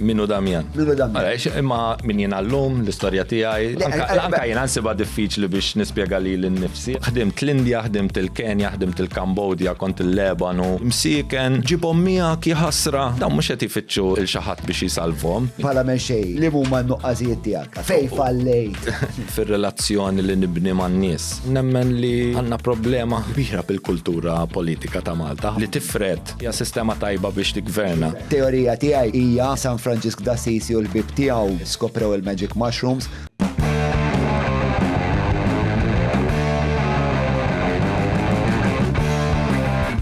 Min hu Damian? Min hu Damian? Ara, imma min jiena llum, l-istorja tiegħi, anka jiena nsibha diffiċli biex nispjega lili nnifsi. Ħdimt l-Indja, ħdimt il-Kenja, ħdimt il-Kambodja, kont il-Lebanu. Msieken, ġibhom miegħek jaħasra. Dawn mhux qed ifittxu 'l xi ħadd biex jsalvhom. Bħala mexxej, liem huma n-nuqqasijiet tiegħek? Fejn fallejt? Fir-relazzjoni li nibni man-nies. Nemmen li għandna problema kbira bil-kultura politika ta' Malta li tifred. Hija sistema tajba biex tiggverna. Teorija tiegħi hija San Franġisk d'Assisi u l-ħbieb tiegħu skoprew il-magic mushrooms.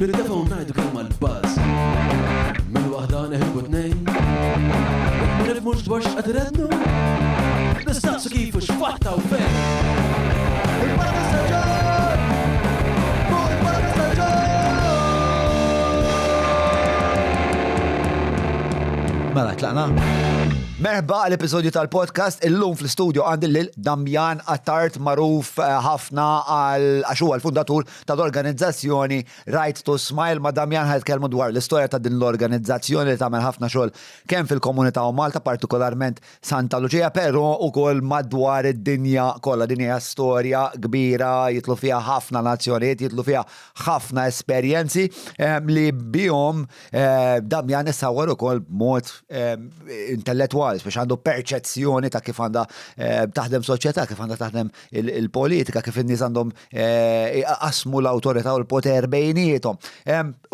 Nirtefgħu ngħidu kemm għall-buzz. Minn waħda neħilbu tnejn. Jekk ma nifhmux dwar x'qed irennu, nistaqsu kif u x'fatta u fejn. Il-podcast ta' John! Fuq il-podcast ta' John! Mela, tlaqna? Merħba għal episodju tal-podcast. Illum fl-studio għandi lil Damjan Attard magħruf eh, ħafna għal għax huwa l-fundatur tal-organizzazzjoni Right to Smile. Ma' Damjan ħa nitkellmu dwar l-istorja ta' din l-organizzazzjoni li tagħmel ħafna xogħol kemm fil-komunità u Malta, partikolarment Santa Luċija, però ukoll madwar id-dinja kollha. Din hija storja kbira, jidħlu fiha ħafna nazzjonijiet, jidħlu fiha ħafna esperjenzi eh, li bihom eh, Damjan issawwar ukoll b'mod eh, intellettwali, biex għandu perċezzjoni ta' kif għandha taħdem soċjetà, kif għandha taħdem il-politika, kif in-nies għandhom iqassmu l-awtorità u l-poter bejniethom.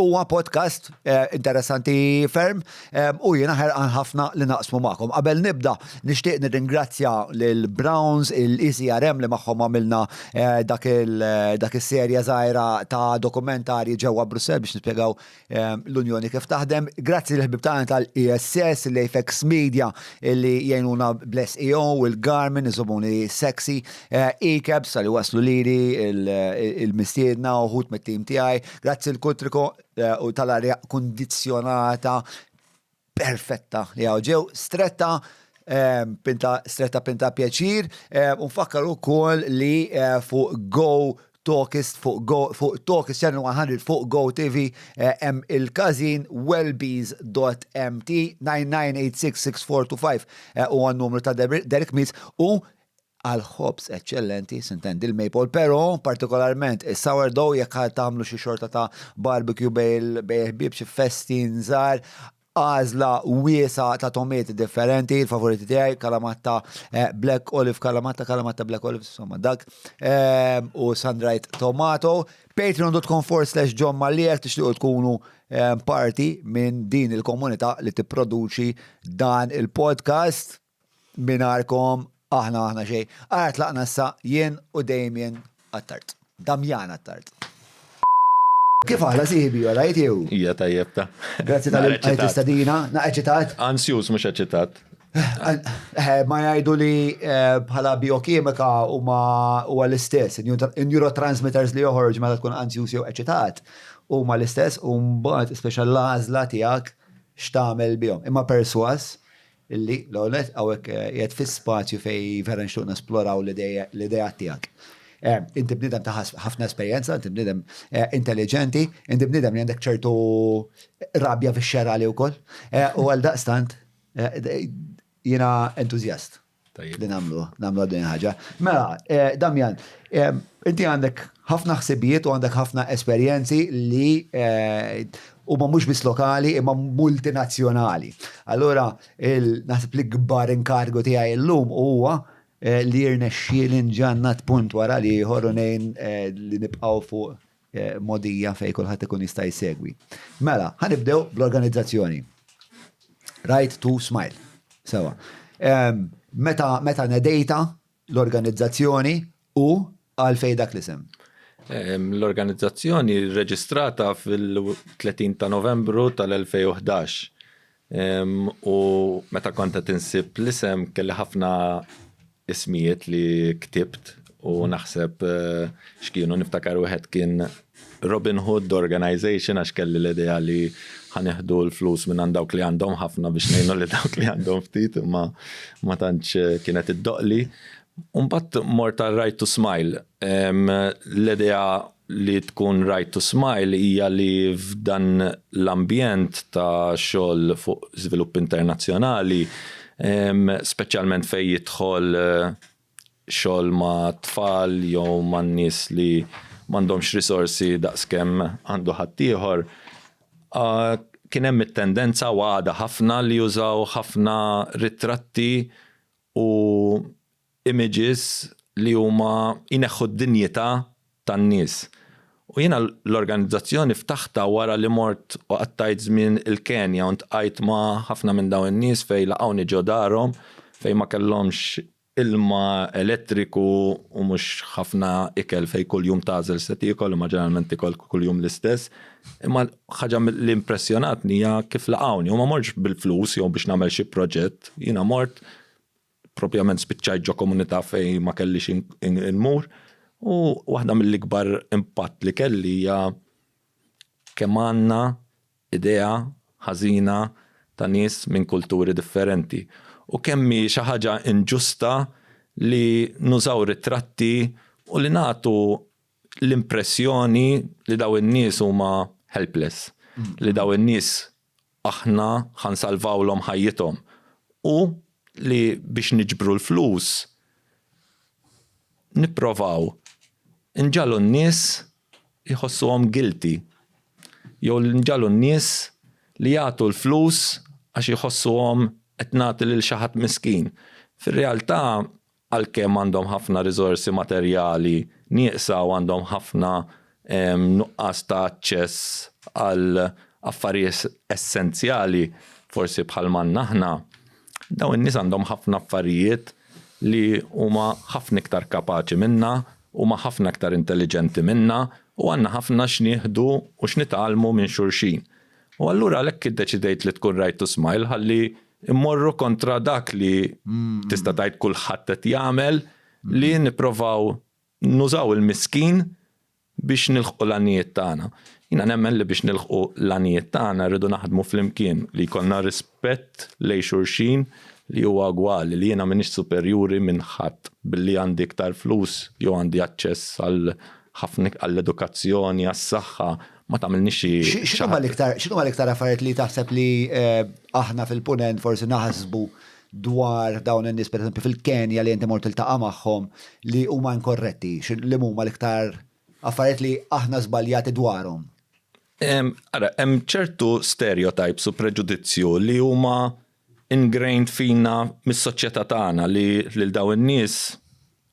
Huwa podcast eh, interessanti ferm u jiena ħerqan ħafna li naqsmu magħkom. Qabel nibda nixtieq nirringrazzja lil Browns, il-ECRM li magħhom għamilna eh, dak is-serja żgħira ta' dokumentarji ġewwa Brussell biex nispjegaw l-Unjoni kif taħdem. Grazzi l-ħbib tagħna tal-ESS, l-Apex Media li jgħinuna bl-SEO, il-Garmin, iżomuni sexy, eh, e-cabs tal waslu lili, il-mistiedna uħut mit-tim tiegħi. Grazzi l-Kutriko eh, u tal-arja kondizjonata perfetta li għaw ġew stretta eh, pinta stretta pinta pjaċir eh, u nfakkar ukoll li eh, fuq Go Talkist fuq Go fuq Talkist Channel 100 fuq Go TV hemm il-każin wellbees.mt 99866425 huwa n-numru ta' Derek Meets u għal ħobż eċċellenti, sintendi l-maple, però partikolarment is-sourdough jekk ħa tagħmlu xi xorta ta' barbecue bejn il-ħbieb xi festin żgħar, għażla wiesgħa ta' tomieti differenti, il-favoriti tiegħi kalamatta eh, black olive, kalamatta, kalamatta black olive, insomma dak, eh, u sun-dried tomato. Patreon.com forward slash John Mallia tixtiequ tkunu eh, parti minn din il-komunità li tipproduċi dan il-podcast. Mingħajrkom aħna aħna xejn. Ara tlaqna issa jien u Damien Attard. Damjan Attard. Kif aħla sieħbi, all right you? Hija tajjeb ta. Grazzi tal istadina. Na eċitat? Ansjus mhux eċitat. Eh, ma jgħidu li eh, bħala biokimika huma huwa l-istess, il-neurotransmitters li joħorġ meta tkun ansjus jew eċitat huma l-istess u mbagħad speċa l-għażla tiegħek x'tagħmel bihom. Imma perswas Illi, l-ewwel nett, hawnhekk qiegħed fi spazju fejn vera nixtieq nesploraw l-ideat tiegħek. Eh, inti bniedem ta' ħafna esperjenza, inti bniedem eh, intelligenti, inti bniedem li għandek ċertu rabja viscerali wkoll. Eh, u għal daqstant jiena entużjast li nagħmlu, nagħmlu din ħaġa. Mela, Damjan, inti għandek ħafna ħsibijiet u għandek ħafna esperjenzi li huma mhux biss lokali imma multinazzjonali. Allura, naħseb li kbar inkargu tiegħi llum huwa eh, li jirnexxieli nġannat punt wara li ieħor u ngħin eh, li nibqgħu fuq eh, modija fejn kulħadd ikun jista' jsegwi. Mela, ħanibdew bl-organizzazzjoni. Right to Smile. Sewa. Meta meta nedejta l-organizzazzjoni u għalfejn dak l-isem? L-organizzazzjoni rreġistrata fil-30 ta' Novembru tal-2011. U meta kont qed insib l-isem kelli ħafna ismijiet li ktibt u naħseb eh, x'kienu niftakar wieħed kien Robin Hood Organization għax kelli l-idea li ħaneħdu l-flus minn għand dawk li għandhom ħafna biex ngħinu li dawk li għandhom ftit imma ma tantx eh, kienet iddoqli. U mbagħad mort għal Right to Smile. L-idea li tkun Right to Smile hija li f'dan l-ambjent ta' xogħol fuq żvilupp internazzjonali, speċjalment fejn jidħol xogħol ma' tfal jew ma' nies li m'għandhomx risorsi daqskemm għandu ħaddieħor, kien hemm it-tendenza u għadha ħafna li jużaw ħafna ritratti u images li huma jneħħu d-dinjità tan-nies. U jiena l-organizzazzjoni ftaħtha wara li mort u qattajt żmien il-Kenja u ntqajt ma' ħafna minn dawn in-nies fejn laqgħuni ġo darhom fejn ma kellhomx ilma, elettriku u mhux ħafna ikel fejn kuljum tagħżel x'se tiekol imma ġeneralment tiekol kuljum l-istess. Imma ħaġa li impressjonatni hija kif laqgħuni u ma mortx bil-flus jew biex nagħmel xi proġett, jiena mort propjament spiċċajt ġo komunità fejn ma kellix inmur u waħda mill-ikbar impatt li kelli hija kemm għandna idea ħażina ta' nies minn kulturi differenti u kemm hi xi ħaġa inġusta li nużaw ritratti u li nagħtu l-impressjoni li dawn in-nies huma helpless, li dawn in-nies aħna ħa nsalvawlhom ħajjithom u li biex niġbru l-flus nipprovaw inġagħlu n-nies jħossuhom guilty jew nġagħlu n-nies li jagħtu l-flus għax jħossuhom qed nagħti lil xi ħadd miskin. Fir-realtà għalkemm għandhom ħafna riżorsi materjali nieqsa u għandhom ħafna nuqqas ta' aċċess għal affarijiet essenzjali forsi bħal m'għandna aħna, dawn in-nies għandhom ħafna affarijiet li huma ħafna iktar kapaċi minna, huma ħafna iktar intelliġenti minna u għandna ħafna x'nieħdu u x'nitgħallmu minn xulxin. U allura għalhekk iddeċidejt li tkun Right to Smile ħalli mmorru kontra dak li tista' tgħid kulħadd qed jagħmel li nipprovaw nużaw il-miskin biex nilħqu l-għanijiet tagħna. Jiena nemmen li biex nilħqu l-għanijiet tagħna rridu naħdmu flimkien, li jkollna rispett lejn xulxin li huwa ugwali, li jiena m'iniex superjuri minn ħadd billi għandi iktar flus jew għandi aċċess għal ħafna għall-edukazzjoni, għas-saħħa, ma tagħmilniex xi. X'inhuma l-iktar x'inhuma l-iktar affarijiet li taħseb li aħna fil-Punent forsi naħsbu dwar dawn in-nies pereżempju fil-Kenja li inti mort tiltaqa' magħhom li huma inkorretti, li huma l-iktar affarijiet li aħna żbaljati dwarhom? Ara, hemm ċertu stereotypes u preġudizzju li huma ingrained fina mis-soċjetà tagħna li lil dawn in-nies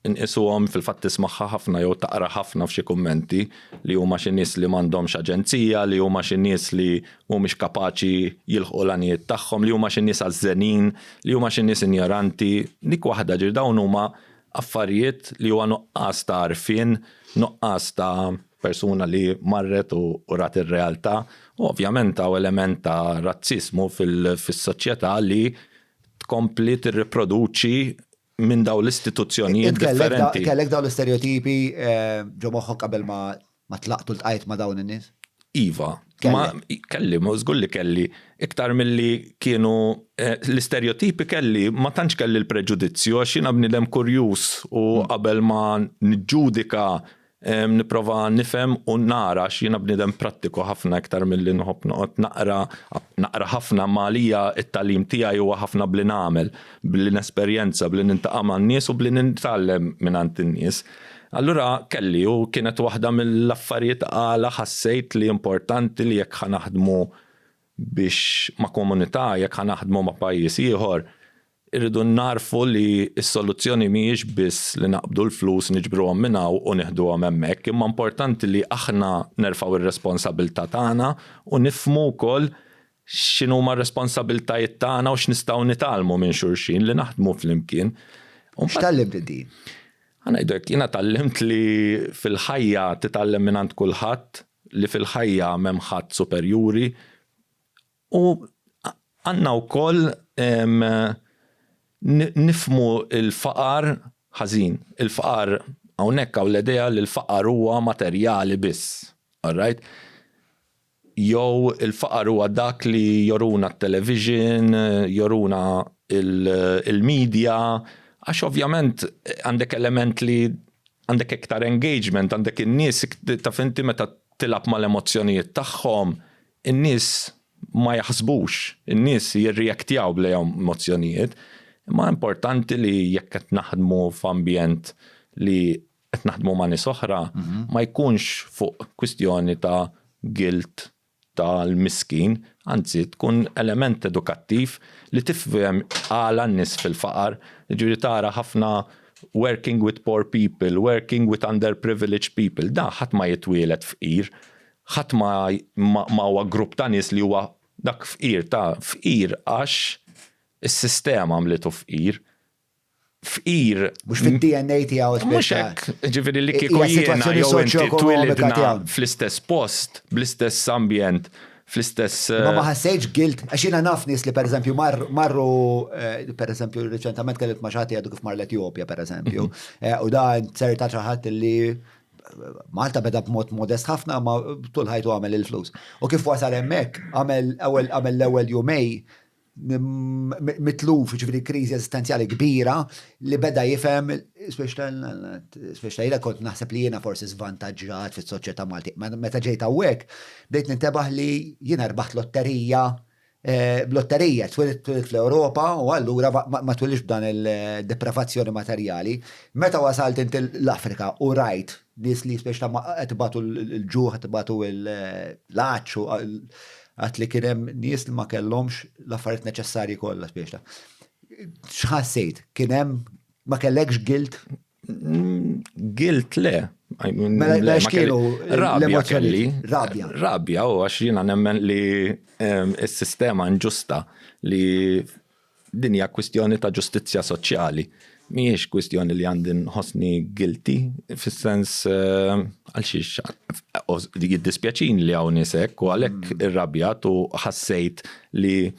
inqisuhom, fil-fatt tismagħha ħafna jew taqra ħafna f'xi kummenti li huma xi nies li m'għandhomx aġenzija, li huma xi nies li mhumiex kapaċi jilħqu l-għanijiet tagħhom, li huma xi nies għażżenin, li huma xi nies injoranti. Dik waħda, ġifieri dawn huma affarijiet li huwa nuqqas ta' għarfien, nuqqas ta' persuna li marret u rat ir-realtà u ovvjament hawn element ta' razziżmu fis-soċjetà li tkompli tirriproduċi minn dawn l-istituzzjonijiet differenti. Kellek dawn l-istereotipi eh, ġo moħħok qabel ma tlaqtu l-tqajt ma dawn in-nies? Iva, ma kelli, ma żgur li kelli, iktar milli kienu eh, l-istereotipi kelli, ma tantx kelli l-preġudizzju għax jiena bniedem kurjuż u mm. qabel ma niġġudika Nipprova nifhem u nara għax jiena bniedem prattiku ħafna iktar milli nħobb noqgħod naqra, naqra ħafna imma għalija t-tagħlim tiegħi huwa ħafna b'li nagħmel, b'li nesperjenza, b'li niltaqa' man-nies u b'li nitgħallem mingħand in-nies. Allura kelli u kienet waħda mill-affarijiet għala ħassejt li importanti li jekk ħa naħdmu biex ma' komunità, jekk ħa naħdmu ma' pajjiż ieħor, irridu nagħrfu li s-soluzzjoni mhijiex biss li naqbdu l-flus niġbruhom minn hawn u nieħduhom hemmhekk, imma importanti li aħna nerfgħu r-responsabilità tagħna u nifhmu wkoll x'inhuma r-responsabilitajiet tagħna u x'nistgħu nitgħallmu minn xulxin li naħdmu flimkien. X'tgħallimt inti? Ħa ngħidu hekk, jiena tgħallimt li fil-ħajja titgħallem mingħand kulħadd, li fil-ħajja m'hemm ħadd superjuri u għandna wkoll nifhmu l-faqar ħażin. Il-faqar hawnhekk hawn l-idea li l-faqar huwa materjali biss. All right? Jew il-faqar huwa dak li joruna t-television, joruna il-media. Għax ovvjament għandek element li għandek iktar engagement, għandek in-nies taf inti meta tilgħab mal-emozzjonijiet tagħhom, in-nies ma jaħsbux, in-nies jirreaktjaw bl-emozzjonijiet. Imma importanti li jekk qed naħdmu f'ambjent li qed naħdmu ma' nies oħra, ma jkunx fuq kwistjoni ta' guilt tal-miskin, anzi tkun element edukattiv li tifhem għala n-nies fil-faqar, jiġifieri tara ħafna working with poor people, working with underprivileged people, da ħadd ma jitwieled fqir, ħadd ma ma huwa grupp ta' nies li huwa dak fqir ta' fqir għax is-sistema għamlitu fqir. Fqir. Mhux fid-DNA tiegħu. Mhux hekk, ġifieri li kieku jiena jew inti twilidna fl-istess post, bl-istess ambjent, fl-istess. Ma ma ħassejtx guilt, għax jiena naf nies li pereżempju marru, eh, pereżempju riċentament kellimt ma' xi ħadd għadu kif mar l-Etjopja pereżempju, eh, u da serta xi ħadd li Malta beda b'mod modest ħafna ma tul ħajtu għamel il-flus. U kif wasal hemmhekk għamel għamel l-ewwel jumej mitluf, ġifieri kriżi eżistenzjali kbira li beda jifhem, speċta jiena kont naħseb li jiena forsi żvantaġġat fis-soċjetà Malti. Meta ġejt hawnhekk, bdejt nintebaħ li jiena rbaħt lotterija eh, lotterija, twilidt fl-Ewropa u allura ma twilidtx b'dan il-depravazzjoni materjali. Meta wasalt inti l-Afrika u rajt nies li speċta qed ibatu l-ġuħ, qed ibatu l-għatx Għad li kien hemm nies li ma kellhomx l-affarijiet neċessarji kollha biex ta'. X'ħassejt? Kien hemm ma kellekx guilt? Guilt le. Mela, mela x'kienu Rabja kelli. Rabja. Rabja u għax jiena nemmen li s-sistema inġusta li Din hija kwistjoni ta' ġustizzja soċjali. Mhijiex kwistjoni li għandi nħossni guilty, fis-sens eh, għal xiex jiddispjaċini li hawn nies hekk u għalhekk mm. irrabjat u ħassejt li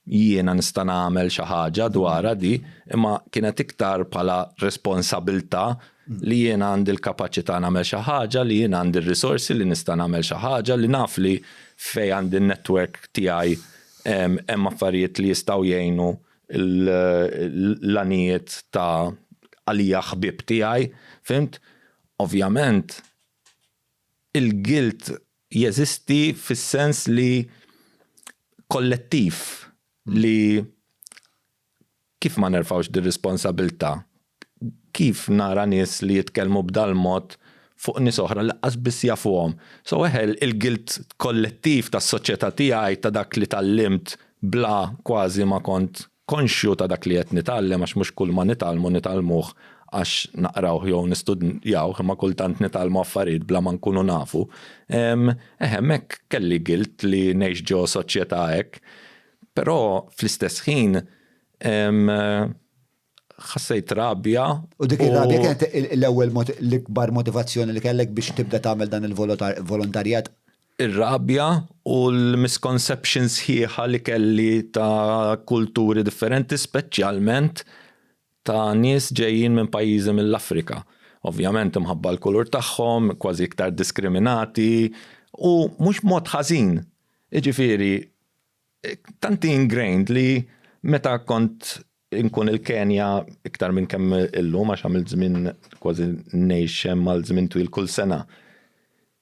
jiena nista' nagħmel xi ħaġa dwarha di, imma kienet iktar bħala responsabilità mm. li jiena għandi l-kapaċità nagħmel xi ħaġa, li jiena għandi r-risorsi li nista' nagħmel xi ħaġa, li naf li fej għandi n-network tiegħi Hemm affarijiet li jistgħu jgħinu l-għanijiet ta' għalija ħbieb tiegħi, fhimt? Ovvjament, il-guilt jeżisti fis-sens li kollettiv li Kif ma nerfgħux dir-responsabilità? Kif nara nies li jitkellmu b'dal-mod fuq nies oħra li lanqas biss jafuhom? So eħe, il-guilt kollettiv tas-soċjetà tiegħi ta' dak li tgħallimt bla kważi ma kont konxju ta' dak li qed nitgħallem għax mhux kulma nitgħallmu nitgħallmuh għax naqrawh jew nistudjawh imma kultant nitgħallmu affarijiet bla ma nkunu nafu. Eħe, hemmhekk kelli guilt li ngħix ġo soċjetà hekk. Però fl-istess ħin ħassejt rabja. U dik ir-rabja kienet l-ewwel l-ikbar motivazzjoni li kellek biex tibda tagħmel dan il-volontarjat? Ir-rabja u l-misconception sħiħa li kelli ta' kulturi differenti, speċjalment ta' nies ġejjin minn pajjiżi mill-Afrika. Ovvjament imħabba l-kulur tagħhom, kważi iktar diskriminati u mhux b'mod ħażin. Jiġifieri, tant ingrained li meta kont inkun il-Kenja iktar minn kemm illum għax għamilt żmien kważi ngħix hemm għal żmien twil kull sena.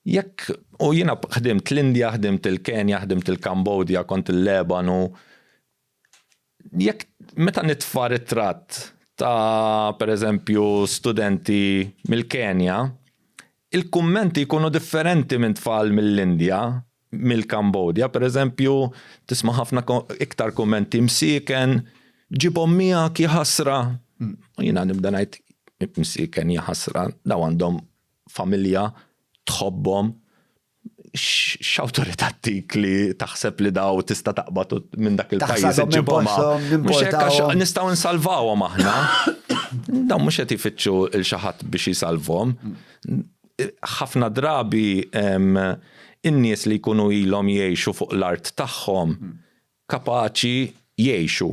Jekk u jiena ħdimt l-Indja, ħdimt il-Kenja, ħdimt il-Kambodja, kont il-Lebanu. Jekk meta nitfa' ritratt ta' pereżempju studenti mill-Kenja, il-kummenti jkunu differenti minn tfal mill-Indja mill-Kambodja, per eżempju, tisma' ħafna iktar kummenti msieken, ġibhom miegħek jaħasra. U jiena nibda ngħid msieken jaħasra, daw għandhom familja tħobbhom x'awtorità tik li taħseb li daw tista' taqbad minn dak il-pajjiż iġġibhom. Mhux hekk għax nistgħu nsalvawhom aħna. Dawn mhux qed ifittxu l xi ħadd biex jisalvhom. Ħafna drabi in-nies li jkunu ilhom jgħixu fuq l-art tagħhom kapaċi jgħixu,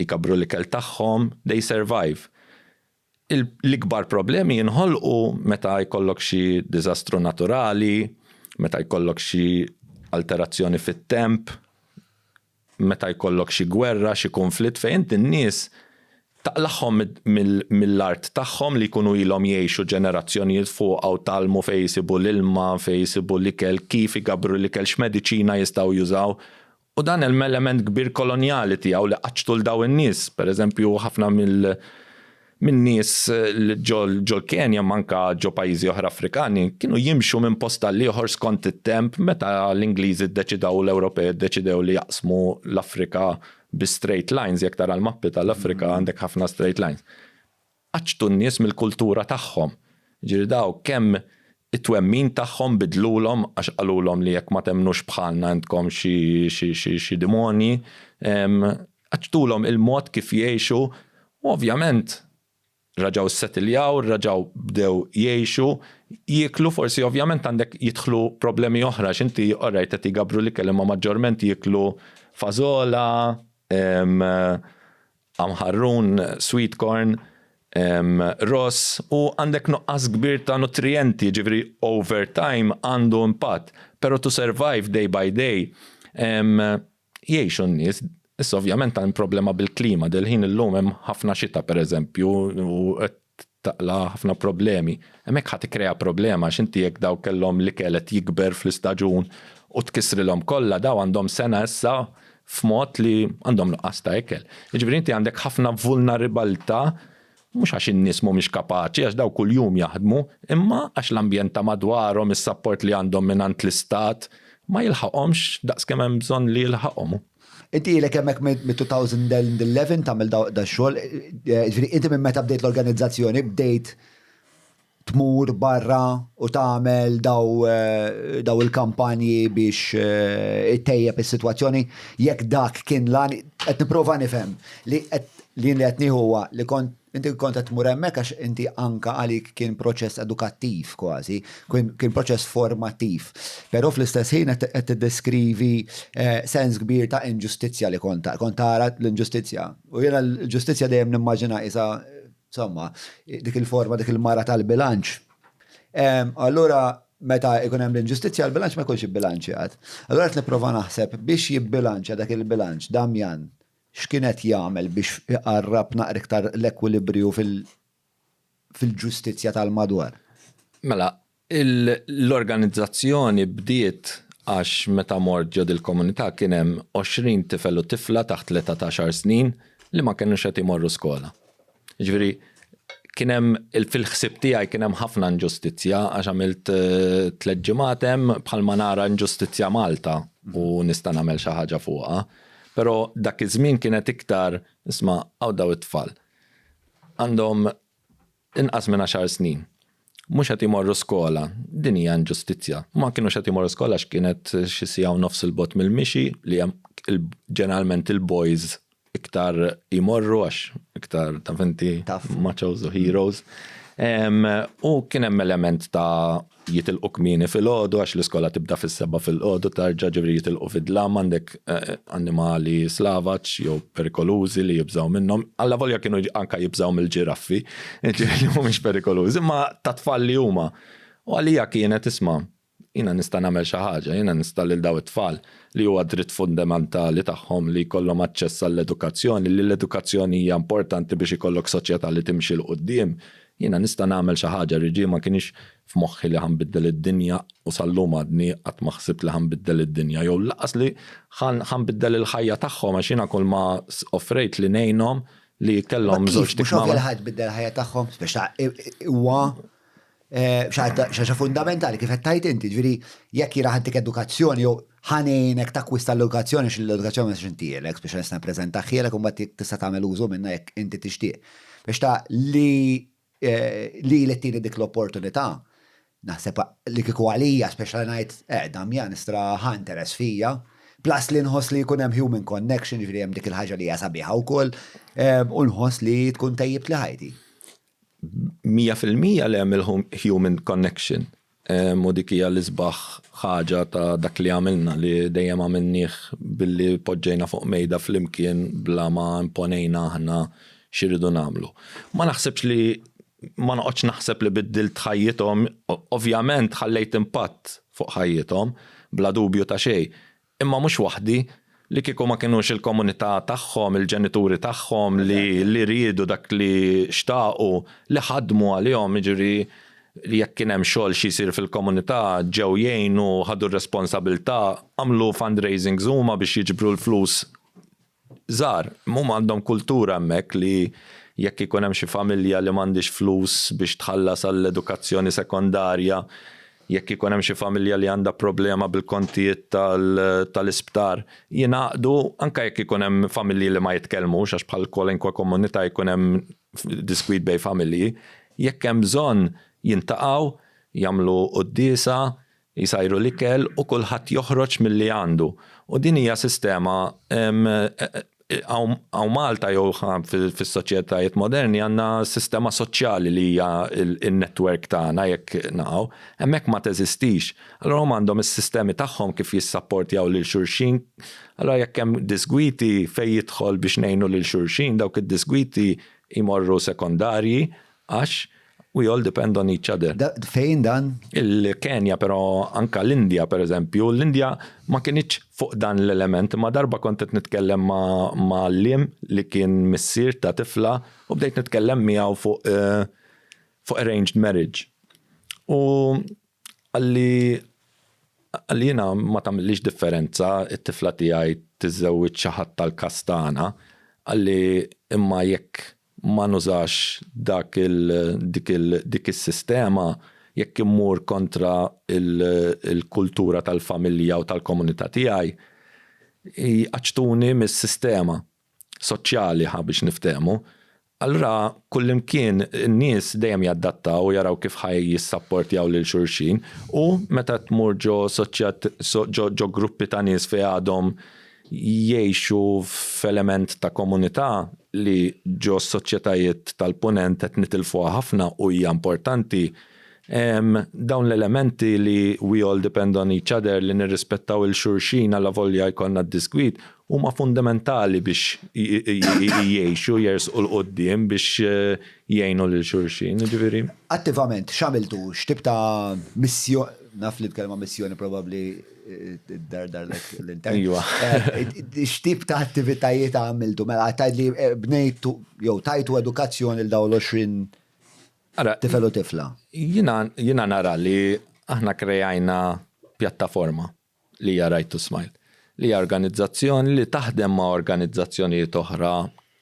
jkabbru l-ikel tagħhom, they survive. L-ikbar problemi jinħolqu meta jkollok xi diżastru naturali, meta jkollok xi alterazzjoni fit-temp, meta jkollok xi gwerra, xi kunflitt fejn inti n-nies. Taqlagħhom mill-art tagħhom li jkunu ilhom jgħixu ġenerazzjonijiet fuqha u tgħallmu fejn isibu l-ilma, fejn isibu l-ikel, kif igabbru l-ikel, x'mediċina jistgħu jużaw. U dan hemm element kbir kolonjali tiegħu li qaċċtu 'l dawn in-nies. Per eżempju, ħafna mill min-nies ġol-Kenja imma anke ġo pajjiżi oħra Afrikani kienu jimxu minn post għall-ieħor skont it-temp meta l-Ingliżi ddeċidew u l-Ewropej ddeċidew li jaqsmu l-Afrika bi straight lines, jekk tara l-mappi tal-Afrika għandek ħafna straight lines. Qaċċtu n-nies mill-kultura tagħhom. Jiġifieri daw kemm it-twemmin tagħhom bidlulhom għax qalulhom li jekk ma temmnux bħalna intkom xi xi xi xi demonji. Qaċċtulhom il-mod kif jgħixu u ovvjament raġgħu ssetiljaw, raġgħu bdew jgħixu, jieklu forsi ovvjament għandek jidħlu problemi oħra għax inti alright qed jgabru l-ikel imma maġġorment jieklu fażola, amħarrun, sweet corn, ross u għandek nuqqas kbir ta' nutrijenti, ġifieri over time għandu impatt. Però to survive day by day jgħixu n-nies. Issa ovvjament hemm problema bil-klima, dil-ħin illum hemm ħafna xita pereżempju u qed taqla' ħafna problemi. Hemmhekk ħa tikkrea problema għax inti jekk daw kellhom l-ikel qed jikber fl-istaġun u tkissrilhom kollha daw għandhom sena issa f'mod li għandhom nuqqas ta' ikel. Jiġifieri inti għandek ħafna vulnerabilità mhux għax in-nies mhumiex kapaċi għax daw kuljum jaħdmu, imma għax l-ambjent ta' madwarhom, is-sapport li għandhom mingħand l-istat ma jilħaqhomx daqs kemm hemm bżonn li jilħaqhom. Inti ilek hemmhekk mit-2011 tagħmel dax-xogħol, jiġifieri inti minn meta bdejt l-organizzazzjoni bdejt tmur barra u tagħmel daw eh, daw il-kampanji biex eh, ittejjeb is-sitwazzjoni jekk dak kien lan qed nipprova nifhem li qed li li qed nieħu huwa li kont inti kont qed tmur hemmhekk għax inti anka għalik kien proċess edukattiv kważi, kien, kien proċess formattiv. Però fl-istess ħin qed qed tiddeskrivi eh, sens kbir ta' inġustizzja li kont kont tara l-inġustizzja. U jiena l-ġustizzja dejjem nimmaġina isa Insomma, dik il-forma, dik il-mara tal-bilanċ. Allura, meta ikun hemm l-inġustizzja, l-bilanċ ma jkunx ibbilanċjat. Allura qed nipprova naħseb biex jibbilanċja dak il-bilanċ, Damjan x'kien qed jagħmel biex iqarrab naqra iktar l-ekwilibriju fil-ġustizzja tal-madwar? Mela, L-organizzazzjoni bdiet għax meta mort ġo dil-komunità kien hemm 20 tifel u tifla taħt l-età ta' għaxar snin li ma kenux qed imorru skola. Jiġifieri kien hemm fil-ħsieb tiegħi kien hemm ħafna inġustizzja għax għamilt tliet ġimgħat hemm bħalma nara inġustizzja Malta u nista' nagħmel xi ħaġa fuqha. Però dak iż-żmien kienet iktar isma' hawn dawn it-tfal. Għandhom inqas minn għaxar snin, mhux qed imorru skola, din hija inġustizzja. Ma kinux qed imorru skola għax kienet xi siegħa u nofs 'il bogħod mill-mixi li hemm ġeneralment il-boys iktar jmorru għax iktar taf inti machos u heroes. U kien hemm element ta' jitilqu kmieni filgħodu għax l-iskola tibda fis-sebgħa filgħodu tarġa' ġifieri jitilqu fid-dlam għandek annimali slavaġ jew perikolużi li jibżgħu minnhom. Allavolja kienu anke jibżgħu mill-ġiraffi, ġifieri li mhumiex perikolużi, imma ta' tfal li huma. U għalija kienet isma' jiena nista' nagħmel xi ħaġa, jiena nista' lil dawn it-tfal li huwa dritt fundamentali tagħhom li jkollhom aċċess għall-edukazzjoni, li l-edukazzjoni hija importanti biex ikollok soċjetà li timxi 'l quddiem, jiena nista' nagħmel xi ħaġa, Reġie ma kienx f'moħħi li ħa nbiddel id-dinja u sal-lum għadni qatt ma ħsibt li ħa nbiddel id-dinja jew lanqas li ħa nbiddel il-ħajja tagħhom għax jiena kull ma offrejt li ngħinhom li kellhom żewġt ikmamar. Mhux ovvja li ħa tbiddel il-ħajja tagħhom, speċi huwa eh, xi ħaġa fundamentali kif qed tgħid inti, ġifieri jekk jiena ħa ntik edukazzjoni jew ħa ngħinek takkwista l-edukazzjoni għax l-edukazzjoni ma nistax intielek biex nista' nippreżentahielek u mbagħad tista' tagħmel użu minnha jekk inti tixtieq. Biex ta' li eh, li li tini dik l-opportunità, naħseb li kieku għalija, speċa ngħid, eh, Damjan istra ħa interess fija, plus li nħoss li jkun hemm human connection, ġifieri hemm dik il-ħaġa li hija sabiħa wkoll, eh, u nħoss li tkun tejjibt li ħajti. 100% li hemm il-human connection. U dik hija l-isbaħ ħaġa ta' dak li għamilna li dejjem għamilnieh billi poġġejna fuq mejda flimkien bla ma imponejna aħna x'irridu nagħmlu. Ma naħsibx li ma noqgħodx naħseb li biddilt ħajjithom, ovvjament ħallejt impatt fuq ħajjithom, bla dubju ta' xejn. Imma mhux waħdi. Li kieku ma kinux il-komunità tagħhom, il-ġenituri tagħhom li li riedu dak li xtaqu, li ħadmu għalihom, jiġifieri li jekk kien hemm xogħol xi jsir fil-komunità ġew jgħinu, ħadu r-responsabilità, għamlu fundraisings huma biex jiġbru l-flus żgħar. Huma għandhom kultura hemmhekk li jekk ikun hemm xi familja li m'għandhiex flus biex tħallas għall-edukazzjoni sekondarja, jekk ikun hemm xi familja li għandha problema bil-kontijiet tal-isptar, jingħaqdu anke jekk ikun hemm familji li ma jitkellmux għax bħal kwalinkwe komunità jkun hemm diskwit bejn familji, jekk hemm bżonn jintaqgħu, jagħmlu quddiesa, jsajru l-ikel u kulħadd joħroġ milli għandu. U din hija sistema hawn Malta jew fis-soċjetajiet moderni għandna sistema soċjali li hija n-network tagħna jekk naqgħu, hemmhekk ma teżistix. Allura huma għandhom is-sistemi tagħhom kif jissapportjaw lil xulxin. Allura jekk hemm disgwiti fejn jidħol biex ngħinu lil xulxin, dawk id-disgwiti jmorru sekondarji għax we all depend on each other. Fejn dan? Il-Kenja, però anka l-Indja per eżempju, l-Indja ma kinitx fuq dan l-element, ma darba kont qed nitkellem ma' għalliem li kien missier ta' tifla u bdejt nitkellem miegħu fuq eh, fuq arranged marriage. U qalli qalli jiena ma tagħmillix differenza t-tifla tiegħi tiżżewwiġ xi ħadd tal-kastana, qalli imma jekk ma nużax dak il dik il dik is-sistema, jekk immur kontra l-kultura tal-familja u tal-komunità tiegħi, jqaċċtuni mis-sistema soċjali ħa biex niftehmu. Allura kullimkien in-nies dejjem jadattaw u jaraw kif ħa jissapportjaw lil xulxin u meta tmur ġo soċjat ġo gruppi ta' nies fejn għadhom jgħixu f'element ta' komunità li ġo s-soċjetajiet tal-Punent qed nitilfuha ħafna u hija importanti, dawn l-elementi li we all depend on each other, li nirrispettaw 'il xulxin allavolja jkollna d-diskwit, huma fundamentali biex jgħixu, jersqu 'l quddiem biex jgħinu lil xulxin, jiġifieri. Attivament, x'għamiltu? X'tip ta' missjoni, naf li l-kelma missjoni probabbli dardarlek l-intern. Iva. X'tip ta' attivitajiet għamiltu? Mela tgħid li bnejtu jew tajtu edukazzjoni l dawn l-20 tifel u tifla. Jiena nara li aħna krejajna pjattaforma li hija Right to Smile, li hija organizzazzjoni li taħdem ma' organizzazzjonijiet oħra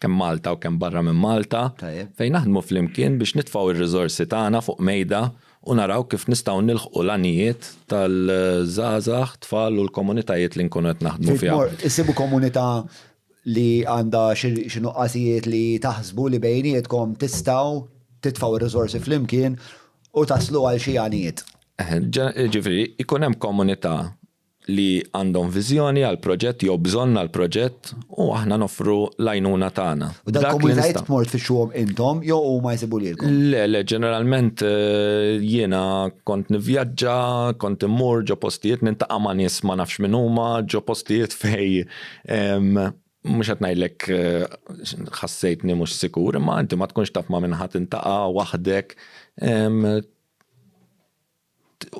kemm Malta u kemm barra minn Malta, fejn naħdmu flimkien biex nitfgħu r-riżorsi tagħna fuq mejda u naraw kif nistgħu nilħqu l-għanijiet tal-żgħażagħ, tfal u l-komunitajiet li nkunu qed naħdmu fiha. Issibu komunità li għandha xi nuqqasijiet li taħsbu li bejnietkom tistgħu titfgħu r-riżorsi flimkien u taslu għal xi għanijiet. Ġifieri, ikun hemm komunità li għandhom viżjoni għal proġett jew bżonn għal proġett u aħna noffru l-għajnuna tagħna. U dal komunitajiet tmur tfittxuhom intom jew huma jsibu lilkom? Le, le, ġeneralment jiena kont nivvjaġġa, kont immur ġo postijiet nintaqa' ma' nies ma nafx min huma, ġo postijiet fejn mhux qed ngħidlek ħassejtni mhux sikur, imma inti ma tkunx taf ma' min ħa tintaqa' waħdek.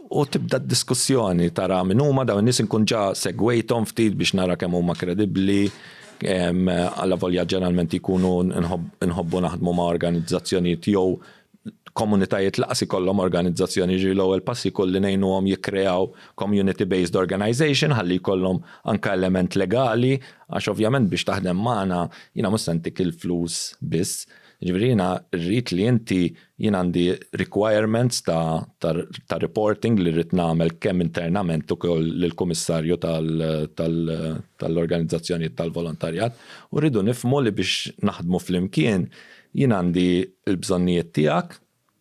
U tibda d-diskussjoni tara min huma dawn in-nies inkun ġa segwejthom ftit biex nara kemm huma kredibbli, allavolja ġeneralment jkunu nħobbu naħdmu ma' organizzazzjonijiet jew komunitajiet laqas ikollhom organizzazzjoni ġifieri l-ewwel pass ikun li ngħinuhom jikkreaw community based organization ħalli jkollhom anke element legali għax ovvjament biex taħdem magħna jiena mhux se ntik il-flus biss. Jiġifieri jiena rrid li inti Jien għandi requirements ta' ta' reporting li rrid nagħmel kemm internament ukoll lill-Kummissarju tal-organizzazzjonijiet tal-volontarjat u rridu nifhmu li biex naħdmu flimkien jien għandi l-bżonnijiet tiegħek,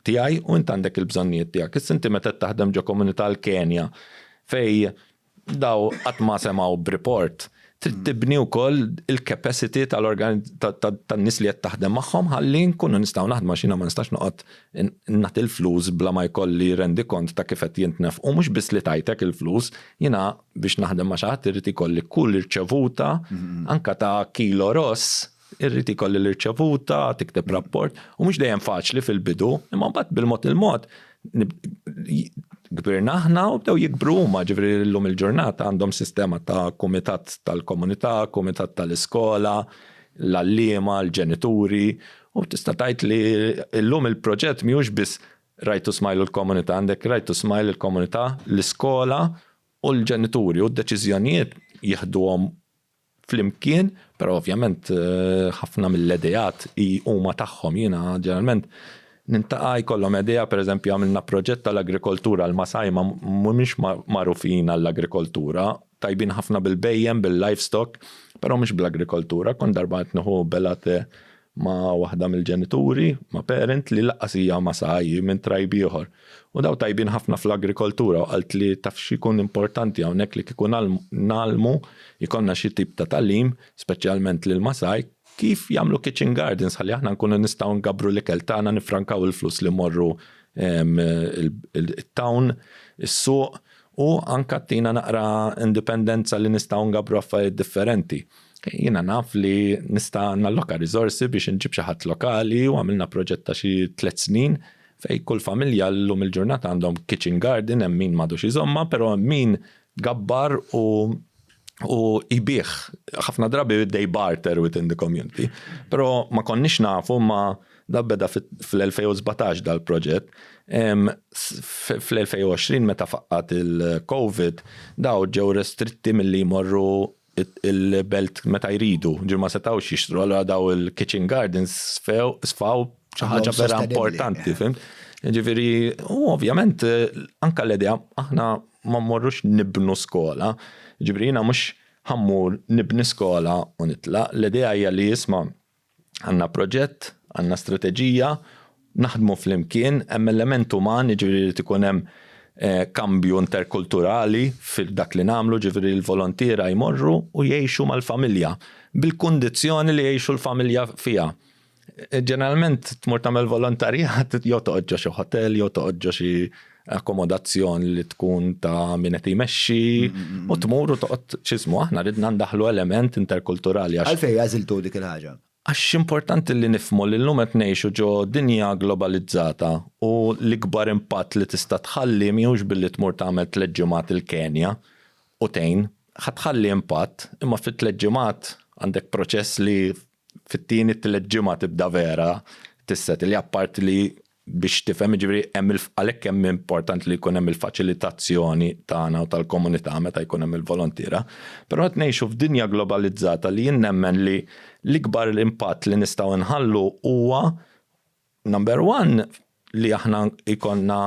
tiegħi u int għandek il-bżonnijiet tiegħek. Issa inti meta qed taħdem ġo komunità l-Kenja fejn Daw qatt ma semgħu b'report. Trid tibni wkoll il-capacity tan-nies li qed taħdem magħhom ħalli nkunu nistgħu naħdmu għax jiena ma nistax noqgħod nagħti l-flus bla ma jkolli rendikont ta' kif qed jintnefqu. Mhux biss li tajtek il-flus, jiena biex naħdem ma' xi ħadd irrid ikolli kull irċevuta anke ta' kilo ross irrid ikolli l-irċevuta, tikteb rapport, u mhux dejjem faċli fil-bidu, imma mbagħad bil-mod il-mod Kbirna aħna u bdew jikbru huma, ġifieri llum il-ġurnata għandhom sistema ta' kumitat tal-komunità, kumitat tal-iskola, l-għalliema, l-ġenituri, u tista' tgħid li llum il-proġett mhijiex biss Right to Smile u l-komunità, għandek Right to Smile, il-komunità, l-iskola u l-ġenituri u d-deċiżjonijiet jieħduhom flimkien, però ovvjament ħafna mill-ideat huma tagħhom. Jiena ġeneralment nintaqa' jkollhom idea, pereżempju għamilna proġett tal-agrikoltura, l-Masai ma mhumiex magħrufin għall-agrikoltura, tajbin ħafna bil-bhejjem, bil-livestock, però mhux bl-agrikoltura. Kont darba qed nieħu belate ma' waħda mill-ġenituri, ma' parent li lanqas hija Masai, hi minn tribe ieħor. U daw tajbin ħafna fl-agrikoltura u qaltli taf x'ikun importanti hawnhekk li kieku ngħallmu, jkollna xi tip ta' tagħlim, speċjalment lill-Masai, kif jagħmlu kitchen gardens ħalli aħna nkunu nistgħu nkabbru l-ikel tagħna, niffrankaw il-flus li mmorru it-town, is-suq, u anke ttina naqra indipendenza li nistgħu ngabbru affarijiet differenti. Jiena naf li nista' nalloka riżorsi biex inġib xi ħadd lokali u għamilna proġett ta' xi tliet snin fejn kull familja llum il-ġurnata għandhom kitchen garden, hemm min m'għadux iżommha, però hemm min gabbar u u jbigħ. Ħafna drabi they barter within the community. Però ma konniex nafu ma da beda fl-2017 dal-proġett. Fl-2020 meta faqqat il-Covid, daw ġew restritti milli jmorru il-belt meta jridu, ġir ma setawx jixtru, allura daw il-kitchen gardens sfaw xi ħaġa vera importanti, fhimt? Ġifieri, u ovvjament anka l-idea aħna ma mmorrux nibnu skola, ġifieri jiena mhux ħa mmur nibni skola u nitlaq, l-idea hija li isma' Għandna proġett, għandna strateġija, naħdmu flimkien, hemm element uman, jiġifieri jrid ikun hemm kambju interkulturali f'dak li nagħmlu, ġifieri l-volontiera jmorru u jgħixu mal-familja, bil-kundizzjoni li jgħixu l-familja fiha. Ġeneralment tmur tagħmel volontarjat jew toqgħod ġo xi hotel jew toqgħod ġo xi akkomodazzjoni li tkun ta' min qed jmexxi u tmur u toqgħod x'ismu aħna ridna ndaħħlu element interkulturali għax. Għalfejn għażiltu dik il-ħaġa? Għax importanti li nifhmu li llum qed ngħixu ġo dinja globalizzata u l-ikbar impatt li tista' tħalli mhijiex billi tmur tagħmel tlett ġimgħat il-Kenja u tgħin. Ħa tħalli impatt imma fi tlett ġimgħat għandek proċess li fit-tieni t-tielet ġimgħa tibda vera tissettle apparti li biex tifhem jiġifieri hemm għalhekk hemm importanti li jkun hemm il-faċilitazzjoni tagħna u tal-komunità meta jkun hemm il-volontiera. Però qed ngħixu f'dinja globalizzata li jien nemmen li l-ikbar impatt li nistgħu nħallu huwa Number one, li aħna jkollna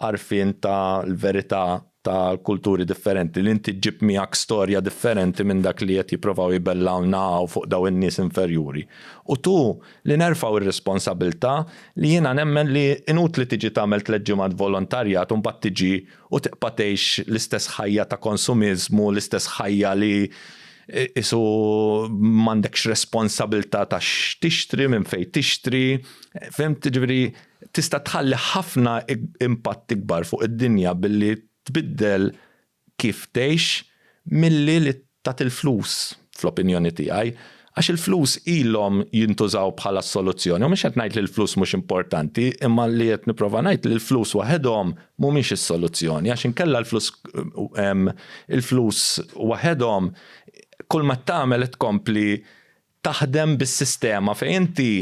għarfien ta' l-verità ta' kulturi differenti, li inti ġġib miegħek storja differenti minn dak li qed jipprovaw jbellgħulna hawn fuq dawn in-nies inferjuri. U two, li nerfgħu r-responsabilità li jiena nemmen li inutli tiġi tagħmel tlett ġimgħat volontarjat u mbagħad tiġi u tibqa' tgħix l-istess ħajja ta' konsumiżmu, l-istess ħajja li qisu m'għandekx responsabilità ta' x'tixtri, minn fejn tixtri, fhimt? Ġifieri tista' tħalli ħafna impatt ikbar fuq id-dinja billi tbiddel kif tgħix milli li tagħti l-flus, fl-opinjoni tiegħi, għax il-flus ilhom jintużaw bħala s-soluzzjoni, u mhux qed ngħid li l-flus mhux importanti, imma li qed nipprova ngħid li l-flus waħedhom mhumiex is-soluzzjoni, għax inkella l-flus il-flus waħedhom kull ma tagħmel qed tkompli taħdem bis-sistema fejn inti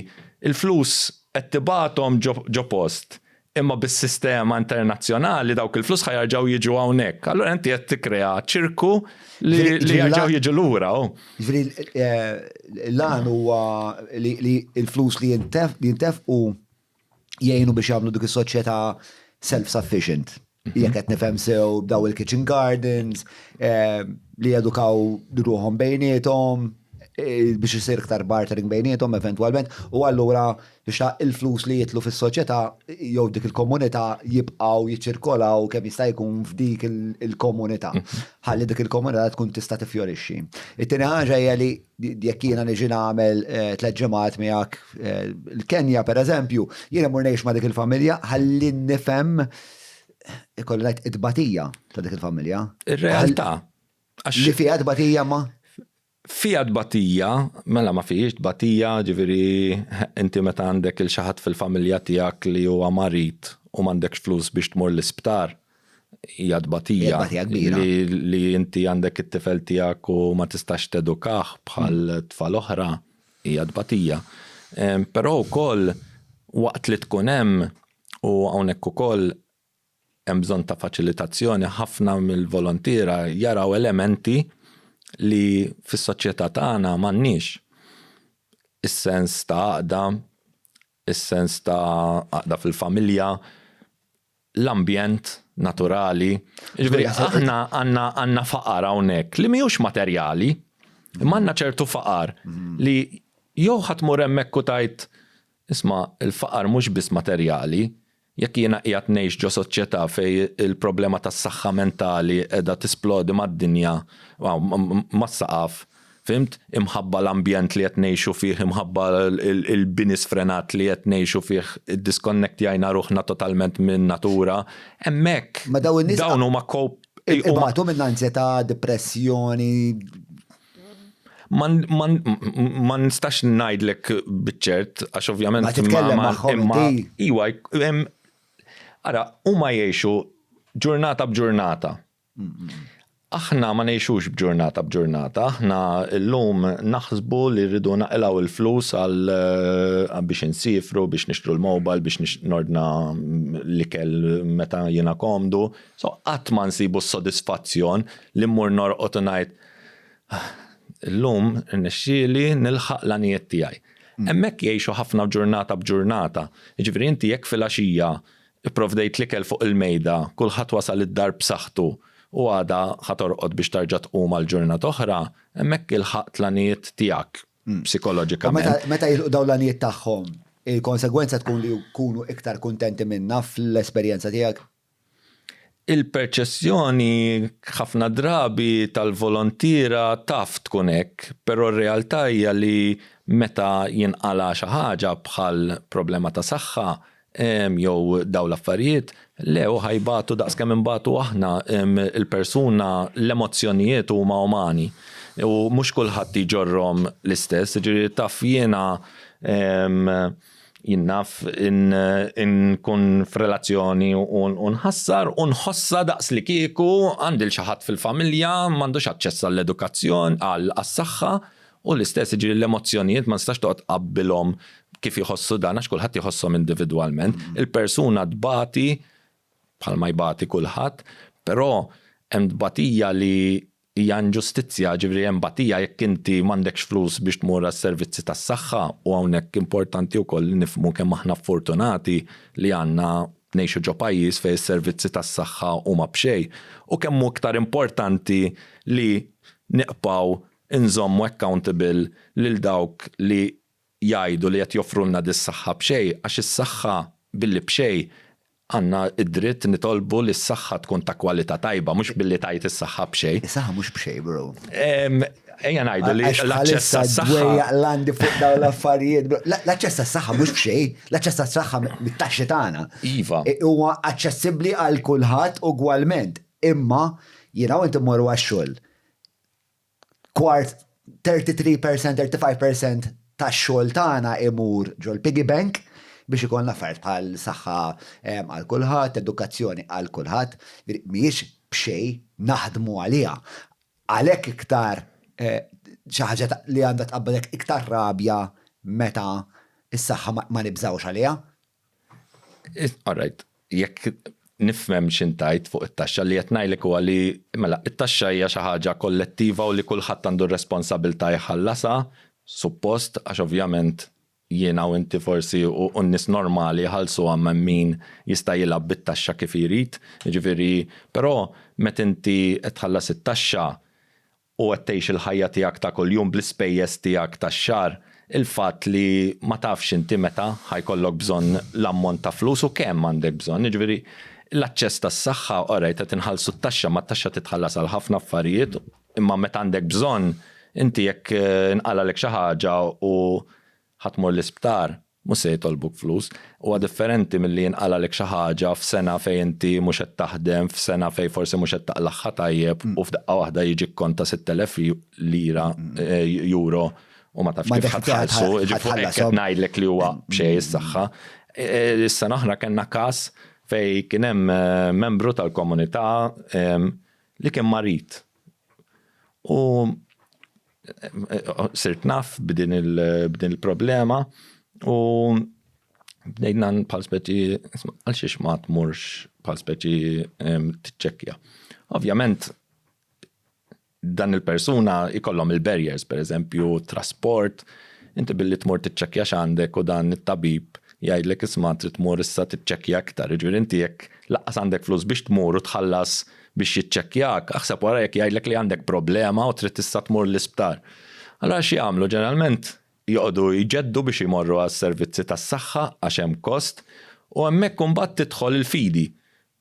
l-flus qed tibgħathom ġo post imma bis-sistema internazzjonali dawk il-flus ħa jerġgħu jiġu hawnhekk. Allura inti qed tikkrea ċirku li jerġgħu jiġu lura. Ġifieri l-għan huwa li l-flus li jintefqu jgħinu biex jagħmlu dik is-soċjetà self-sufficient. Jekk qed nifhem sew daw il-kitchen gardens, eh, li jedukaw ruħhom bejniethom, eh, biex isir iktar bartering bejniethom eventwalment, u allura biex ta' il-flus li jitlu fis-soċjetà jew dik il-komunità jibqgħu jiċċirkolaw kemm jista' jkun f'dik il-komunità. Ħalli dik il-komunità tkun tista' tifjorixxi. It-tieni ħaġa hija li jekk jiena niġi nagħmel eh, tliet ġimgħat miegħek eh, il-Kenja pereżempju, jiena mur ngħix ma' dik il-familja ħalli nifhem ikolli ngħid it-tbatija ta' dik il-familja. Ir-realtà. Li fiha tbatija ma? Fiha tbatija, mela ma fihiex tbatija, ġifieri inti meta għandek il xi ħadd fil-familja tiegħek li huwa marid u m'għandekx flus biex tmur l-isptar. Hija tbatija. Li, li inti għandek it-tifel tiegħek u ma tistax tedukah bħal mm. tfal oħra hija tbatija. Però wkoll waqt li tkun hemm u hawnhekk ukoll hemm bżonn ta' faċilitazzjoni, ħafna mill-volontiera jaraw elementi li fis-soċjetà tagħna m'għandniex. Is-sens ta' għaqda, is-sens ta' għaqda fil-familja, l-ambjent naturali. Jiġifieri aħna għandna għandna faqar hawnhekk li mhijiex materjali, imma għandna ċertu faqar li jew ħa tmur hemmhekk u tgħid isma' l-faqar mhux biss materjali, jekk jiena qiegħed ngħix ġo soċjetà fejn il-problema tas-saħħa mentali qiegħda tisplodi mad-dinja, mas-saqaf, Fhimt? Imħabba l-ambjent li qed ngħixu fih, imħabba l-bini sfrenat li qed ngħixu fih, iddiskonnektjajna ruħna totalment min-natura. Hemmhekk Ma dawn in-nies dawn huma cope Ibatu minn anzjetà, depressjoni. Ma ma nistax ngħidlek biċ-ċert għax ovvjament Ma titkellem magħhom inti. Iwa, ara, huma jgħixu ġurnata b'ġurnata. Aħna ma ngħixux b'ġurnata b'ġurnata, aħna llum naħsbu li rridu naqilgħu l-flus għal biex insiefru, biex nixtru l-mobile, biex nordna l-ikel meta jiena komdu. So qatt ma nsibu s-sodisfazzjon li mmur norqod u ngħid illum irnexxieli nilħaq l-għanijiet tiegħi. Hemmhekk jgħixu ħafna ġurnata b'ġurnata. Jiġifieri inti jekk filgħaxija Ipprovdejt l-ikel fuq il-mejda, kulħadd wasal id-dar b'saħħtu u għada ħa torqod biex tarġa' tqum għal ġurnata oħra, hemmhekk ilħaqt l-għanijiet tiegħek psikoloġikament. U meta jilħqu dawn l-għanijiet tagħhom, il-konsegwenza tkun li jkunu iktar kuntenti minna fl-esperjenza tiegħek? Il-perċezzjoni ħafna drabi tal-volontiera taf tkun hekk, però r-realtà hija li meta jinqala' xi ħaġa bħal problema ta' saħħa, jew dawn l-affarijiet, le u ħa jbatu daqs kemm inbatu aħna, il-persuna l-emozzjonijiet huma umani u mhux kulħadd jġorrhom l-istess, jiġifieri taf jiena jien naf inkun f'relazzjoni u nħassar u nħossha daqs li kieku għandi 'l xi ħadd fil-familja m'għandux aċċess għall-edukazzjoni għas-saħħa U l-istess, jiġifieri l-emozzjonijiet ma nistax toqgħod tqabbilhom kif jħossu dan għax kulħadd jħosshom individwalment. Il-persuna tbati bħalma jbati kulħadd, però hemm tbatija li hija inġustizzja, ġifieri hemm batija jekk inti m'għandekx flus biex tmur għas-servizzi tas-saħħa u hawnhekk importanti wkoll li nifhmu kemm aħna ffortunati li għandna ngħixu ġo pajjiż fejn is-servizzi tas-saħħa huma b'xejn u kemm hu iktar importanti li nibqgħu inżommu accountable lil dawk li jgħidu li qed joffrulna dis-saħħa b'xejn għax is-saħħa billi b'xejn għandna d-dritt nitolbu li s-saħħa tkun ta' kwalità tajba mhux billi tgħid is-saħħa b'xejn. Is-saħħa mhux b'xejn bro. Ejja ngħidu li l-aċċess għas-saħħa. Dwejjaq l-għandi fuq dawn l-affarijiet. L-aċċess għas-saħħa mhux b'xejn, l-aċċess għas-saħħa mit-taxxi tagħna. Iva. Huwa aċċessibbli għal kulħadd ugwalment. Imma jiena u inti mmorru għax-xogħol. Kwart, 33%, 35% tax-xogħol tagħna imur ġol-piggy bank biex ikollna affarijiet bħal saħħa għal kulħadd, edukazzjoni għal kulħadd, mhijiex b'xejn naħdmu għaliha. Għalhekk iktar xi ħaġa li għandha tqabbadek iktar rabja meta s-saħħa ma nibżgħux għaliha. All right, jekk nifhem x'intajt fuq it-taxxa li qed ngħidlek huwa li mela it-taxxa hija xi ħaġa kollettiva u li kulħadd għandu r-responsabilità jħallasha, suppost, għax ovvjament jiena u inti forsi u n-nies normali jħallsuha imma hemm min jista' jilgħab bit-taxxa kif irid, jiġifieri però meta inti qed tħallas it-taxxa u qed tgħix il-ħajja tiegħek ta' kuljum bl-ispejjeż tiegħek tax-xahar, il-fatt li ma tafx inti meta ħa jkollok bżonn l-ammont ta' flus u kemm għandek bżonn, jiġifieri l-aċċess tas-saħħa, alright qed inħallsu t-taxxa, imma t-taxxa titħallas għal ħafna affarijiet, imma meta għandek bżonn, inti jekk inqalgħalek xi ħaġa u ħa tmur l-isptar, mhux se jitolbuk flus. Huwa differenti milli jinqalgħalek xi ħaġa f'sena fejn inti mhux qed taħdem, f'sena fejn forsi mhux qed taqlagħha tajjeb u f'daqqa waħda jiġik kont ta' 6,000 lira, euro u ma tafx kif ħa tħallsu. Jiġifieri fuq hekk qed ngħidlek li huwa b'xejn is-saħħa. Is-sena oħra kellna każ Fejn kien hemm membru tal-komunità li kien marid. U sirt naf b'din il-problema u bdejna bħal speċi għal xiex ma tmurx bħal speċi tiċċekkja. Ovvjament dan il-persuna jkollhom il-barriers, per eżempju, trasport, inti billi tmur tiċċekkja x'għandek u dan it-tabib jgħidlek isma' trid tmur issa tiċċekkja aktar. Jiġifieri inti jekk lanqas għandek flus biex tmur u tħallas biex jiċċekkjak, aħseb wara jekk jgħidlek li għandek problema u trid issa tmur l-isptar. Allura x'jagħmlu ġeneralment joqogħdu jġeddu biex imorru għas-servizzi tas-saħħa għax hemm kost u hemmhekk imbagħad tidħol il-fidi.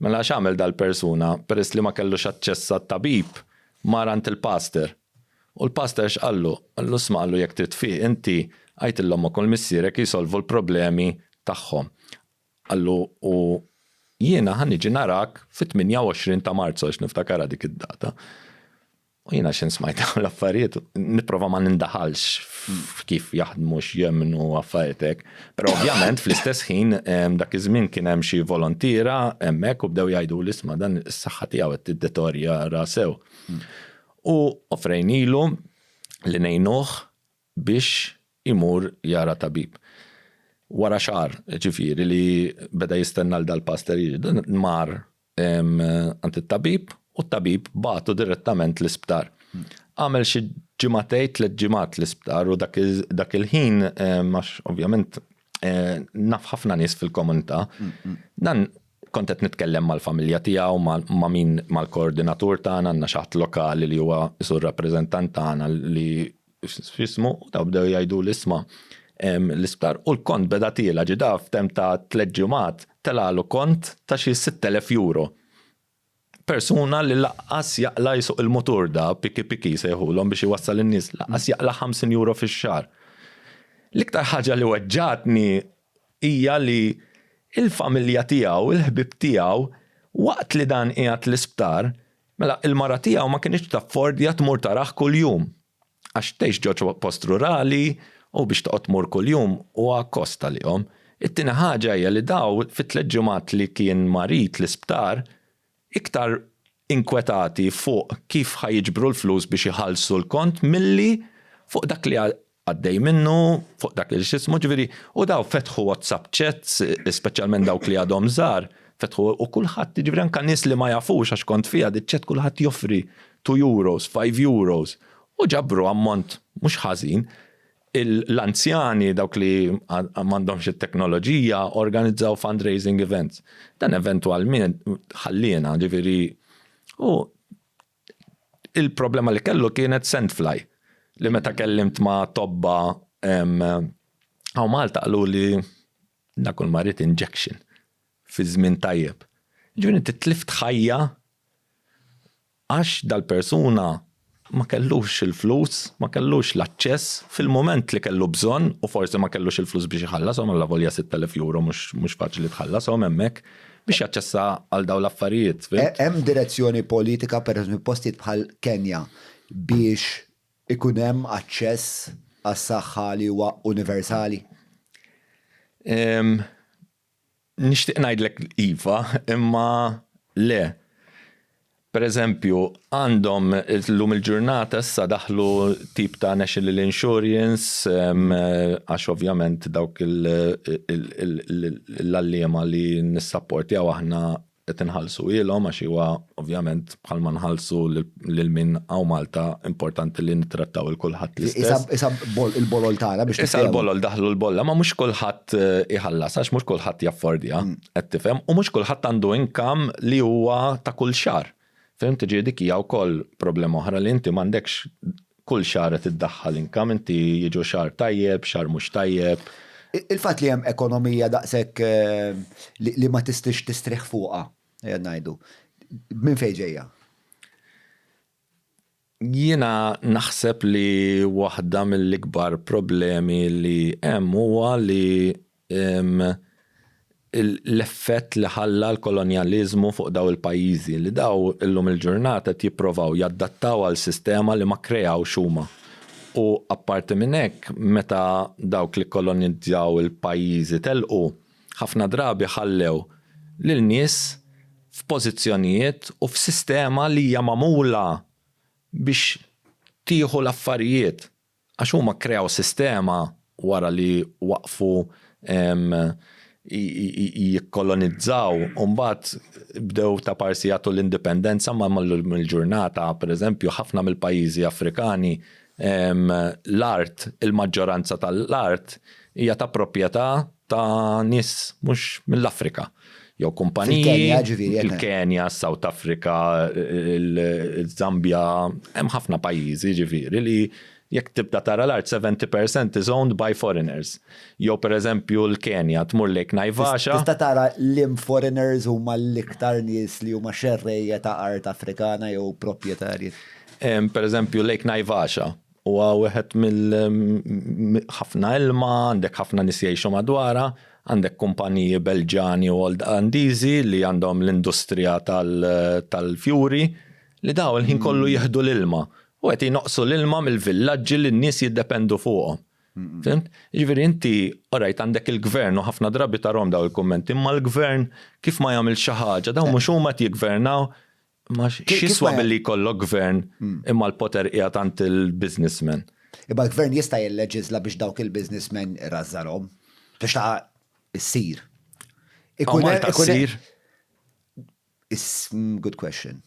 Mela x'għamel dal-persuna peress li ma kellux aċċess għat-tabib mar għand il-pastor. U l-pastor x'qallu? Qallu isma' qallu jekk trid tfiq inti għid 'l ommok u 'l missierek jsolvu l-problemi tagħhom. Qallu u jiena ħa niġi narak fit-28 ta' Marzu għax niftakarha dik id-data. U jiena x'in smajt dawn l-affarijiet, nipprova ma nindaħalx f'kif jaħdmu x'jemmnu affarijiet hekk. Però ovvjament fl-istess ħin dak iż-żmien kien hemm xi volontiera hemmhekk u bdew jgħiduli isma' dan is-saħħa tiegħu qed tiddetorjora sew. U offrejnilu li ngħinuh biex imur jara tabib. Wara xahar, ġifieri li beda jistenna l dal-pastor jiġi, dan mar għand it-tabib u t-tabib bagħtu direttament l-isptar. Għamel xi ġimagħtejn, tlett ġimgħat l-isptar u dak il-ħin għax ovvjament naf ħafna nies fil-komunità, dan kont qed nitkellem mal-familja tiegħu, ma' min mal-koordinatur tagħna, għandna xi ħadd lokali li huwa qisu r-rappreżentant tagħna li x'ismu, u daw bdew jgħiduli isma' l-isptar u l-kont beda tiela' ġie da f'temp ta' tlett ġimgħat telgħalu kont ta' xi 6,000 euro. Persuna li laqqas jaqla' jsuq il-mutur da, piki piki jsejħulhom biex iwassal in-nies, laqqas jaqla' 50 euro fix-xahar. L-iktar ħaġa li weġġgħatni hija li l-familja tiegħu, il-ħbieb tiegħu, waqt li dan qiegħed l-isptar, Mela, il-mara tiegħu ma kinitx taffordja tmur tarah kuljum, għax tgħix ġo post rurali u biex toqgħod tmur kuljum huwa kost għalihom. It-tieni ħaġa hija li daw fit-tliet ġimgħat li kien marid l-isptar, iktar inkwetati fuq kif ħa jiġbru l-flus biex iħallsu l-kont milli fuq dak li għaddej minnu, fuq dak li x'ismu, ġifieri, u daw fetħu WhatsApp chats, speċjalment dawk li għadhom żgħar, fetħu u kulħadd, ġifieri anke nies li ma jafux għax kont fiha di chat kulħadd joffri 2 euros, 5 euros u ġabru ammont mhux ħażin. L-anzjani dawk li m'għandhomx it-teknoloġija organizzaw fundraising events. Dan eventwalment ħalliena, ġifieri, u Il-problema li kellu kienet sandfly li meta kellimt ma' tobba hawn Malta qalu li dak kull ma ried injection fi żmien tajjeb. Ġifieri inti tlift ħajja għax dal-persuna ma kellux il-flus, ma kellux l-aċċess fil-mument li kellu bżonn u forsi ma kellux il-flus biex iħallashom allavolja 6,000 euro mhux faċli tħallashom hemmhekk. Biex jaċċessa għal dawn l-affarijiet, fhimt? Hemm direzzjoni politika, pereżempju postijiet bħal Kenja, biex ikun hemm aċċess għas-saħħa li huwa universali? Nixtieq ngħidlek iva, imma le. Per eżempju, għandhom illum il-ġurnata issa daħlu tip ta' national insurance għax ovvjament dawk l-għalliema li nissapportjaw aħna qed inħallsu ilhom għax huwa ovvjament bħalma nħallsu lil min hawn Malta importanti li nittrattaw il kulħadd l-istess. Isa il-bolol tagħna biex Isa l-bolol daħlu l-bolla, ma mhux kulħadd iħallas għax mhux kulħadd jaffordja. Qed tifhem? U mhux kulħadd għandu income li huwa ta' kull xahar. Fhimt? Jiġifieri dik hija wkoll problema oħra li inti m'għandekx kull xahar qed iddaħħal income, inti jiġu xahar tajjeb, xahar mhux tajjeb. Il-fatt li hemm ekonomija daqshekk li ma tistix tistrieħ fuqha, ejja ngħidu, minn fejn ġejja? Jiena naħseb li waħda mill-ikbar problemi li hemm huwa li l-effett li ħalla l-kolonjaliżmu fuq daw il-pajjiżi li daw illum il-ġurnata qed jipprovaw jadattaw għal sistema li ma kreawx huma. U apparti minn hekk meta dawk li kkolonizzaw il-pajjiżi telqu, ħafna drabi ħallew. lil nies f'pożizzjonijiet u f'sistema li hija magħmula biex tieħu l-affarijiet. Għax huma kkreaw sistema wara li waqfu jikkolonizzaw u mbagħad bdew taparsi jagħtu l-indipendenza ma mal-lum il-ġurnata, pereżempju, ħafna mill-pajjiżi Afrikani l-art, il-maġġoranza tal-art hija ta' proprjetà ta' nies mhux mill-Afrika. Jew kumpaniji. Fil-Kenja, ġifieri. Il-Kenja, South Africa, il-Zambja, hemm ħafna pajjiżi ġifieri li jekk tibda tara l-art 70% is owned by foreigners. Jew pereżempju l-Kenja tmur Lake Naivasha. Tista' tara liem foreigners huma l-iktar nies li huma xerrejja ta' art Afrikana jew proprjetarji? Pereżempju Lake Naivasha huwa wieħed mill ħafna ilma, għandek ħafna nies jgħixu madwarha, għandek kumpaniji Belġjani u Olandiżi li għandhom l-industrija tal-fjuri li dawn il-ħin kollu jieħdu l-ilma u qed jnoqqsu l-ilma mill-villaġġi li n-nies jiddependu fuqhom. Fhimt? Jiġifieri inti, alright, għandek il-gvern u ħafna drabi tarhom dawn il-kummenti, imma l-gvern kif ma jagħmilx xi ħaġa, dawn mhux huma qed jiggvernaw, Imma x'jiswa billi jkollok gvern imma l-poter qiegħed għand il-businessmen? Imma l-gvern jista' jilleġiżla biex dawk il-businessmen irażżarhom. Biex ta' issir. Hawn Malta ssir? Good question.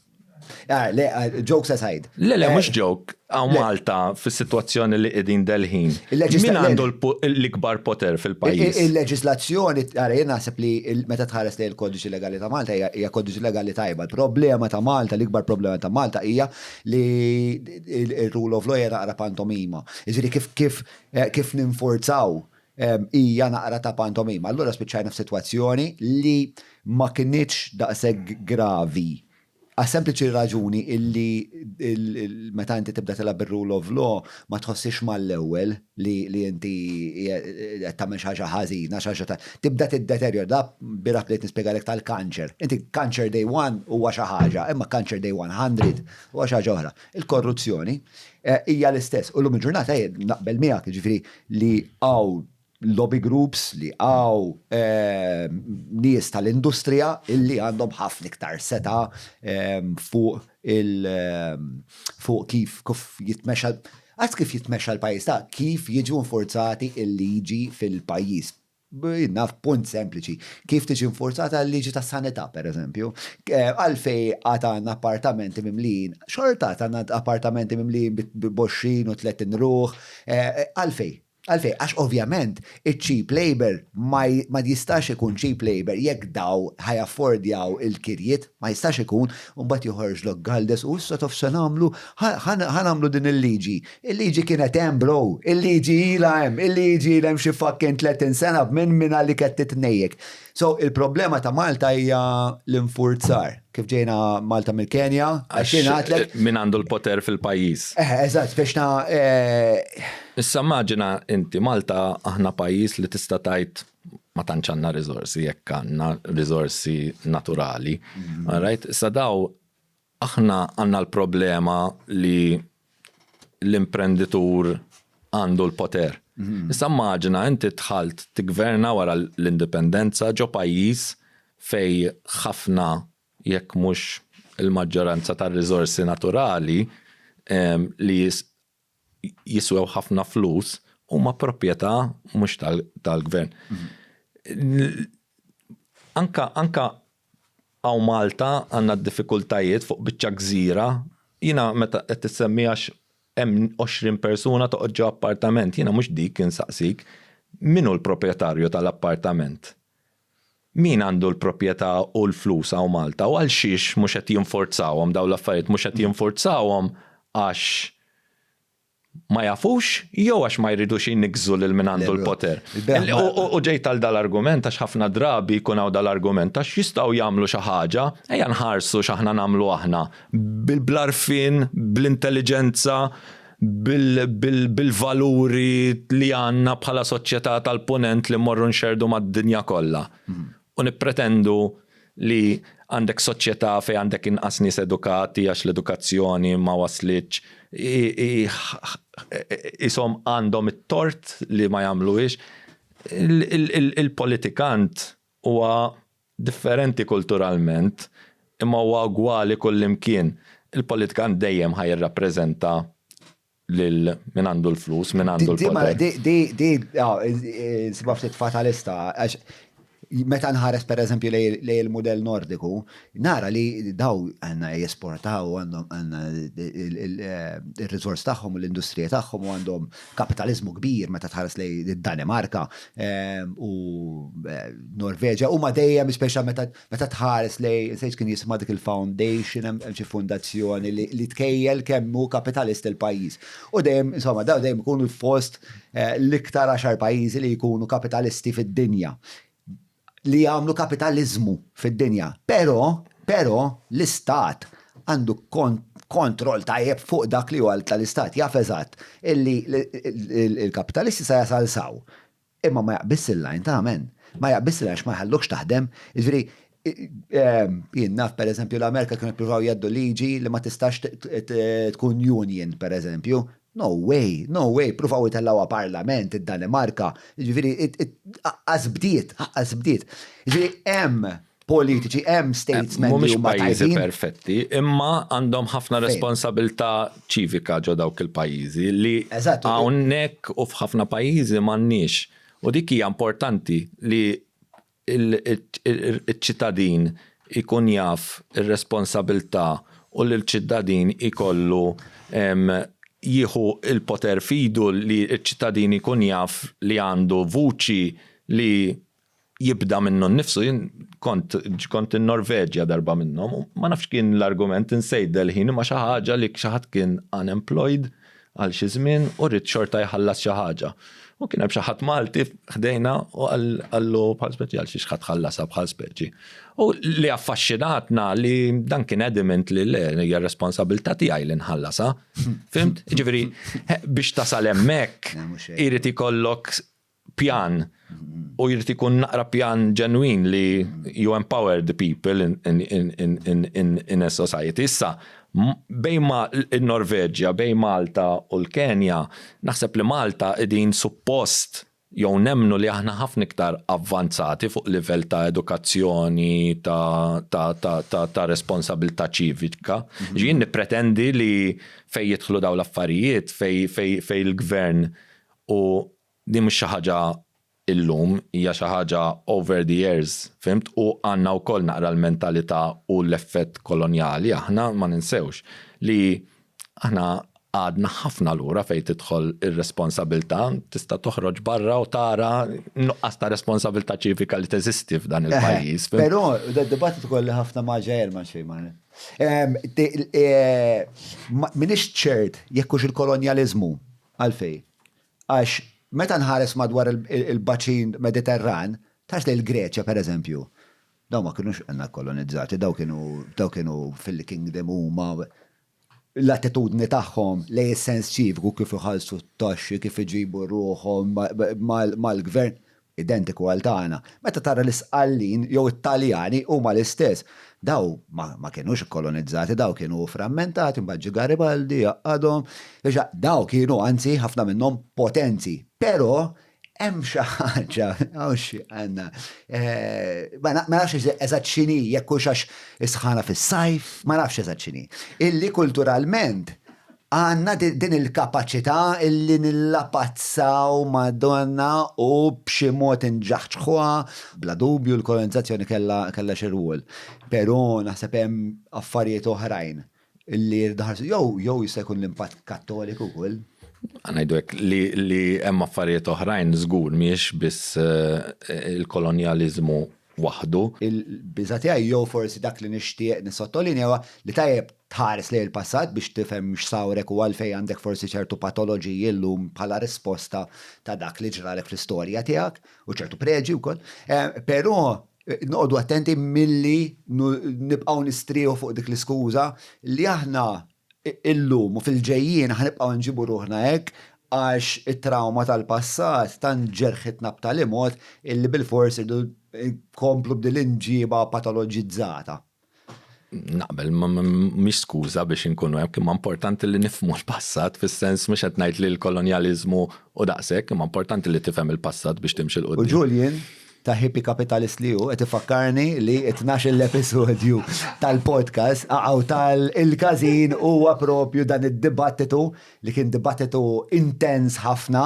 Ah, le, ah, jokes aside. Le, le, mhux joke. Hawn Malta fis-sitwazzjoni li qegħdin delħin. Min għandu l-ikbar poter fil-pajjiż? Il-leġislazzjoni, ara jien naħseb li meta tħares lejn il-kodiċi legali ta' Malta hija kodiċi legali tajba. Il-problema ta' Malta, l-ikbar problema ta' Malta hija li il-rule of law hija naqra pantomima. Jiġifieri kif kif eh, kif ninforzaw eh, hija naqra ta' pantomima. Allura spiċċajna f'sitwazzjoni li ma kinitx daqshekk gravi Għas-sempliċi raġuni illi meta inti tibda tilgħab bir-rule of law ma tħossix mal-ewwel li li inti qed tagħmel xi ħaġa ħażina, xi ħaġa ta' tibda tiddeterjora. Da bieraħ bdejt nispjegalek tal-kanċer. Inti kanċer day one huwa xi ħaġa, imma kanċer day 100 huwa xi ħaġa oħra. Il-korruzzjoni hija l-istess. U llum il-ġurnata jien naqbel miegħek, jiġifieri li hawn lobby groups li hawn nies tal-industrija illi għandhom ħafna iktar setgħa fuq il fuq kif kif jitmexxa għax kif jitmexxa l-pajjiż ta' kif jiġu infurzati l-liġi fil-pajjiż. Jien naf punt sempliċi, kif tiġi infurzata l-liġi tas-sanità pereżempju. Għalfejn għad għandna appartamenti mimlijin, xorta għad għandna appartamenti mimlijin b'20 u 30 ruħ, għalfejn? Għalfejn? Għax ovvjament iċ-cheap labour ma ma jistax ikun cheap labour jekk daw ħa jaffordjaw il-kirjiet, ma jistax ikun, u mbagħad joħorġlok Galdes u issa taf x'se nagħmlu, ħa nagħmlu din il-liġi. Il-liġi kienet hemm bro, il-liġi ilha hemm, il-liġi ilha hemm xi fucking 30 sena minn minn għalik qed titnejjek. So il-problema ta' Malta hija l-infurzar. Kif ġejna Malta mill-Kenja, għax jien għadlek. Min għandu l-poter fil-pajjiż. Eh, eżatt, biex na. Eh, Issa immaġina inti Malta aħna pajjiż li tista' tgħid ma tantx għandna riżorsi jekk għandna riżorsi naturali. Mm. Right? Issa daw aħna għandna l-problema li l-imprenditur għandu l-poter. Mhm. Issa immaġina inti dħalt tigverna wara l-indipendenza ġo pajjiż fej ħafna jekk mhux il-maġġoranza tar-riżorsi naturali li jiswew ħafna flus huma proprjetà mhux tal-gvern. Mhm. Anka anka hawn Malta għandna d-diffikultajiet fuq biċċa gżira. Jiena meta qed tissemmi għax hemm 20 persuna toqgħod ġo appartament, jiena mhux dik insaqsik, min hu l-proprjetarju tal-appartament? Min għandu l-proprjetà u l-flus hawn Malta u għal xiex mhux qed jinforzawhom dawn l-affarijiet mhux qed jinforzawhom għax ma jafux jew għax ma jridux jniggżu lil min għandu l-poter. U ġejt għal dal-argument għax ħafna drabi jkun hawn dal-argument għax jistgħu jagħmlu xi ħaġa, ejja nħarsu x'aħna nagħmlu aħna bl-għarfien, bl-intelliġenza, bil-valuri li għandna bħala soċjetà tal-Punent li mmorru nxerrdu mad-dinja kollha. U nippretendu li għandek soċjetà fejn għandek inqas nies edukati għax l-edukazzjoni ma waslitx, qishom għandhom it-tort li ma jagħmluhiex. Il-politikant huwa. differenti kulturalment imma huwa ugwali kullimkien. Il-politikant dejjem ħa jirrappreżenta lil min għandu l-flus, min għandu l-poter. Di, di, di, nsibha ftit fatalista, għax meta nħares per eżempju lej il-modell nordiku, nara li daw għanna jesportaw għandhom għanna il-rizors tagħhom u l-industrija tagħhom u għandhom kapitalizmu kbir meta tħares lej id-Danimarka u Norveġa huma dejjem speċa meta Meta tħares lejn, nsejt kien jisimha dik il-foundation, hemm xi fondazzjoni li tkejjel kemm hu kapitalist il-pajjiż. U dejjem, insomma, dawn dejjem ikunu fost eh, l-iktar għaxar pajjiżi li jkunu kapitalisti fid-dinja. Li jagħmlu kapitaliżmu fid-dinja. Però, però l-istat għandu kontroll tajjeb fuq dak li huwa tal-istat. Jaf eżatt illi il-kapitalisti sa jasalsaw. Imma ma jaqbiżx il-line ta' men. Ma jaqbiżx il-line għax ma jħallukx taħdem. Jiġifieri, jien naf pereżempju l-Amerika kienu jippruvaw jgħaddu liġi li ma tistax tkun union pereżempju. No way, no way, pruvaw itellgħuha parlament id-Danimarka. Jiġifieri, aqqas bdiet, aqqas bdiet. Jiġifieri hemm politiċi, hemm statesmen li huma pajjiżi perfetti, imma għandhom ħafna responsabilità ċivika ġo dawk il-pajjiżi li hawnhekk u f'ħafna pajjiżi m'għandniex. U dik hija importanti li il-ċittadin ikun jaf ir-responsabilità u li l-ċittadin ikollu jieħu il-poter f'idu li ċ-ċittadin ikun jaf li għandu vuċi li jibda minnu nnifsu, jien kont kont in-Norveġja darba minnhom, u ma nafx kien l-argument insejt del-ħin imma xi ħaġa li xi ħadd kien unemployed għal xi żmien u ried xorta jħallas xi ħaġa. U kien hemm xi ħadd Malti ħdejna u qallu bħal speċi għal xiex ħa tħallasha bħal speċi. U li affaxxinatna li dan kien adamant li le hija responsabilità tiegħi li nħallasha. Fhimt? Jiġifieri biex tasal hemmhekk irid ikollok pjan u jrid ikun naqra pjan ġenwin li you empower the people in, in, in, in, in, in a society. Issa, bejn ma il-Norveġja, bejn Malta u l-Kenja, naħseb li Malta qegħdin suppost jew nemmnu li aħna ħafna iktar avvanzati fuq livell ta' edukazzjoni, ta', ta, ta, ta, ta responsabilità ċivika. Jien nippretendi li fej jidħlu dawn l-affarijiet, fej, fej, fej il-gvern u din mhux xi ħaġa illum, hija xi ħaġa over the years, fhimt? U għandna wkoll naqra l-mentalità u l-effett kolonjali aħna ma ninsewx li aħna għadna ħafna lura fejn tidħol ir-responsabilità, tista' toħroġ barra u tara nuqqas ta' responsabilità ċivika li teżisti f'dan il-pajjiż. Però da dibattitu kolli ħafna ma' ġejjer ma' xejn ma' Minix ċert jekk hux il-kolonjaliżmu għalfej. Għax meta nħares madwar il-baċin Mediterran, tħares lejn il-Greċja pereżempju, dawn ma kinux għandna kolonizzati, daw kienu daw kienu fil-kingdom huma l-attitudni tagħhom lejn is-sens ċiviku kif iħallsu t-taxxi, kif iġibu ruħhom mal-gvern, identiku għal tagħna. Meta tara l-Isqallin jew it-Taljani huma l-istess. Daw ma kinux ikkolonizzati, daw kienu frammentati, mbagħad ġie Garibaldi għaqqadhom. Daw kienu anzi ħafna minnhom potenzi. Però hemm xi ħaġa, hawn xi għandna, eh, ma nafx eżatt x'inhi, jekk hux għax is-sħana fis-sajf, ma nafx eżatt x'inhi. Illi kulturalment għandna din il-kapaċità illi nillapazzaw madonna u b'xi mod inġaħġħuha, bla dubju l-kolonizzazzjoni kellha xi rwol. Però naħseb hemm affarijiet oħrajn illi rridu jew jew jista' jkun l-impatt Kattoliku wkoll. Ngħidu hekk li hemm affarijiet oħrajn żgur mhijiex biss il-kolonjaliżmu waħdu. Il-biża' tiegħi jew forsi dak li nixtieq nissottolinja huwa li tajjeb tħares lejn il-passat biex tifhem x'sawrek u għalfejn għandek forsi ċertu patoloġiji llum bħala risposta ta' dak li ġralek fl-istorja tiegħek u ċertu preġi wkoll. Eh, però eh, noqogħdu attenti milli nibqgħu nistrieħu fuq dik l-iskuża li aħna illum u fil-ġejjien ħa nibqgħu nġibu ruħna hekk għax it-trawma tal-passat tant ġerħitna b'tali mod illi bilfors irridu nkomplu b'din l-imġiba patoloġizzata. Naqbel, mhix skuża biex inkunu hekk, imma importanti li nifhmu l-passat fis-sens mhux qed ngħid li l-kolonjaliżmu u daqshekk, imma importanti li tifhem il-passat biex timxi 'l quddiem. U Julian? ta' hippie kapitalist li hu qed ifakkarni li t-tnax-il episodju tal-podcast aqgħu tal-Il-Każin huwa propju dan id-dibattitu li kien dibattitu intens ħafna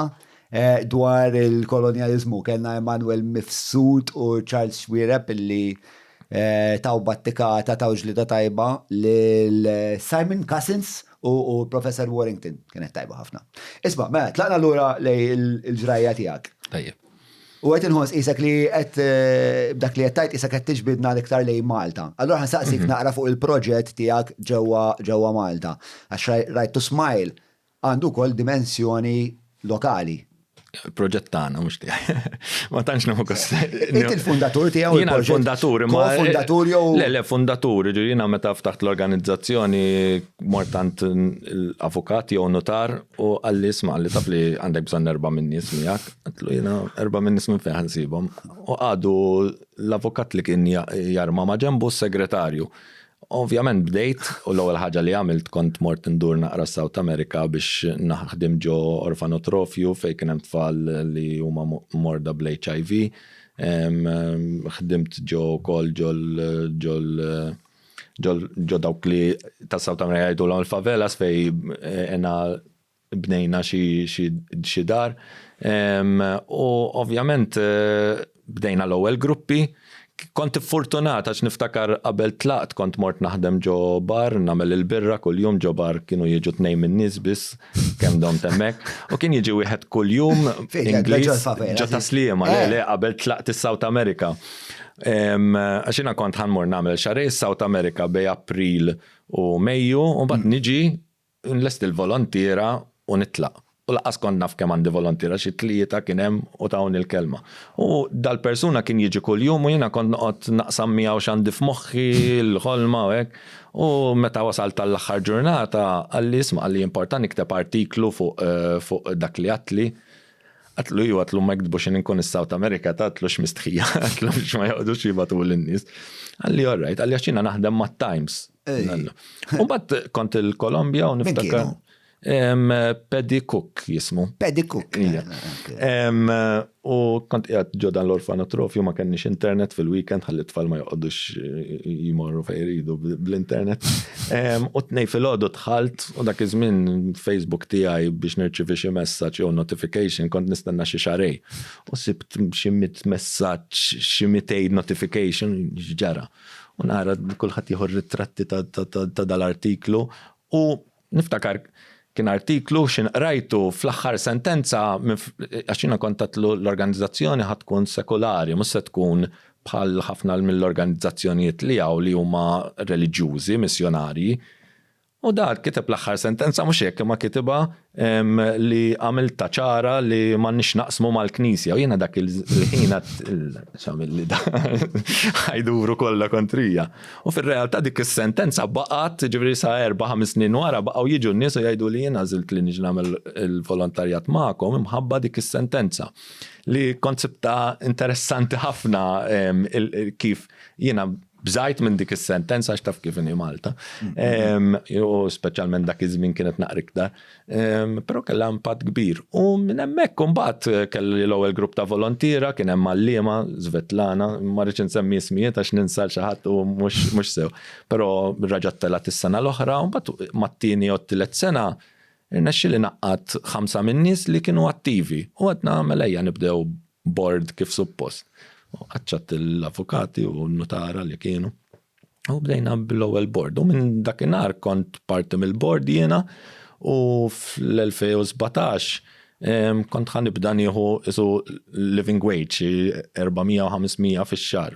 eh, dwar il-kolonjaliżmu. Kellna Emanuel Mifsud u Charles Xuereb illi eh, taw battikata taw ġlida tajba lil Simon Cousins u Professor Warrington. Kienet tajba ħafna. Isma' mela tlaqna lura lej il-ġrajja tiegħek. Tajjeb. U qed inħoss qisek li qed eh, b'dak li qed tgħid qisek qed tiġbidna l-iktar lejn Malta. Allura ħa nsaqsik mhm. naqra fuq il-proġett tiegħek ġewwa ġewwa Malta. Għax Right to Smile għandu wkoll dimensjoni lokali. Il-proġett tagħna mhux tiegħi. Ma tantx nieħu gost. Inti il-fundatur tiegħu. Jiena l-fundatur imma. Fundatur jew. Le, le, fundatur, jiena meta ftaħt l-organizzazzjoni mort għand l-avukat jew notar u qalli isma' qalli taf li għandek bżonn erba' min-nies miegħek. Għedtlu jiena erba' min-nies minn fejn ħa nsibhom. U qagħdu l-avukat li kien jarma ma' ġenbu s-segretarju. Ovvjament bdejt u l-ewwel ħaġa li għamilt kont mort indur naqra South America biex naħdem ġo orfanotrofju fejn kien hemm tfal li huma morda bl-HIV. Ħdimt ġo wkoll ġo ġo dawk li ta' South America jgħidulhom il-favelas fejn għena bnejna xi dar. U ovvjament bdejna l-ewwel gruppi. Kont iffurtunat għax niftakar qabel tlaqt kont mort naħdem ġo bar, nagħmel il-birra kuljum ġo bar kienu jiġu tnejn min-nies biss kemm domt hemmhekk. U kien jiġi wieħed kuljum Ingliż ġo Tas-Sliema, le le qabel tlaqt is-South America. Għax jiena kont ħa nmur nagħmel xahrejn is-South America bejn April u Mejju u mbagħad niġi Nlesti l-volontiera u nitlaq. U lanqas kont naf kemm għandi volontiera, xi tlieta kien hemm u tawni l-kelma. U dal-persuna kien jiġi kuljum u jiena kont noqgħod naqsam miegħu x'għandi f'moħħi, l-ħolma u hekk. U meta wasalt għall-aħħar ġurnata qalli isma' qalli jimporta nikteb artiklu fuq fuq dak li għadtli. Għadtlu iva, għadtlu ma jiktbux jien inkun is-South America, ta' għadtlu x'mistħija, għadtlu biex ma joqgħodux jibgħatuli n-nies. Qalli all right, qalli għax jiena naħdem mat-Times. U mbagħad kont il-Kolombja u niftakar. Paddy Cook jismu. Paddy Cook. U kont qiegħed ġo dan l-orfanotrofju ma kenniex internet fil-weekend ħalli t-tfal ma joqogħdux jmorru fejn jridu bl-internet. U tnej filgħodu dħalt u dak iż-żmien Facebook tiegħi biex nirċievi xi messaġġ jew notification kont nistenna xi xahrejn. U sibt xi mitt messaġġ, xi 200 notification, x'ġara. U nara kulħadd jieħu r-ritratti ta' dal-artiklu u niftakar kien artiklu x'in qrajtu fl-aħħar sentenza għax jiena kont għedtlu l-organizzazzjoni ħa tkun sekulari mhux se tkun bħal ħafna mill-organizzazzjonijiet li hawn li huma reliġjużi, missjonarji. U da kiteb l-aħħar sentenza mhux hekk imma kitibha li għamiltha ċara li m'għandniex naqsmu mal-Knisja. U jiena dak il-ħin għedt x'għamilli da ħajduru kollha kontrija. U fir-realtà dik is-sentenza baqgħet, jiġifieri sa erba' ħames snin wara baqgħu jiġu n-nies u jgħidu li jien għażilt li niġi nagħmel il-volontarjat magħkom imħabba dik is-sentenza. Li kont sibtha interessanti ħafna kif jiena Bżajt minn dik is-sentenza għax taf kif inhi Malta. U speċjalment dak iż-żmien kienet naqra iktar. Però kellha impatt kbir. U minn hemmhekk imbagħad kelli l-ewwel grupp ta' volontiera, kien hemm għalliema, Svetlana, ma rridx insemmi ismijiet għax ninsa 'l xi ħadd u mhux sew. Però reġgħet telgħet is-sena l-oħra u mbagħad mat-tieni jew t-tielet sena irnexxieli ngħaqqad ħamsa min-nies li kienu attivi u għedna mela ejja nibdew board kif suppost. U qaċċat l-avukati u n-nutara li kienu. U bdejna bl-ewwel board. U minn dakinhar kont parti mill-board jiena u fl-2017 kont ħa nibda nieħu isu living wage, 400 u 500 fix-xahar.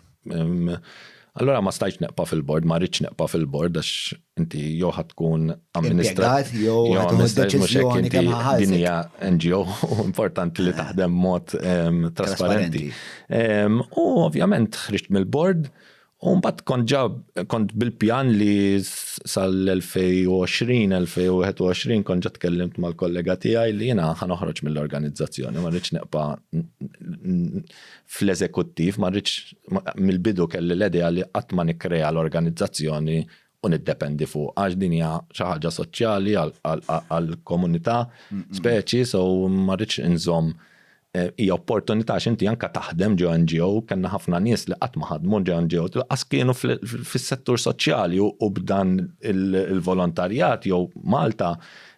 Allura ma stajtx neqpa' fil-bord, ma ridtx neqpa' fil-bord għax inti jew ħa tkun amministrat jew deċiżjoni kemm din hija NGO importanti li taħdem mod trasparenti. U ovvjament ħriġt mill-bord u mbagħad kont ġa kont bil-pjan li sal-2020, 2021 kont ġa tkellimt mal-kollega tiegħi li jiena ħa noħroġ mill-organizzazzjoni, ma rridx neqpa' fl-eżekuttiv, ma rridx, mill-bidu kelli l-idea li qatt ma nikkrea l-organizzazzjoni u niddependi fuqha għax din hija xi ħaġa soċjali għall-komunità speċi, so ma rridx inżomm. Hija opportunità għax inti anke taħdem ġo NGO, kellna ħafna nies li qatt ma ħadmu ġo NGO, lanqas kienu fis-settur soċjali u b'dan il-volontarjat jew Malta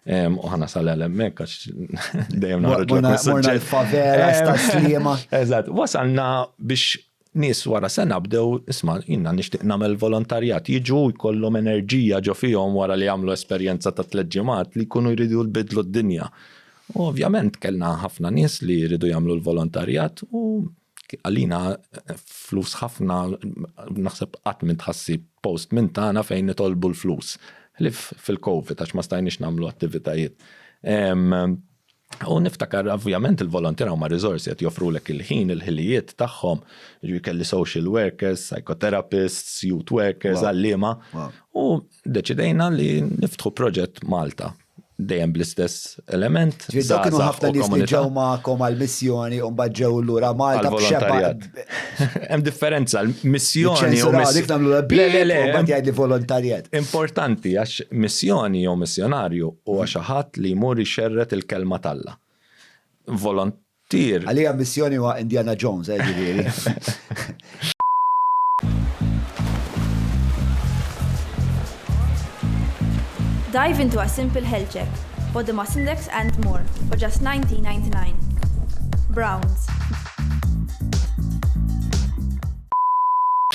u ħa nasal għal hemmhekk għax dejjem noħroġ. Morna l-favela, tas-Sliema. Eżatt, wasalna biex nies wara sena bdew isma' jiena nixtieq nagħmel volontarjat, jiġu jkollhom enerġija ġo fihom wara li jagħmlu esperjenza ta' tlett ġimgħat li jkunu jridu jbiddlu d-dinja. U ovvjament kellna ħafna nies li jridu jagħmlu l-volontarjat u għalina flus ħafna naħseb qatt minn tħassib post minn tagħna fejn nitolbu l-flus. Ħlief fil-Covid għax ma stajniex nagħmlu attivitajiet. U niftakar ovvjament il-volontiera huma riżorsi qed joffrulek il-ħin, il-ħilijiet tagħhom. Ġifieri kelli social workers, psychotherapists, youth workers, għalliema. U deċidejna li niftħu proġett Malta. Dejjem bl-istess element. Ġifieri dawk kienu ħafna nies li ġew magħkom għall-missjoni u mbagħad ġew lura Malta b'xebgħa. Hemm differenza, l-missjoni u dik nagħmlu Le, le, le. Mbagħad jgħid li volontarjat. Importanti għax missjoni jew missjonarju huwa xi ħadd li jmur ixerred il-kelma t'Alla. Volontier. Għalija missjoni huwa Indiana Jones, eh, ġifieri. Dive into a simple health check, body mass index and more for just 19.99. Browns.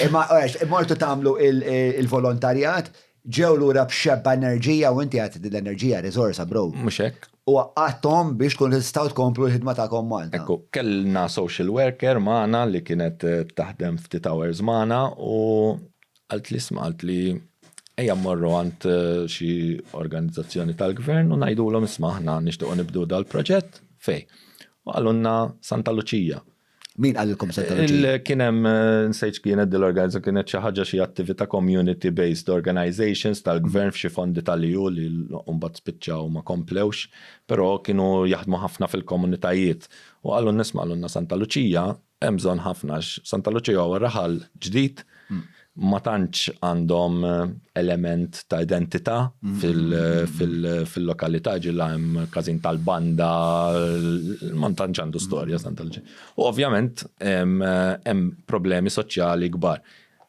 Imma għax, mortu tagħmlu il-volontarjat, ġew lura b'xebba enerġija u inti għad l-enerġija riżorsa, bro. Mhux hekk. U għaqqadthom biex tkun tistgħu tkomplu l-ħidma tagħkom Malta. Ekku, kellna social worker magħna li kienet taħdem ftit hours magħna u qaltli isma' qaltli ejja mmorru għand xi organizzazzjoni tal-gvern u ngħidulhom isma' aħna nixtiequ nibdew dal-proġett fejn. U qalulna Santa Luċija. Min qalilkom Santa Luċija? Kien hemm nsejt x'kienet din l-organizzazzjoni, kienet xi ħaġa xi attività community based organizations tal-gvern f'xi fondi tal-EU li mbagħad spiċċaw ma komplewx, però kienu jaħdmu ħafna fil-komunitajiet. U qalulna isma' qalulna Santa Luċija Hemm bżonn ħafna għax Santa Luċija huwa raħal ġdid, ma tantx għandhom element ta' identità fil-lokalità, ġieli la hemm każin tal-banda, ma tantx għandu storja Santa Luċija. U ovvjament hemm problemi soċjali kbar.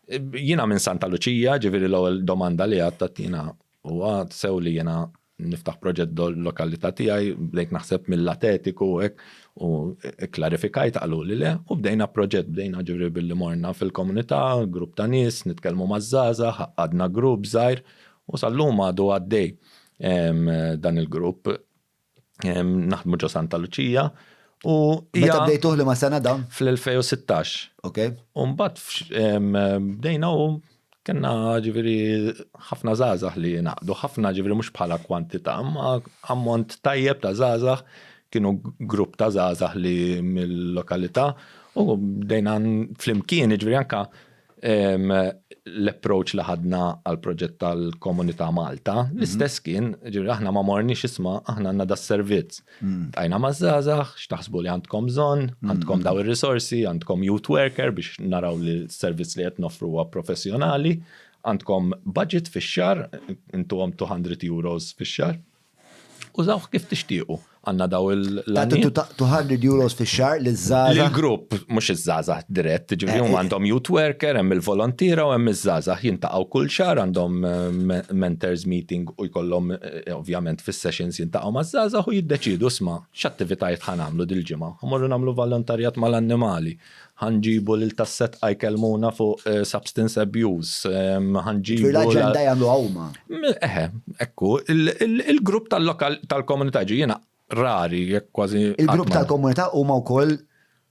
Jiena minn Santa Luċija, ġifieri l-ewwel domanda li għadt jiena Huwa sew li jiena niftaħ proġett dol-lokalità tiegħi, bdejt naħseb mill-lat etiku u hekk, u kklarifikajt qaluli le, u bdejna proġett, bdejna ġifieri billi morna fil-komunità, grupp ta' nies, nitkellmu maż-żgħażagħ, għaqqadna grupp żgħir, u sal-lum għadu għaddej dan il-grupp. Naħdmu ġo Santa Luċija u Meta bdejtuh liema sena dan? Fl-2016. Ok. U mbagħad bdejna u kellna ġifieri ħafna żgħażagħ li ngħaqdu, ħafna ġifieri mhux bħala kwantità, imma ammont tajjeb ta' żgħażagħ kienu grupp ta' żgħażagħ li mill-lokalità u bdejna flimkien ġifieri anke L-approach li ħadna għall-proġett tal-Komunità Malta, mhm. l-istess kien, ġifieri aħna ma morniex isma' aħna għandna da servizz. Mm. Tajna ma' żgħażagħ, x'taħsbu li għandkom bżonn, mm. għandkom daw ir-risorsi, għandkom youth worker biex naraw li s-servizz li qed noffru huwa professjonali, għandkom budget fix-xahar, intuhom 200 euros fix-xahar. Użawh kif tixtiequ. Għandna daw il-għanijiet. 200 euros fix-xahar liż-żgħażagħ? Lill-grupp, mhux iż-żgħażagħ dirett, jiġifieri huma għandhom youth worker, hemm il-volontiera u hemm iż-żgħażagħ jintaqgħu kull xahar għandhom mentors meeting u jkollhom ovvjament fis-sessions jintaqgħu maż-żgħażagħ u jiddeċiedu isma' x'attivitajiet ħa nagħmlu dil-ġimgħa. Ħa mmorru nagħmlu volontarjat mal-annimali. Ħa nġibu lil tas-Sedqa jkellmuna fuq substance abuse, ħa nġibu. Ġifieri l-aġenda jagħmluha huma. Eħe, ekku, il-grupp tal-lokal tal-komunità ġi jiena rari jekk kważi. Il-grupp tal-komunità huma wkoll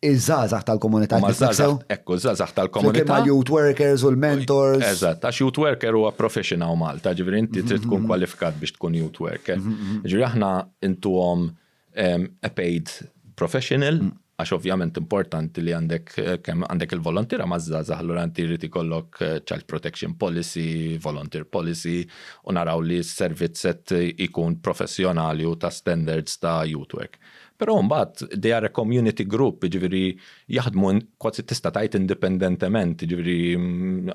iż-żgħażagħ tal-komunità. Huma żgħażagħ, ekku, żgħażagħ tal-komunità. Flimkien mal-youth workers u l-mentors. Eżatt, għax youth worker huwa profession hawn Malta, ġifieri inti trid tkun kwalifikat biex tkun youth worker. Ġifieri aħna intuhom a paid professional, għax ovvjament importanti li għandek eh, kemm għandek il-volontira ma' żgħażagħ allura inti jrid ikollok eh, child protection policy, volunteer policy u naraw li s-servizz qed ikun professjonali u ta' standards ta' youth work. Però mbagħad they are a community group, jiġifieri jaħdmu kważi tista' tgħid indipendentement, jiġifieri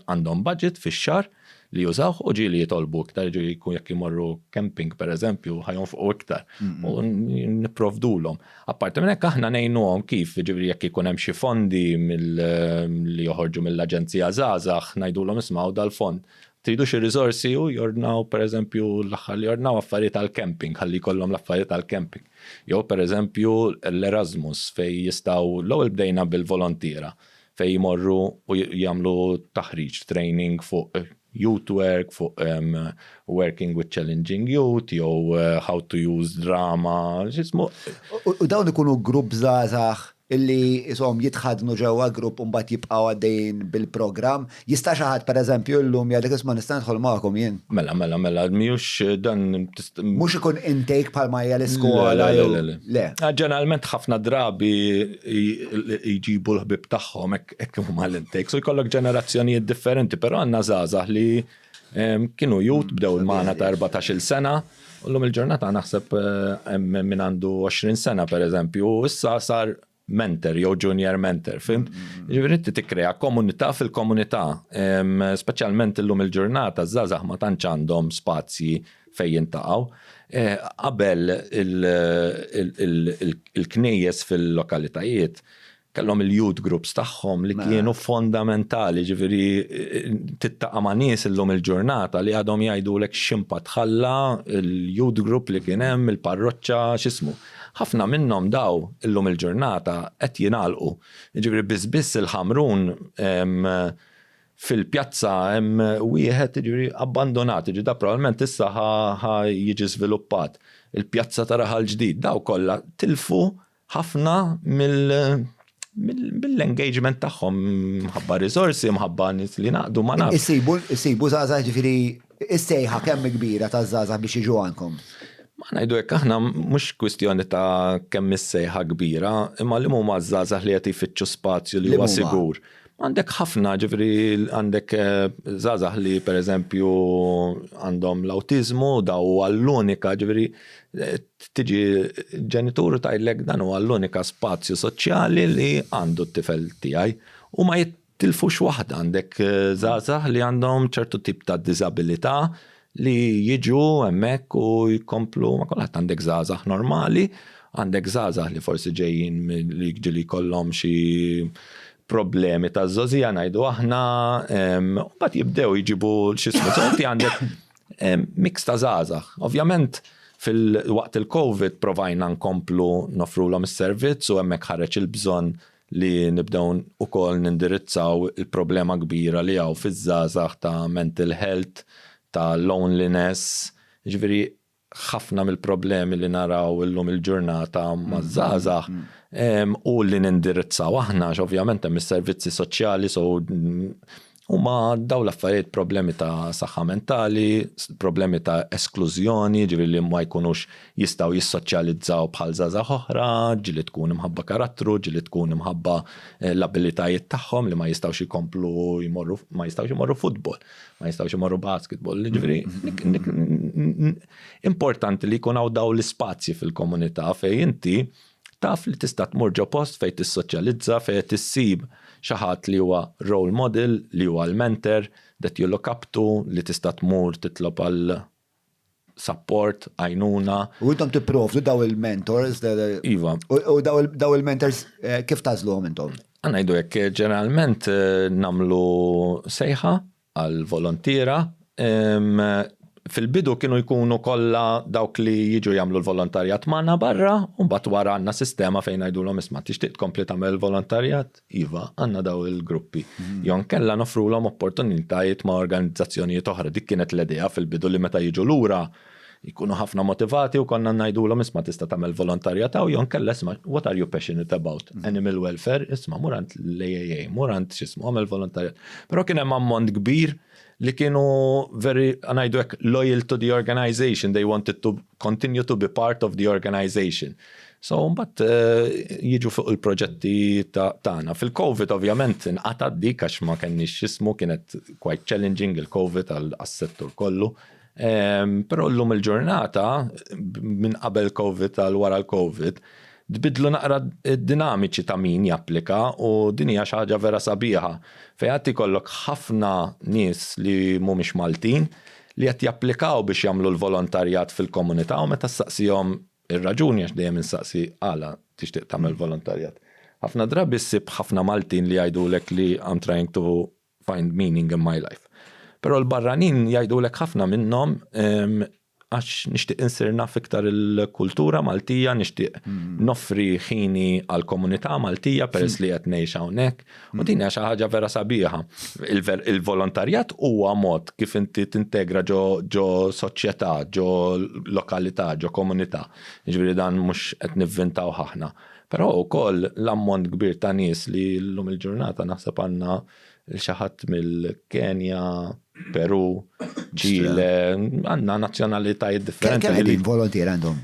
għandhom budget fix-xahar li jużawh u ġieli jitolbu iktar, jiġifieri jkun jekk imorru camping pereżempju ħa jonfqu iktar u nipprovdulhom. Apparti minn hekk aħna ngħinuhom kif, jiġifieri jekk ikun hemm xi fondi li joħorġu mill-Aġenzija Żgħażagħ ngħidulhom isma' hawn dal-fond. Tridu xi riżorsi u jordnaw pereżempju l-aħħar li ordnaw affarijiet għall-camping ħalli jkollhom l-affarijiet għall-camping. Jew pereżempju l-Erasmus fejn jistgħu l-ewwel bdejna bil-volontiera fejn jmorru u jagħmlu taħriġ, training fuq youth work, fuq working with challenging youth jew how to use drama, x'ismu. U dawn ikunu grupp żgħażagħ illi ishom jitħaddnu ġewwa grupp u mbagħad jibqgħu għaddejjin bil-programm. Jista' xi ħadd pereżempju llum jgħidlek isma' nista' nidħol magħkom jien? Mela, mela, mela, mhijiex dan. Mhux ikun intake bħalma hija l-iskola jew. Le, le, le. Ġeneralment ħafna drabi jġibu l-ħbieb tagħhom hekk huma l-intake. So jkollok ġenerazzjonijiet differenti, però għandna żgħażagħ li kienu youth bdew magħna ta' 14-il sena. U llum il-ġurnata naħseb hemm min għandu 20 sena pereżempju, u issa sar mentor jew junior mentor, fhimt? Jiġifieri inti tikkrea komunità fil-komunità, speċjalment illum il-ġurnata ż-żgħażagħ ma tantx għandhom spazji fejn jiltaqgħu. Qabel il-knejjes fil-lokalitajiet kellhom il-youth groups tagħhom li kienu fondamentali, ġifieri tiltaqa' ma' nies illum il-ġurnata li għadhom jgħidulek x'impatt ħalla il-youth group li kien hemm, il-parroċċa, x'ismu. Ħafna minnhom daw illum il-ġurnata qed jingħalqu. Ġifieri biss biss il-Ħamrun fil-pjazza hemm wieħed jiġifieri abbandonat, jiġifieri da probabbilment issa ħa jiġi żviluppat. Il-pjazza ta' Raħal Ġdid, daw kollha tilfu ħafna mill-engagement tagħhom mħabba risorsi, mħabba nies li naqdu ma nafx. Issibu, issibu żgħażagħ ġifieri is-sejħa kemm kbira ta' żgħażagħ biex jiġu għandkom? Ma ngħidu hekk aħna mhux kwistjoni ta' kemm is-sejħa kbira, imma li huma żgħażagħ li qed jfittxu spazju li huwa sigur. Għandek ħafna, ġifieri għandek żgħażagħ li pereżempju għandhom l-awtiżmu, daw huwa l-unika, ġifieri tiġi ġenitur u tgħidlek dan huwa l-unika spazju soċjali li għandu t-tifel tiegħi u ma jitilfux waħda għandek żgħażagħ li għandhom ċertu tip ta' diżabilità li jiġu hemmhekk u jkomplu ma' kulħadd għandek żgħażagħ normali, għandek żgħażagħ li forsi ġejjin li ġieli jkollhom xi problemi ta' żgħożija ngħidu aħna, u mbagħad jibdew jġibu x'ismu. So inti għandek mix ta' żgħażagħ. Ovvjament fil-waqt il-Covid provajna nkomplu nofrulhom is-servizz u hemmhekk ħareġ il-bżonn li nibdew ukoll nindirizzaw il-problema kbira li hawn fiż-żgħażagħ ta' mental health, ta' loneliness, jiġifieri ħafna mill-problemi li naraw illum il-ġurnata maż-żgħażagħ u li nindirizzaw aħna, għax ovvjament hemm is-servizzi soċjali so huma dawn l-affarijiet problemi ta' saħħa mentali, problemi ta' esklużjoni, ġifieri li ma jkunux jistgħu jissoċjalizzaw bħal żgħażagħ oħra, ġieli tkun imħabba karattru, ġieli tkun imħabba l-abilitajiet tagħhom li ma jistgħux jkomplu jmorru ma jistgħux imorru futbol, ma jistgħux imorru basketball, ġifieri importanti li jkun hawn dawn l-ispazji fil-komunità fejn inti taf li tista' tmur ġo post fejn tissoċjalizza, fejn qed issib xi ħadd li huwa role model, li huwa l-mentor that you look up to, li tista' tmur titlob għal support, għajnuna. U intom tipprovdu daw il-mentors? Iva. U daw il-mentors kif tagħżluhom intom? Ħa ngħidu hekk, ġeneralment nagħmlu sejħa għal volontiera. Fil-bidu kienu jkunu kollha dawk li jiġu jagħmlu l-volontarjat magħna barra, u mbagħad wara għandna sistema fejn ngħidulhom isma' tixtieq tkompli tagħmel volontarjat? Iva, għandna daw il-gruppi. Jew nkella nofrulhom opportunitajiet ma' organizzazzjonijiet oħra. Dik kienet l-idea fil-bidu li meta jiġu lura jkunu ħafna motivati u konna ngħidulhom isma' tista' tagħmel volontarjat hawn jew nkella isma' what are you passionate about? Animal welfare, isma' mur għand l-AAA, mur għand x'ismu għamel volontarjat. Però kien hemm ammont kbir li kienu very, ngħidu hekk, loyal to the organization, they wanted to continue to be part of the organization. So, mbagħad jiġu fuq il-proġetti tagħna. Fil-Covid ovvjament inqata' dik għax ma kenniex x'ismu kienet quite challenging il-Covid għas-settur kollu. Però llum il-ġurnata minn qabel Covid għal wara l-Covid, tbiddlu naqra d-dinamiċi ta' min japplika u din hija xi ħaġa vera sabiħa fejn għad ikollok ħafna nies li mhumiex Maltin li qed japplikaw biex jagħmlu l-volontarjat fil-komunità u meta ssaqsihom ir-raġuni għax dejjem insaqsi għala tixtieq tagħmel volontarjat. Ħafna drabi ssib ħafna Maltin li jgħidulek li I'm trying to find meaning in my life. Però l-barranin jgħidulek ħafna minnhom għax nixtieq insir naf iktar il-kultura Maltija, nixtieq mm. noffri ħini għal-komunità Maltija peress li qed ngħix hawnhekk. U din hija xi ħaġa vera sabiħa. Il-volontarjat huwa mod kif inti tintegra ġo ġo soċjetà, ġo lokalità, ġo komunità. Jiġifieri dan mhux qed nivvintaw aħna. Però wkoll l-ammont kbir ta' nies li llum il-ġurnata naħseb għandna 'l xi ħadd mill-Kenja, Peru, Ċile, għandna nazzjonalitajiet differenti. Kemm qegħdin volontier għandhom?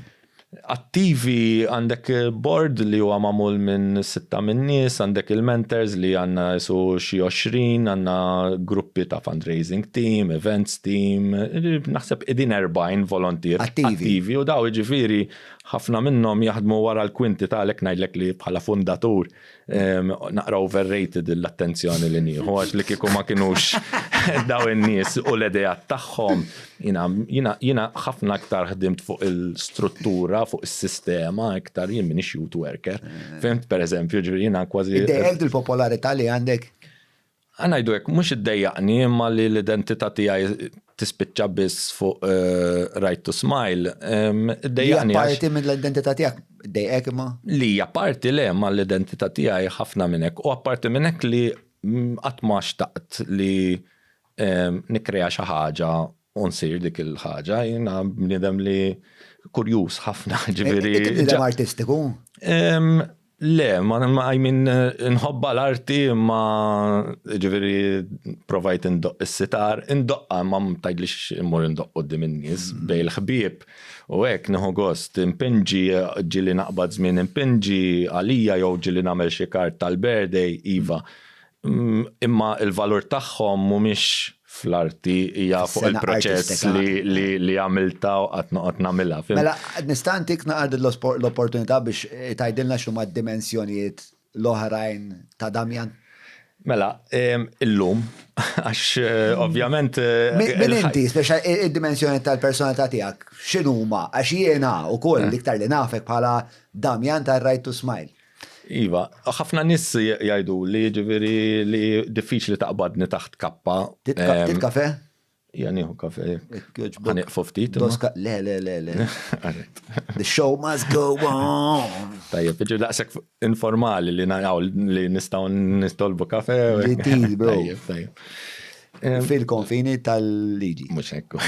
Attivi għandek board li huwa magħmul minn sitta minn nies, għandek il-mentors li għandna jisu xi 20, għandna gruppi ta' fundraising team, events team, naħseb qegħdin 40 volontier attivi. Attivi u daw jiġifieri ħafna minnhom jaħdmu wara l-kwinti ta' għalhekk ngħidlek li bħala fundatur naqra overrated l-attenzjoni li nieħu għax li kieku ma kinux daw in-nies u l-ideat tagħhom jiena ħafna aktar ħdimt fuq il-struttura, fuq is-sistema iktar jien minix youth worker. Fhimt pereżempju, ġifieri jiena kważi. Iddejjaqek il-popolarità li għandek? Ħa ngħidu hekk, mhux iddejjaqni imma li l-identità tiegħi tispiċċa biss fuq Right to Smile, iddejjaqni. Hija parti mill-identità tiegħek, iddejqek imma? Li hija parti le, imma l-identità tiegħi ħafna minn hekk. U apparti minn hekk li qatt ma xtaqt li nikkrea xi ħaġa u nsir dik il-ħaġa, jiena bniedem li kurjuż ħafna, ġifieri. Inti bniedem artistiku? Le, ma I mean nħobba l-arti imma ġifieri provajt indoqq is-sitar, indoqqa imma tgħidlix immur indoqq quddiem in-nies mm. bejn il-ħbieb u hekk nieħu gost impinġi ġieli naqbad żmien impinġi għalija jew ġieli nagħmel xi kart tal-birthday iva. Imma il-valur tagħhom mhumiex fl-arti hija fuq il-proċess li għamilta u qatt noqgħod nagħmilha. Mela, nista' ntik naqra l-opportunità biex eh, tgħidilna x'huma d-dimensjonijiet l-oħrajn ta' Damjan? Mela, illum, għax eh, ovvjament. Eh, min inti, speċa id-dimensjoni tal-personalità tiegħek, x'inhuma? Għax jiena wkoll l-iktar li nafek bħala Damjan tar-Right to Smile. Iva, ħafna nies jgħidu li ġifieri li diffiċli taqbadni taħt kappa. Tit kafe? Ija nieħu kafe. Ħa nieqfu ftit. Le, le, le, le. The show must go on. Tajjeb, ġi daqshekk informali li naraw li nistgħu nistolbu kafe. Ġitil, bro. Tajjeb, tajjeb. Fil-konfini tal-liġi. Mhux hekk.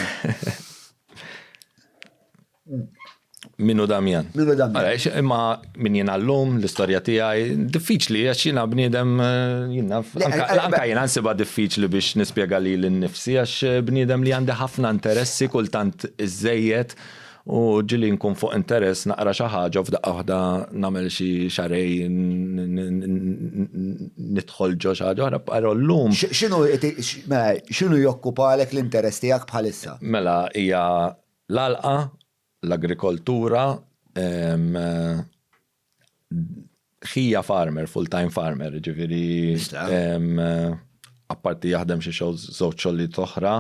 Minu Damjan. Minu Damjan. Imma min jiena llum, l-istorja tiegħi, diffiċli għax jiena bniedem eh, jiena anka jiena nsibha diffiċli biex nispjega li l-nifsi għax eh, bniedem li għandi ħafna interessi kultant iżejjed u ġili nkun fuq interess naqra xi ħaġa u f'daqqa waħda nagħmel xi xarej nidħol ġo xi ħaġa oħra, però llum. X'inhu mela, x'inhu jokkupalek l-interess tiegħek bħalissa? Mela hija L-għalqa, l-agrikoltura, ħija farmer, full-time farmer, ġifieri apparti jaħdem xi xogħol żewġ xogħlijiet oħra,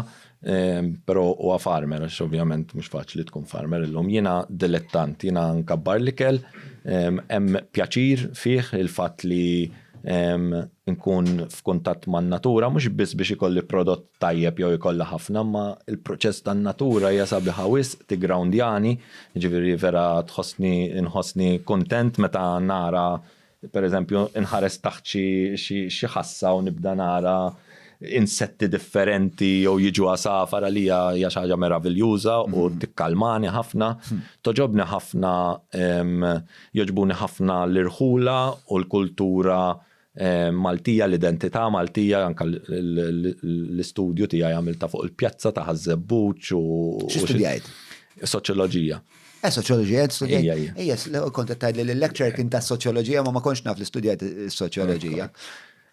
però huwa farmer għax ovvjament mhux faċli tkun farmer illum. Jiena dilettant, jiena nkabbar l-ikel, hemm pjaċir fih il-fatt li nkun f'kuntatt man-natura mhux biss biex ikolli prodott tajjeb jew ikollha ħafna imma l-proċess tan-natura hija sabiħa wisq, tiggrawndjani, jiġifieri vera tħossni nħossni kuntent meta nara pereżempju nħares taħt xi xi ħassa u nibda nara insetti differenti jew jiġu għasafar għalija hija xi ħaġa meraviljuża u tikkalmani ħafna. Togħġobni ħafna jogħġbuni ħafna l-irħula u l-kultura Maltija, l-identità Maltija, anke l-istudju tiegħi għamiltha fuq il-pjazza ta' Ħaż-Żebbuġ u. Xi studjajt? Soċjoloġija. Eh, soċjoloġija studjajt? Ejja, ejja. Ejja, kont qed tgħidli li l-lecture kien ta' soċjoloġija ma ma kontx naf li studjajt soċjoloġija.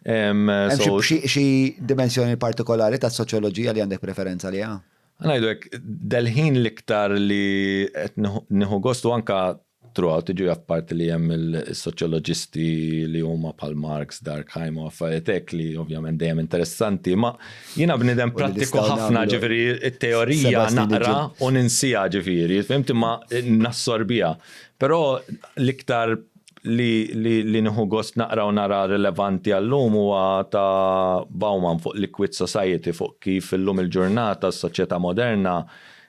Xi dimensjoni partikolari ta' soċjoloġija li għandek preferenza liha? Ngħidu hekk, del-ħin l-iktar li qed nieħu gost u anke. throughout, ġifieri apparti li hemm il-soċjoloġisti li huma bħal Marx, Durkheim u affarijiet hekk li ovvjament dejjem interessanti, ma jiena bniedem prattiku ħafna ġifieri t-teorija naqra u ninsija ġifieri, fhimt imma nassorbija. Però l-iktar li li nieħu gost naqra u nara rilevanti għal-lum huwa ta' Bauman fuq Liquid Society fuq kif illum il-ġurnata s-soċjetà moderna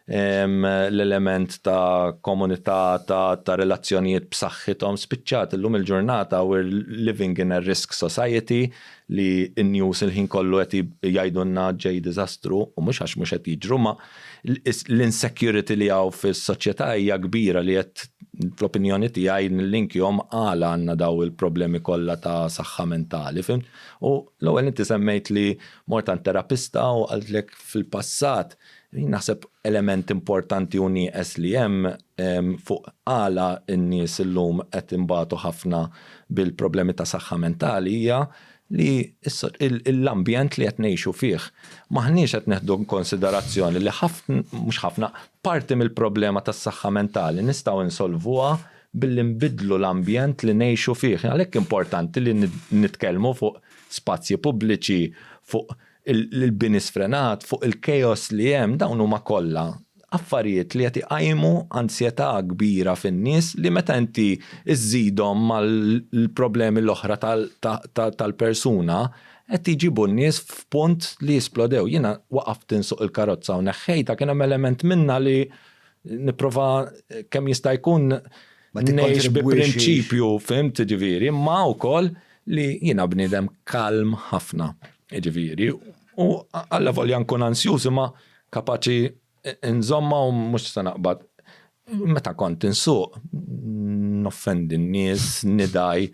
l-element ta' komunità ta' relazzjonijiet b'saħħithom spiċċat illum il-ġurnata we're living in a risk society li n-news il-ħin kollu qed jgħidulna ġej diżastru u mhux għax mhux qed jiġru ma l-insecurity li hawn fis-soċjetà hija kbira li qed fl-opinjoni tiegħi nillinkjhom għala għandna daw il-problemi kollha ta' saħħa mentali, fhimt? U l-ewwel inti semmejt li mort għand terapista u qaltlek fil-passat Jien naħseb element importanti u nieqes li hemm fuq għala n-nies illum qed inbatu ħafna bil-problemi ta' saħħa mentali hija li l-ambjent li qed ngħixu fih. M'aħniex qed nieħdu konsiderazzjoni li ħafna, mhux ħafna, parti mill-problema tas-saħħa mentali nistgħu nsolvuha billi nbiddlu l-ambjent li ngħixu fih. Għalhekk importanti li nitkellmu fuq spazji pubbliċi, fuq il-bini sfrenat, fuq il-chaos li hemm, dawn huma kollha affarijiet li qed iqajmu ansjetà kbira fin-nies li meta inti żżidhom mal-problemi l-oħra tal-persuna qed jġibu n-nies f'punt li jisplodew. Jiena waqaft insuq il-karozza u neħħejtha kien hemm element minnha li nipprova kemm jista' jkun ngħix bi prinċipju, fhimt, jiġifieri, imma wkoll li jiena bniedem kalm ħafna, jiġifieri, u allavolja nkun ansjuż imma kapaċi nżommha u mhux se naqbad. Meta kont insuq, noffendi n-nies, nidgħi,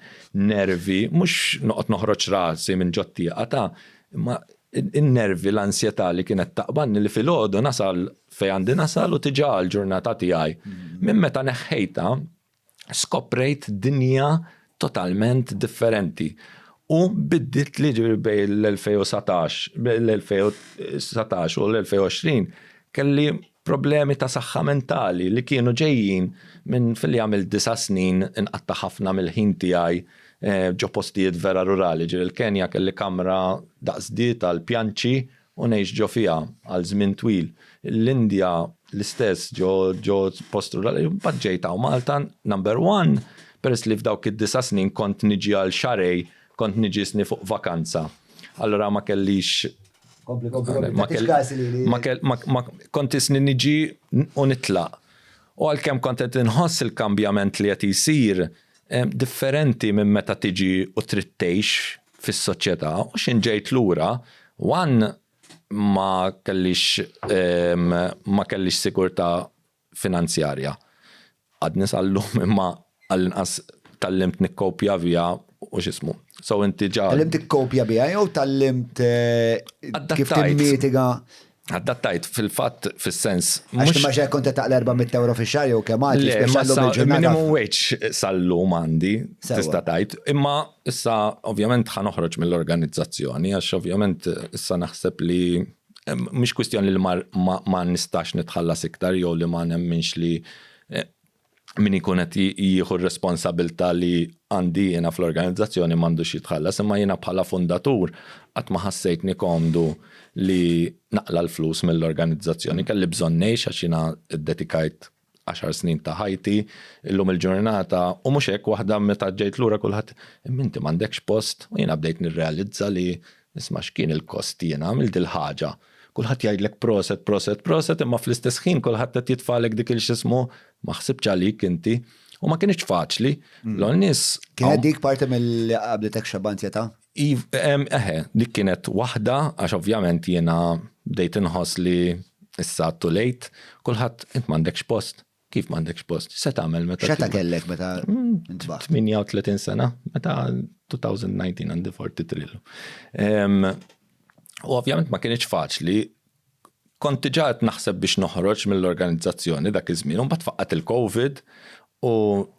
nervi, mhux noqgħod noħroġ rasi minn ġot-tieqa ta' imma in-nervi, l-ansjetà li kienet taqbadni li filgħodu nasal fejn għandi nasal u tiġa l-ġurnata tiegħi. Minn meta neħħejtha, skoprejt dinja totalment differenti. U biddilt li ġifieri bejn l-2019, l-2019 u l-2020 kelli problemi ta' saħħa mentali li kienu ġejjin minn filli għamilt disa' snin inqatta' ħafna mill-ħin tiegħi eh, ġo postijiet vera rurali. Ġifieri l-Kenja kelli kamra daqs di tal-pjanċi u ngħix ġo fiha għal żmien twil. L-Indja l-istess ġo ġo post rurali, mbagħad ġejt hawn Malta, number one, peress li f'dawk id-disa' snin kont niġi għal xahrejn, kont niġi sni fuq vakanza. Allura ma kellix ma kont isni niġi u nitlaq. U għalkemm kont qed inħoss il-kambjament li qed jsir differenti minn meta tiġi u trid tgħix fis-soċjetà u x'in ġejt lura, one ma kellix ma kellix sigurtà finanzjarja. Għadni sal-lum imma għall-inqas tgħallimt nikkopja biha u x'ismu. So inti ġa. Tgħallimt tikkopja biha jew tgħallimt kif timmitiga? Adattajt fil-fatt fis-sens. Għax imma kont qed taqla 400 euro fix-xahar jew kemm għad. Le, minimum wage sal-lum għandi, tista' tgħid. Imma issa ovvjament ħa noħroġ mill-organizzazzjoni għax ovvjament issa naħseb li mhix kwistjoni li ma nistax nitħallas iktar jew li ma nemminx li eh, min ikun qed jieħu r-responsabilità li għandi jiena fl-organizzazzjoni m'għandux jitħallas, imma jiena bħala fundatur qatt ma ħassejtni komdu li naqla l-flus mill-organizzazzjoni. Kelli bżonn ngħix għax jiena ddedikajt għaxar snin ta' ħajti, illum il-ġurnata, u mhux hekk waħda meta ġejt lura kulħadd, imma inti m'għandekx post, u jiena bdejt nirrealizza li isma' x'kien il-kost jiena għamilt dil-ħaġa. Kulħadd jgħidlek proset, proset, proset, imma fl-istess ħin kulħadd qed jitfagħlek dik il-x'ismu ma ħsibtx għalik inti. U ma kinitx faċli. L-nies. Kienet dik parti mill-li qablitek xebgħa ansjetà? Eħe, dik kienet waħda, għax ovvjament jiena bdejt inħoss li issa too late, kulħadd int m'għandekx post. Kif m'għandekx post? Se tagħmel meta. X'età kellek meta ntbaħt? 38 sena, meta 2019 għandi 43. U ovvjament ma kienx faċli. Kont diġà qed naħseb biex noħroġ mill-organizzazzjoni dak iż-żmien, u mbagħad faqqat il-COVID u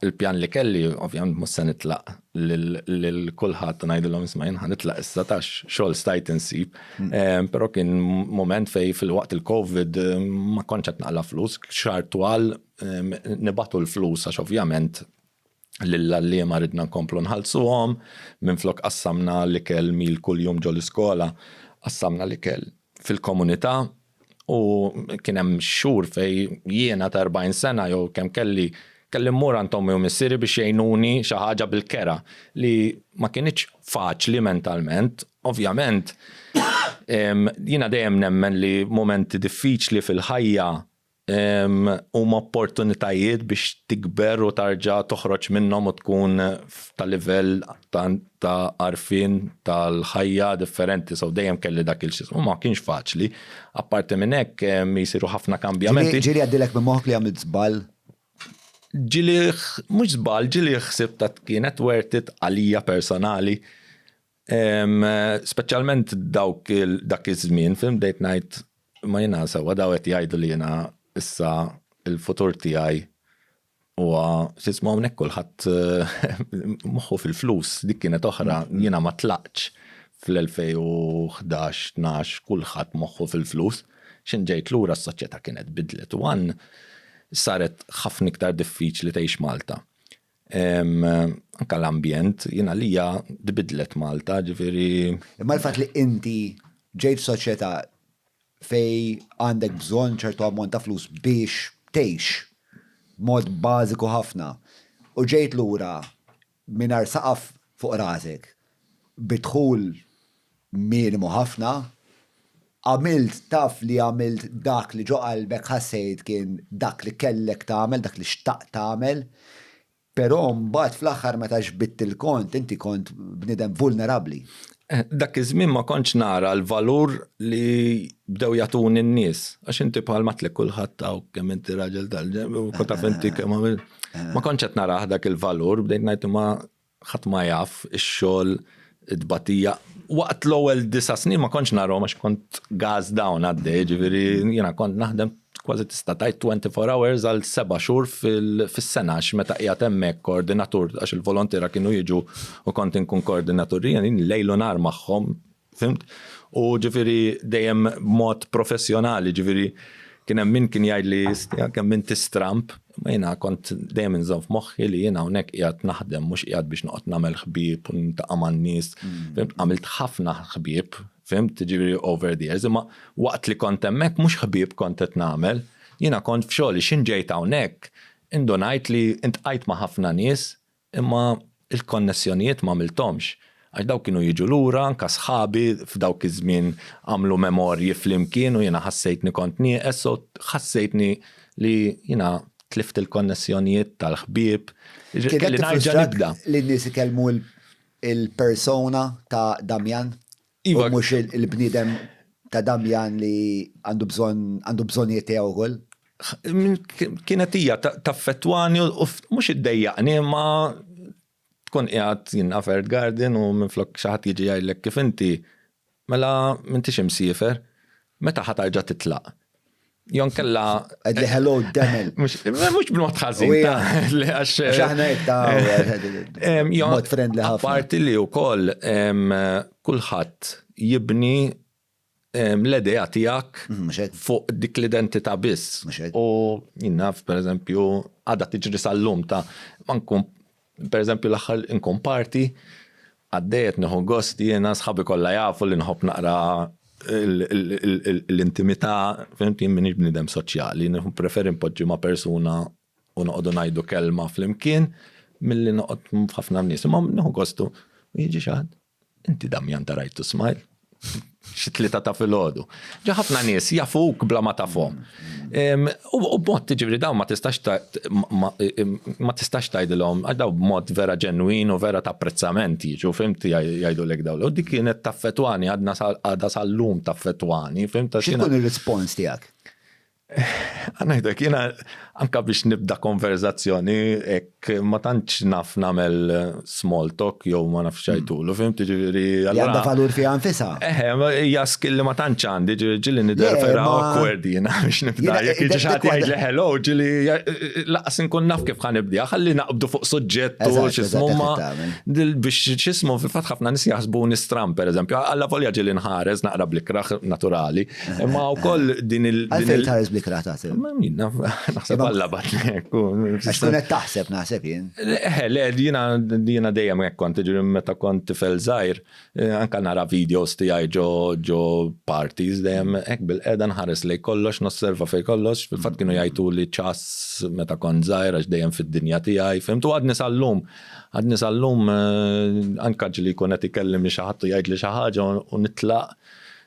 l-pjan li kelli, ovvjament mhux se nitlaq lil kulħadd u ngħidilhom isma' jien ħa nitlaq issa tax xogħol stajt insib. Però kien moment fej fil-waqt il-COVID ma kontx qed naqla' flus, xahar twal nibagħtu l-flus għax ovvjament lill-għalliema ridna nkomplu nħallsuhom, minflok qassamna l-ikel mil kuljum ġol-iskola, qassamna l-ikel fil-komunità u kien hemm xhur fejn jiena ta' 40 sena jew kemm kelli kelli mmur għand ommi u missieri biex jgħinuni xi ħaġa bil-kera li ma kinitx faċli mentalment. Ovvjament jiena dejjem nemmen li mumenti diffiċli fil-ħajja huma opportunitajiet biex tikber u tarġa' toħroġ minnhom u tkun ta' livell ta' għarfien tal-ħajja differenti. So dejjem kelli dak il-xismu, ma kienx faċli. Apparti minn hekk jsiru ħafna kambjamenti. Ġieli għaddilek minn moħħok li għamilt żball? Ġieli mhux żball, ġieli ħsibt ta' kienet worth it għalija personali. Speċjalment dawk dak iż-żmien, fim bdejt ngħid ma jiena sewwa daw qed jgħidu li jiena issa il-futur tiegħi huwa x'ismu hawnhekk kulħadd moħħu fil-flus, dik kienet oħra, jiena ma tlaqtx fl-2011, 12, kulħadd moħħu fil-flus. X'in ġejt lura s-soċjetà kienet bidlet u għan saret ħafna iktar diffiċli tgħix Malta. Anka l-ambjent, jien għalija tbiddlet Malta, ġifieri. Imma l-fatt li inti ġejt f'soċjetà fejn għandek bżonn ċertu ammont ta' flus biex tgħix b'mod bażiku ħafna u ġejt lura mingħajr saqaf fuq rasek bi dħul minimu ħafna, għamilt taf li għamilt dak li ġo qalbek ħassejt kien dak li kellek tagħmel, dak li xtaqt tagħmel, però mbagħad fl-aħħar meta ġbidt il-kont inti kont bniedem vulnerabbli. Dak iż-żmien ma kontx nara l-valur li bdew jagħtuni n-nies. Għax inti bħal ma tlek kulħadd hawn kemm inti raġel tal-ġenb, u kont taf inti kemm għamilt. Ma kontx qed narah dak il-valur, bdejt ngħid imma ħadd ma jaf ix-xogħol, it-tbatija. Waqt l-ewwel disa' snin ma kontx narhom għax kont gas down għaddej, ġifieri jiena kont naħdem kważi tista' tgħid 24 hours għal seba' xhur fis-sena għax meta qiegħed hemmhekk koordinatur għax il-volontiera kienu jiġu u kont inkun koordinatur jien lejl u nhar magħhom Fhimt? U ġifieri dejjem b'mod professjonali, ġifieri kien hemm min kien jgħidli kemm inti stramb, imma jiena kont dejjem inżomm f'moħħi li jiena hawnhekk qiegħed naħdem mhux qiegħed biex noqgħod nagħmel ħbieb u niltaqa' man-nies. Fhimt? Għamilt ħafna ħbieb, fhimt, ġifieri over the years, imma waqt li kont hemmhekk mhux ħbieb kont qed nagħmel, jiena kont f'xogħli x'in ġejt hawnhekk indunajt li intqajt ma' ħafna nies Imma il-konnessjonijiet m'għamilthomx. Għax dawk kienu jiġu lura, anke sħabi f'dawk iż-żmien għamlu memorji flimkien u jiena ħassejtni kont nieqes, so ħassejtni li jiena tlift il-konnessjonijiet tal-ħbieb. Kelli nerġa' nibda. Li n-nies ikellmu il-persona ta' Damian? Iva. U mhux il-bniedem ta' Damian li għandu bżonn għandu bżonnijiet tiegħu wkoll? Kienet hija taffettwani u mhux iddejjaqni imma tkun qiegħed jien naf Earth Garden u minflok xi ħadd jiġi jgħidlek kif inti, mela m'intix imsiefer, meta ħa tarġa' titlaq? Jew nkella. Għedli hello Demel. Mhux b'mod ħażin. Għax aħna hekk ta' mod friendly ħafna. Apparti li wkoll kulħadd jibni l-idea tiegħek fuq dik l-identità biss. U jien naf, pereżempju, għadha tiġri sal-lum ta' ma nkun, pereżempju l-aħħar inkun party, għaddej qed nieħu gost jiena, sħabi kollha jafu li nħobb naqra l-intimità, fhimt, jien m'iniex bniedem soċjali, nippreferi npoġġi ma' persuna u noqogħdu ngħidu kelma flimkien milli noqgħod f'ħafna nies. Imma nieħu gost u jiġi xi ħadd. Inti Damjan ta' Right to Smile? Xi tlieta ta' filgħodu. Ġa ħafna nies jafuk bla ma tafhom. U b'mod tiġifieri dawn ma tistax ma tistax tgħidilhom għax dawn b'mod vera ġenwin u vera ta' apprezzament jiġu, fhimt, jgħidulek dawn. U dik kienet taffettwani għadna għadha sal-lum taffettwani, fhimt. Xi tkun ir-rispons tiegħek? Ngħidlek, jiena anke biex nibda konverzazzjoni hekk ma tantx naf nagħmel small talk jew ma nafx x'għidtulu, fhimt? Jiġifieri allura. Li għandha valur fiha nfisha. Eħe, hija skill li ma tantx għandi, ġieli ġieli nidher vera awkward jiena biex nibda. Jekk jiġi xi ħadd jgħidli hello, ġieli laqas inkun naf kif ħa nibdiha, ħalli naqbdu fuq suġġett u x'ismu ma biex x'ismu fil-fatt ħafna nies jaħsbuni stramb pereżempju, allavolja ġieli nħares naqra bl-ikrah naturali. Imma wkoll din il. Għalfejn tħares bl-ikrah? Bl-ikrah taħseb. Ma min naf, naħseb Alla bagħatni hekk. Għax tkun qed taħseb naħseb jien. Eh, le, jiena jiena dejjem hekk kont, jiġifieri meta kont tifel żgħir, eh, anka nara videos tiegħi ġo ġo parties dejjem hekk bil-qeda nħares lejn kollox, nosserva fejn kollox, fil-fatt kienu jgħajtu li ċass meta kont żgħir għax dejjem fid-dinja tiegħi, fhimt u għadni sal-lum, għadni sal-lum eh, anka ġieli jkun qed ikellimni xi ħadd u jgħidli xi ħaġa u nitlaq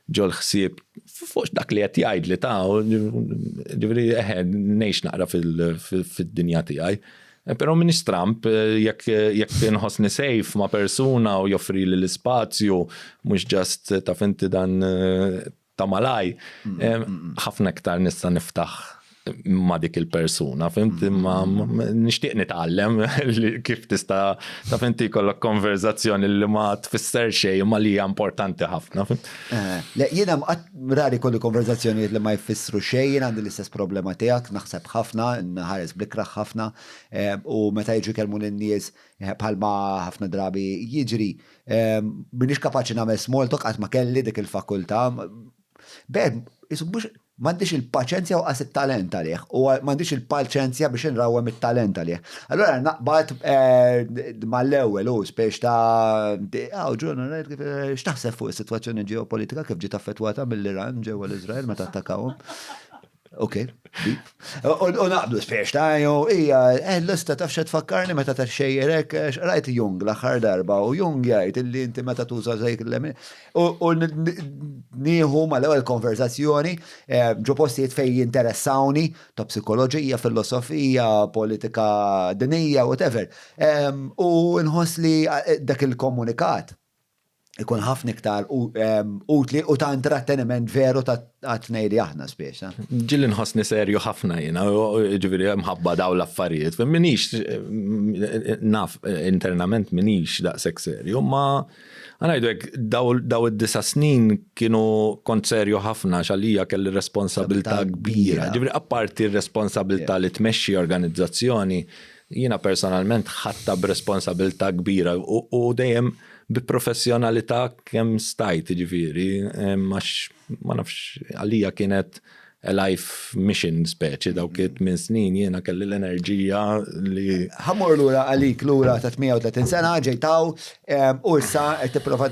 ġol-ħsieb fuq dak li qed jgħidli ta' ġifieri eħe ngħix naqra fid-dinja tiegħi. Eh, però minix Trump, eh, jekk jekk inħossni safe ma' persuna u joffrili l-ispazju, mhux just taf inti dan eh, ta' malaj, mm, mm, mm. ħafna iktar nista' niftaħ ma' dik il-persuna, fimt? Imma nixtieq nitgħallem kif tista' taf inti jkollok konverzazzjoni li ma tfisser xejn imma li hija importanti ħafna. Eh, le, jiena rari kolli konverzazzjonijiet li ma jfissru xejn, jien għandi l-istess problema tiegħek, naħseb ħafna, nħares blikraħ ħafna, eh, u meta jiġu jkellmu lin-nies eh, bħalma ħafna drabi jiġri, minix kapaċi nagħmel small talk qatt ma kelli dik il-fakultà. Beh, mhux M'għandix il-paċenzja u qas it-talent għalih, u m'għandix il-paċenzja biex inrawwem it-talent għalih. Allura naqbad eh, mal-ewwel u spiex ta' għaw ġurna rajt kif eh, x'taħseb fuq is-sitwazzjoni ġeopolitika kif ġiet affettwata mill-Iran ġewwa l-Iżrael meta attakawhom. Ok, U naqblu spiex ta' jew hija eh, l-lista taf xe tfakkarni meta ta' xejjerek rajt Jung l-aħħar darba u Jung jgħid illi inti meta tuża żejk l-lemin U nieħu mal-ewwel konverzazzjoni eh, ġo postijiet fejn jinteressawni ta' psikoloġija, filosofija, politika dinija, whatever. U nħoss li eh, dak il-komunikat ikun ħafna iktar utli u ta' intratteniment veru ta' tnej li aħna spiex. Ġieli nħossni serju ħafna jiena, ġifieri mħabba daw l-affarijiet. Minix naf internament minix daqshekk serju, ma Ħa ngħidu hekk, daw id-disa' snin kienu kont serju ħafna għax għalija kelli responsabilità kbira. Ġifieri apparti r-responsabilità li tmexxi organizzazzjoni, jiena personalment ħadtha b'responsabilità kbira u dejjem bi professjonalità kemm stajt, jiġifieri, għax ma nafx, għalija kienet a life mission speċi dawk it-tmien snin jiena kelli l-enerġija li. Ħa mmur lura għalik lura ta' 38 sena ġejt hawn u issa qed tipprova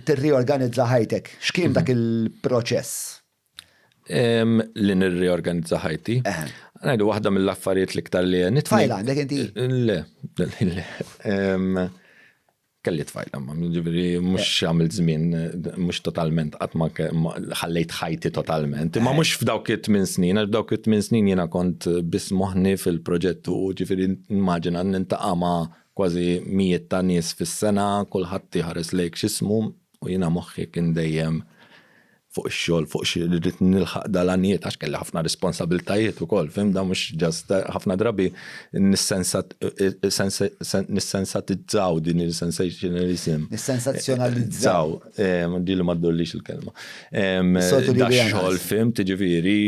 tirriorganizza ħajtek. X'kien dak il-proċess? Li nirriorganizza ħajti. Ngħidu waħda mill-affarijiet l-iktar li għenitni. Tfajla għandek inti? Le, le. Kelli tfajla, ma ġifieri mhux għamilt żmien, mhux totalment qatt ma ħallejt ħajti totalment. Imma mhux f'dawk it-tmien snin, għax f'dawk it-tmien snin jiena kont biss moħħni fil-proġett u ġifieri immaġina niltaqa' ma' kważi mijiet ta' nies fis-sena, kulħadd iħares lejk x'ismu u jiena moħħi kien dejjem fuq ix-xogħol, fuq xi rrid nilħaq dal-għanijiet għax kelli ħafna responsabiltajiet ukoll, fim da mhux ġast ħafna drabi nissensatizzaw din il-sensationalism. Nissensazzjonalizzaw. Ġieli ma ddurlix il-kelma. Da xogħol fim tiġifieri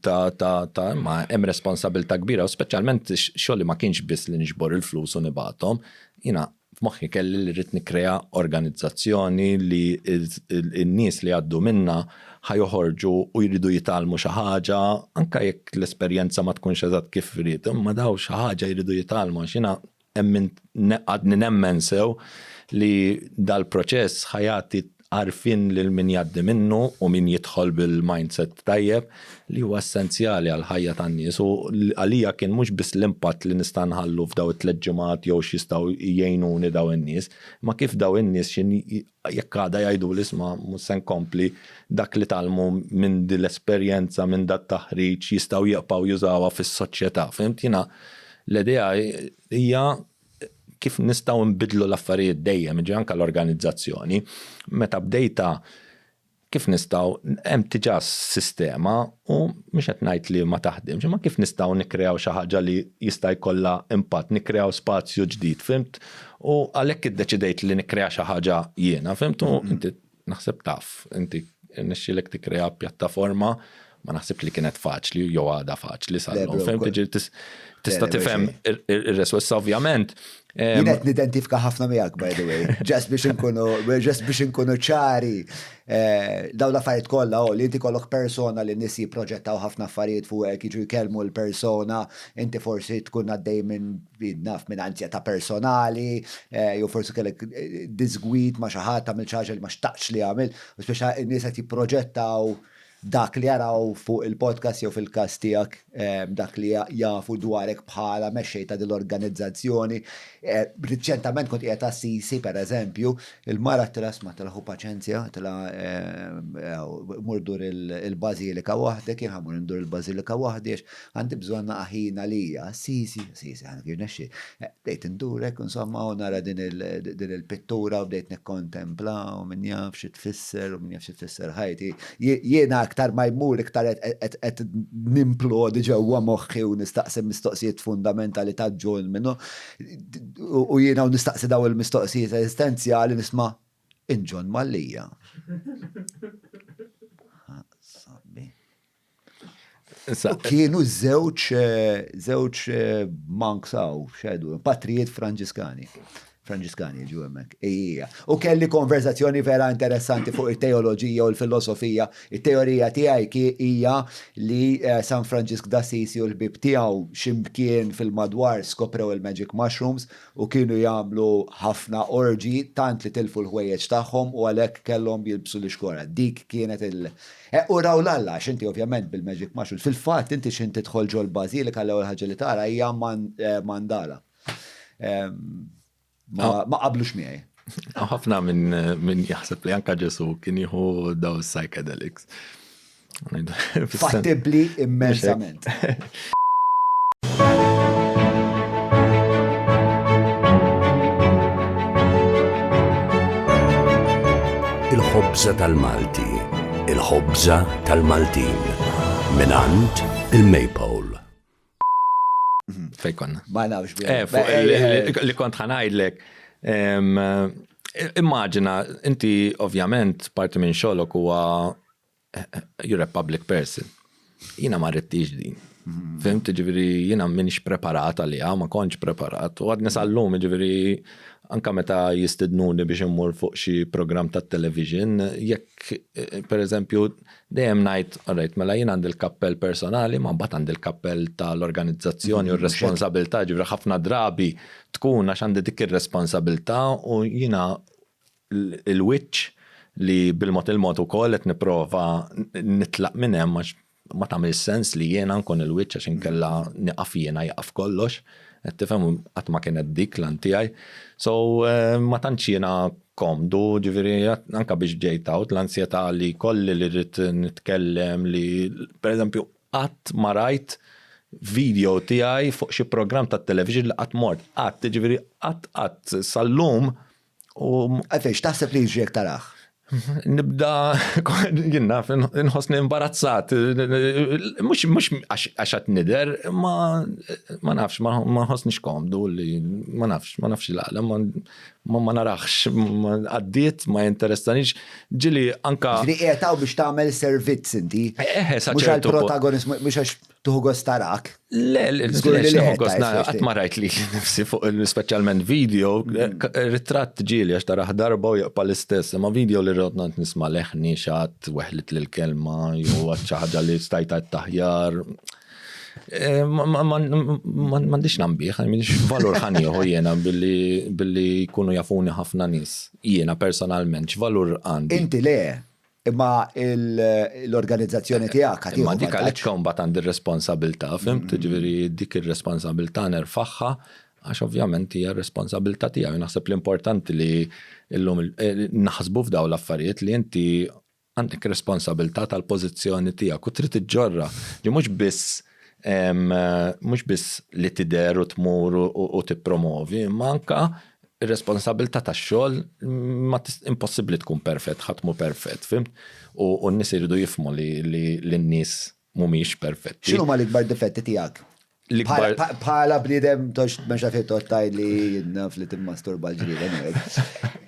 ta' ta' ma hemm responsabilità kbira u speċjalment xogħol li ma kienx biss li niġbor il-flus u nibgħathom, jiena F'moħħi kelli li rrid nikkrea organizzazzjoni li n-nies li jgħaddu minnha ħa joħorġu u jridu jitgħallmu xi ħaġa, anke jekk l-esperjenza ma tkunx eżatt kif ried, imma daw xi ħaġa jridu jitgħallmu għax jiena emmint għadni nemmen sew li dal-proċess ħa jagħti għarfien lil min jgħaddi minnu u min jidħol bil-mindset tajjeb li huwa essenzjali għall-ħajja tan-nies u għalija kien mhux biss l-impatt li nista' nħallu f'daw it-tlett ġimgħat jew x'jistgħu jgħinuni daw in-nies, imma kif daw in-nies jekk għada jgħiduli isma' mhux se nkompli dak li tgħallmu minn din l-esperjenza, minn dat-taħriġ jistgħu jibqgħu jużawha fis-soċjetà. Fhimt? Jiena l-idea hija kif nistgħu nbiddlu l-affarijiet dejjem, jiġifieri anke l-organizzazzjoni. Meta bdejtha kif nistgħu hemm diġà sistema u mhux qed ngħid li ma taħdimx, imma kif nistgħu nikkreaw xi ħaġa li jista' jkollha impatt, nikkreaw spazju ġdid, fhimt? U għalhekk iddeċidejt li nikkrea xi ħaġa jiena, fhimt? U inti naħseb taf, inti rnexxielek tikkrea pjattaforma. Ma naħsibx li kienet faċli jew għadha faċli sal-lum. Fhimt jiġifieri tista' tifhem ir-risposta ovvjament. Jien qed nidentifika ħafna miegħek by the way, just biex inkunu just biex inkunu ċari. Eh, dawn l-affarijiet kollha oh, li inti kollok persona li nies jipproġettaw ħafna affarijiet fuqek, jiġu jkellmu l-persona, inti forsi tkun għaddej minn naf minn anzjetà personali, eh, jew forsi kellek eh, disgwid ma' xi ħadd għamil xi ħaġa li ma xtaqx li għamil, u speċa n-nies qed jipproġettaw dak li jaraw fuq il-podcast jew fil-każ tiegħek dak li jafu dwarek bħala mexxej ta' din l-organizzazzjoni. Riċentament kont qiegħed Assisi, per eżempju, il-mara għedtilha isma' għedtilha ħu paċenzja, għedtilha mur dur il-bażilika waħdek, jien ħa mmur indur il-bażilika waħdi għax għandi bżonn naqa' ħin għalija. Assisi, Assisi, ħa jirnexxi. Bdejt indur hekk insomma u nara din il-pittura u bdejt nikkontempla u min jaf xi tfisser u min jaf xi tfisser ħajti. Jiena aktar ma jmur iktar qed nimplodi ġewwa moħħi u nistaqsi mistoqsijiet fundamentali ta' John minnu u jiena u nistaqsi daw il-mistoqsijiet eżistenzjali nisma' in John Mallia. Sabbi. U kienu żewġ żewġ monks hawn, xedu, patrijiet Franġiskani. Franġiskani ġu hemmhekk. Ejja. U kelli konverzazzjoni vera interessanti fuq it-teoloġija u l-filosofija. It-teorija tiegħi hija li eh, San Franġisk d'Assisi u l-ħbieb tiegħu x'imkien fil-madwar skoprew il-magic mushrooms u kienu jagħmlu ħafna orġi tant li tilfu l-ħwejjeġ tagħhom u għalhekk kellhom jilbsu l-ixkora. Dik kienet il- Eh, u raw l-Alla, għax inti ovvjament bil-magic mushrooms. Fil-fatt inti x'int tidħol ġol bażilika l-ewwel ħaġa li tara hija eh, mandala. Ehm, ma ah. qablux miegħi. Ħafna minn min jaħseb li anka Ġesu kien jieħu daw psychedelics. Fattibli immensament. Il-ħobża tal-Malti, il-ħobża tal-Maltin, mingħand il-Maypole. Fej konna. Ma nafx. Eh, eh, li kont ħanajdlek. Immaġina, inti ovvjament parti minn xogħlok huwa you're a public person. Jiena ma rridtix din. Mhm. Fimt, ġifieri jiena minix preparat għaliha, ma kontx preparat. U għadni sal-lum, ġifieri anka meta jistidnuni biex immur fuq xi program ta' television, jekk eh, per eżempju dejjem ngħid, alright, mela jien għandi l-kappell personali, ma mbagħad għandi l-kappell tal-organizzazzjoni u mhm, r-responsabilità, ġifieri ħafna drabi tkun għax għandi dik ir-responsabilità u jiena il-wiċċ li bil-mod il-mod ukoll qed nipprova nitlaq minn hemm għax ma tagħmilx sens li jiena nkun il-wiċċ għax inkella nieqaf jiena jaqaf kollox. Qed tifhem qatt ma kienet dik l tiegħi. So eh, ma tantx jiena komdu, ġifieri anke biex ġejt out l-ansjetà li kolli li rrid nitkellem li pereżempju qatt ma rajt video tiegħi fuq xi programm tat-television li qatt mort. Qatt, ġifieri qatt qatt sal-lum U għalfejn x'taħseb li jiġri jekk tarah? Nibda, jien naf, nħossni imbarazzat. Mhux mhux għax qed nidher, ma ma nafx, ma nħossnix komdu li ma nafx, ma nafx l-għala, ma narax, għaddiet, ma jinteressanix. Ġieli anka. Ġieli qiegħed hawn biex tagħmel servizz inti. Eħe, sa Mhux għall-protagonismu, mhux għax Tuħu gost tarak. Le, le, le, gost nara, qatt ma rajt li nifsi fuq speċjalment video, mm. ritratt ġieli għax taraħ darba u jaqpa l-istess, ma video li rrodna nisma' leħni xat weħlit l-kelma jew għad xi ħaġa li stajta taħjar. Eh, m'għandix nambiħ, m'għandix valur ħanieħu jiena billi jkunu jafuni ħafna nies. Jiena personalment, x'valur għandi. Inti le, Imma l-organizzazzjoni tiegħek ħa Imma dik għalhekk mbagħad għandi r-responsabilità, fimt? Mm. Ġifieri dik ir-responsabilità nerfagħha għax ovvjament hija r-responsabilità tiegħi. Naħseb l-importanti li llum eh, naħsbu f'daw l-affarijiet li inti għandek responsabilità tal-pożizzjoni tiegħek u trid iġġorra. Li mhux biss mhux biss li tidher u tmur u tippromovi, imma anka ir-responsabilità tax-xogħol ma impossibbli tkun perfett, ħadd mhu perfett, fimt? U n-nies iridu jifhmu li n-nies mhumiex perfetti. X'inhuma l-ikbar difetti tiegħek? L-ikbar. Bħala bniedem tox mexa fi tgħod tgħidli naf li timmasturba l-ġrieden.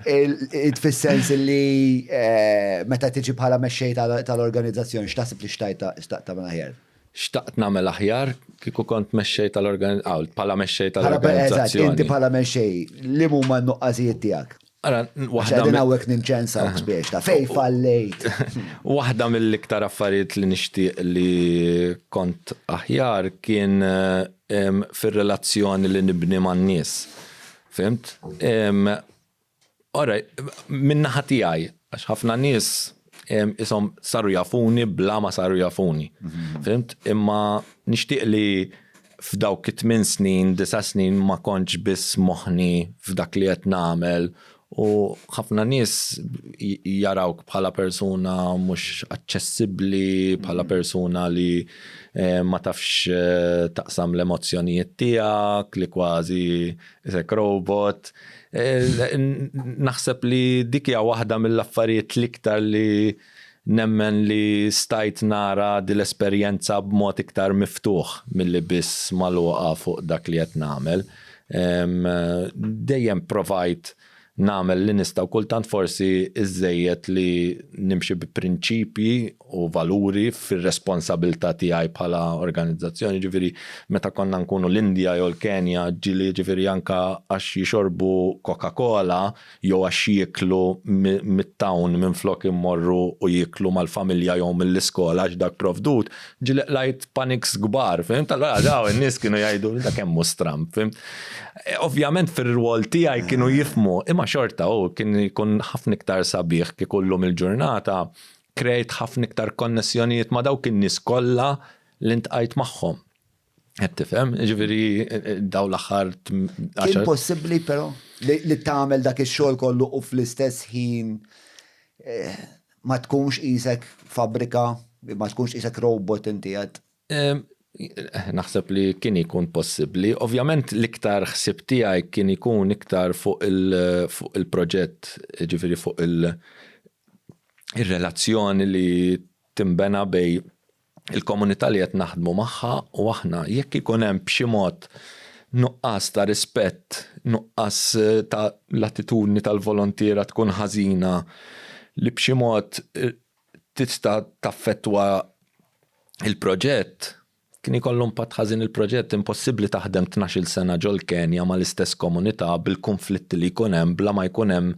Fis-sens li eh, meta tiġi bħala mexxej tal-organizzazzjoni, x'taħseb li xtajt xtaqt tagħmel aħjar? Xtaqt nagħmel aħjar kieku kont mexxej tal-organizzazzjoni, bħala mexxej tal-organizzazzjoni. Inti bħala mexxej, li huma n-nuqqasijiet tiegħek? Ara, waħda. Qegħdin hawnhekk ninċensa biex ta' fej fallejt. Waħda mill-iktar affarijiet li nixtieq li kont aħjar kien fir-relazzjoni li nibni man-nies. Fhimt? Ora, min-naħa tiegħi, għax ħafna nies ishom saru jafuni bla ma saru jafuni. Mhm. Fhimt? Imma nixtieq li f'dawk it-tmin snin, disa' snin ma kontx biss moħħni f'dak li qed nagħmel u ħafna nies jarawk bħala persuna mhux aċċessibbli, bħala mhm. persuna li eh, ma tafx eh, taqsam l-emozzjonijiet tiegħek, li kważi isek robot. Eh, naħseb li dik hija waħda mill-affarijiet l-iktar li nemmen li stajt nara dil-esperjenza b'mod iktar miftuħ milli biss magħluqa fuq dak li qed nagħmel. Dejjem provajt nagħmel li nista' u kultant forsi iżżejjed li nimxi bi prinċipji u valuri fir-responsabilità tiegħi bħala organizzazzjoni, jiġifieri meta konna nkunu l-Indja jew l-Kenja ġieli jiġifieri anke għax jixorbu Coca-Cola jew għax jieklu mit-town minflok immorru u jieklu mal-familja jew mill-iskola għax dak provdut, ġieli qlajt panics kbar, fhimt? Allura dawn in-nies kienu jgħidu da kemm hu stramb, fhimt? Ovvjament fir-rwol tiegħi kienu jifhmu, imma xorta hu kien ikun ħafna iktar sabiħ kieku llum il-ġurnata krejt ħafna iktar konnessjonijiet ma' dawk in-nies kollha li ntqajt magħhom. Qed tifhem? Ġifieri daw l-aħħar. Kien possibbli però li tagħmel dak ix-xogħol kollu u fl-istess ħin eh, ma tkunx qisek fabbrika, ma tkunx qisek robot inti għad? Naħseb li kien ikun possibbli. Ovvjament l-iktar ħsieb tiegħi kien ikun iktar fuq il-proġett, ġifieri fuq il-relazzjoni li tinbena bejn il-komunità li qed naħdmu magħha u aħna. Jekk ikun hemm b'xi mod nuqqas ta' rispett, nuqqas ta' l-attitudni tal-volontiera tkun ħażina li b'xi mod tista' taffettwa il-proġett, kien ikollu impatt ħażin il-proġett. Impossibbli taħdem tnax-il sena ġol-Kenja mal-istess komunità bil-kunflitti li jkun hemm bla ma jkun hemm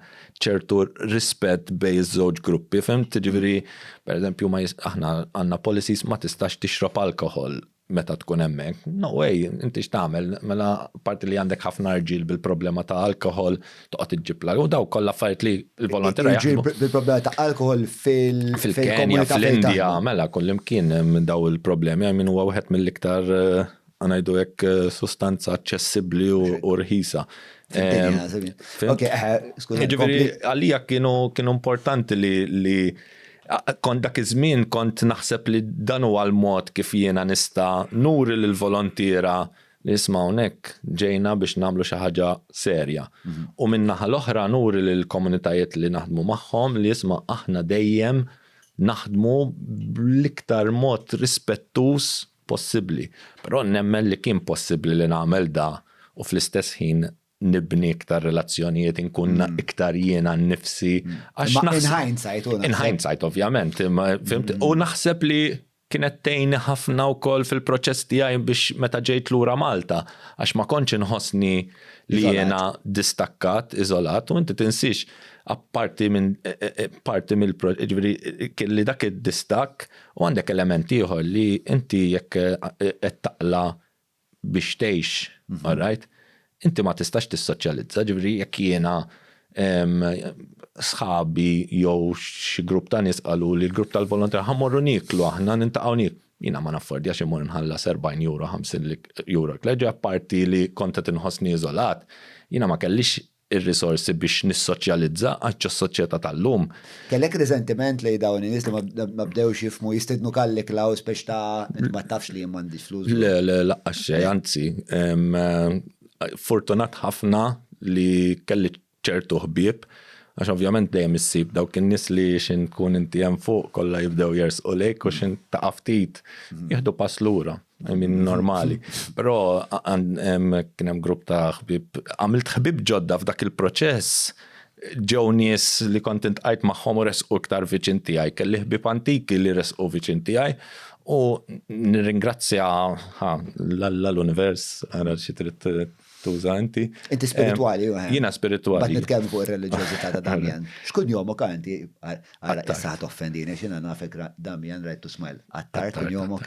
ċertu rispett bejn iż-żewġ gruppi, fhimt? Jiġifieri, pereżempju, ma aħna għandna policies ma tistax tixrob alkoħol meta tkun hemmhekk. No way, inti x'tagħmel? Mela apparti li għandek ħafna rġiel bil-problema ta' alkoħol, toqgħod iġġib l u daw kollha affarijiet li l-volontiera jaħdmu. Bil-problema ta' alkoħol fil-Kenja, fl-Indja, mela kullimkien hemm daw il-problemi, I mean huwa wieħed mill-iktar eh, ngħidu hekk eh, sustanza aċċessibbli u rħisa. Ok, eh, skuża. Ġifieri għalija kienu kienu importanti li li kont dak iż-żmien kont naħseb li dan huwa l-mod kif jiena nista' nuri lill-volontiera li isma' hawnhekk ġejna biex nagħmlu xi ħaġa serja. U min-naħa l-oħra nuri lill-komunitajiet li naħdmu magħhom li isma' aħna dejjem naħdmu bl-iktar mod rispettuż possibbli. Però nemmen li kien possibbli li nagħmel da u fl-istess ħin nibni iktar relazzjonijiet, inkun iktar jiena nnifsi. Għax in hindsight. In hindsight, ovvjament. Fhimt? U naħseb li kienet tgħinni ħafna wkoll fil-proċess tiegħi biex meta ġejt lura Malta, għax ma kontx inħossni li jiena distakkat, iżolat, u inti tinsiex apparti minn parti mill ġifieri kelli dak id-distakk u għandek element ieħor li inti jekk qed taqla' biex tgħix, mhm. all right? Inti ma tistax tissoċjalizza, ġifieri jekk jiena sħabi jew xi grupp ta' nies qalu li l-grupp tal-volontier ħa mmorru nieklu aħna nintaqgħu nieklu. Jiena ma naffordjax immur nħallas 40 euro 50 euro. Kleġi apparti li kont qed inħossni iżolat, jiena ma kellix ir-risorsi biex nissoċjalizza għax ġos-soċjetà tal-lum. Kellek riżentiment lejn dawn in-nies li ma bdewx jifhmu jistidnuk għall-ikla u speċi ta' inti ma tafx li jien m'għandix flus? Le, le, laqqas xejn, anzi, fortunat ħafna li kelli ċertu ħbieb, għax ovvjament dejjem issib dawk in-nies li x'in tkun inti hemm fuq kollha jibdew jersqu lejk u x'in taqa' ftit jieħdu pass lura. I mean, normali. Però kien hemm grupp ta' ħbieb, għamilt ħbieb ġodda f'dak il-proċess. Ġew nies li kont intqajt magħhom u resqu iktar viċin tiegħi. Kelli ħbieb antiki li resqu viċin tiegħi u nirringrazzja l-Alla, l-univers, ara xi trid tuża inti. Inti spiritwali, u Jiena spiritwali. Bat nitkellmu fuq ir-reliġjożità ta' Damjan. X'kun jomok inti? Ara issa ħa toffendini, x'jiena nafek Damjan right to smile. Attard kun jomok?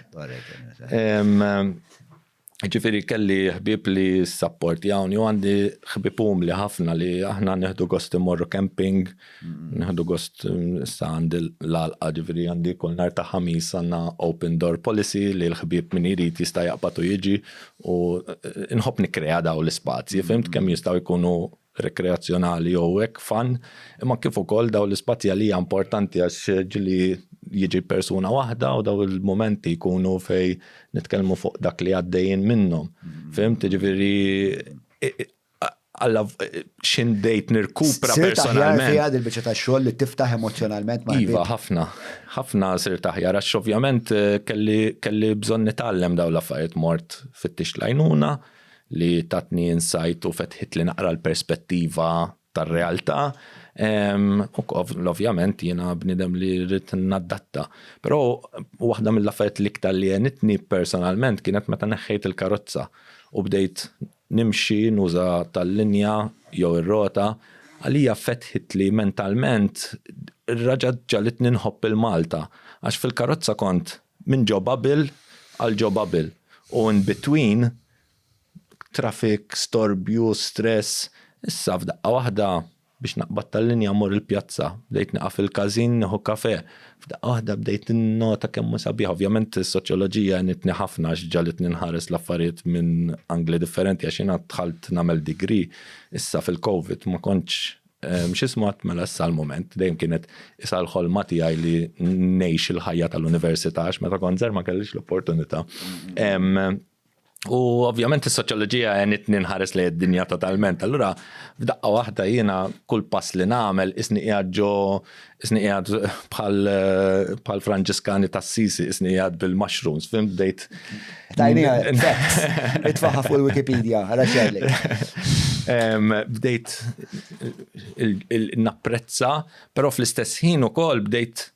Ġifieri kelli ħbieb li sapportjawni u għandi ħbieb umli ħafna li aħna nieħdu gost immorru camping, nieħdu gost issa għandi l-għalqa ġifieri għandi kull nhar ta' Ħamis għandna open door policy li l-ħbieb min irid jista' jaqbad u jiġi u nħobb nikkrea dawn l-ispazji, fhimt, kemm jistgħu jkunu rekreazzjonali jew hekk fun, imma kif ukoll dawn l-ispazji għalija importanti għax ġieli jiġi persuna waħda u dawn il-mumenti jkunu fejn nitkellmu fuq dak li għaddejjin minnhom. Fhimt? Jiġifieri alla x'in bdejt nirkupra personalment. Sirt aħjar fiha dil-biċċa ta' xogħol li tiftaħ emozzjonalment ma' Iva, ħafna. Ħafna sirt aħjar għax ovvjament kelli kelli bżonn nitgħallem dawn l-affarijiet mort fittixt l-għajnuna li tatni insight u fetħitli naqra l-perspettiva tar-realtà. U ovvjament jiena bniedem li rrid nadatta. Però waħda mill-affarijiet l-iktar li għenitni personalment kienet meta neħħejt il-karozza u bdejt nimxi, nuża tal-linja jew ir-rota, għalija fetħitli mentalment raġgħet ġagħlitni nħobb il-Malta għax fil-karozza kont minn ġo bubble għal ġo bubble u in between traffic, storbju, stress. Issa f'daqqa waħda biex naqbad tal-linja mmur il-pjazza, bdejt nieqaf il-każin nieħu kafè. F'daqqa waħda bdejt ninnota kemm hu sabiħ. Ovvjament is-soċjoloġija għenitni ħafna għax ġagħlitni nħares l-affarijiet minn angli differenti għax jiena dħalt nagħmel degree issa fil-Covid ma kontx x'ismu għad mela issa l-mument. Dejjem kienet issa l-ħolma tiegħi li ngħix il-ħajja tal-università għax meta kont żgħir ma kellix l-opportunità. U ovvjament is-soċjoloġija għenitni nħares lejn id-dinja totalment. Allura f'daqqa waħda jiena kull pass li nagħmel isni qiegħed ġo isni qiegħed bħal bħal Franġiskani t'Assisi isni qiegħed bil-mushrooms, fhimt bdejt. Tajnija, facts. Itfaħħa fuq il-Wikipedia, għala xejlek. Bdejt napprezza, però fl-istess ħin ukoll bdejt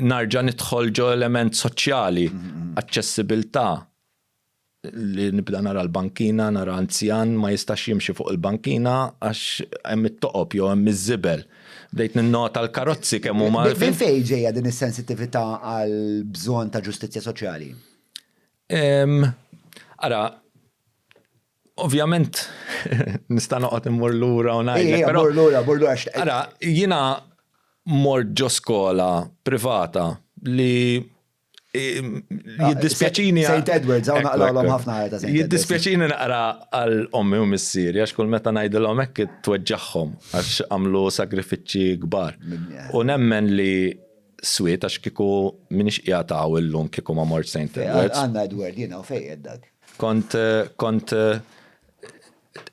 narġa' nidħol ġo element soċjali, aċċessibilità, li nibda nara l-bankina, nara anzjan ma jistax jimxi fuq il-bankina għax hemm it-toqob jew hemm iż-żibel. Bdejt ninnota l-karozzi kemm huma. Minn fejn ġejja din is-sensittività għall-bżonn ta' ġustizzja soċjali? Ara, ovvjament nista' noqgħod immur lura u ngħidlek. Però mur lura, mur lura. Ara, jiena mort ġo skola privata li ah, jiddispjaċini. St. Edwards, hawn naqlawlhom ħafna ħajja ta' St. Jiddispjaċini naqra għal ommi u missieri għax kull meta ngħidilhom hekk tweġġagħhom għax għamlu sagrifiċċji kbar. U nemmen li swiet għax kieku minix qiegħed hawn illum kieku ma mort St. Edwards. Għandna Edward jiena u fejn dak. Kont kont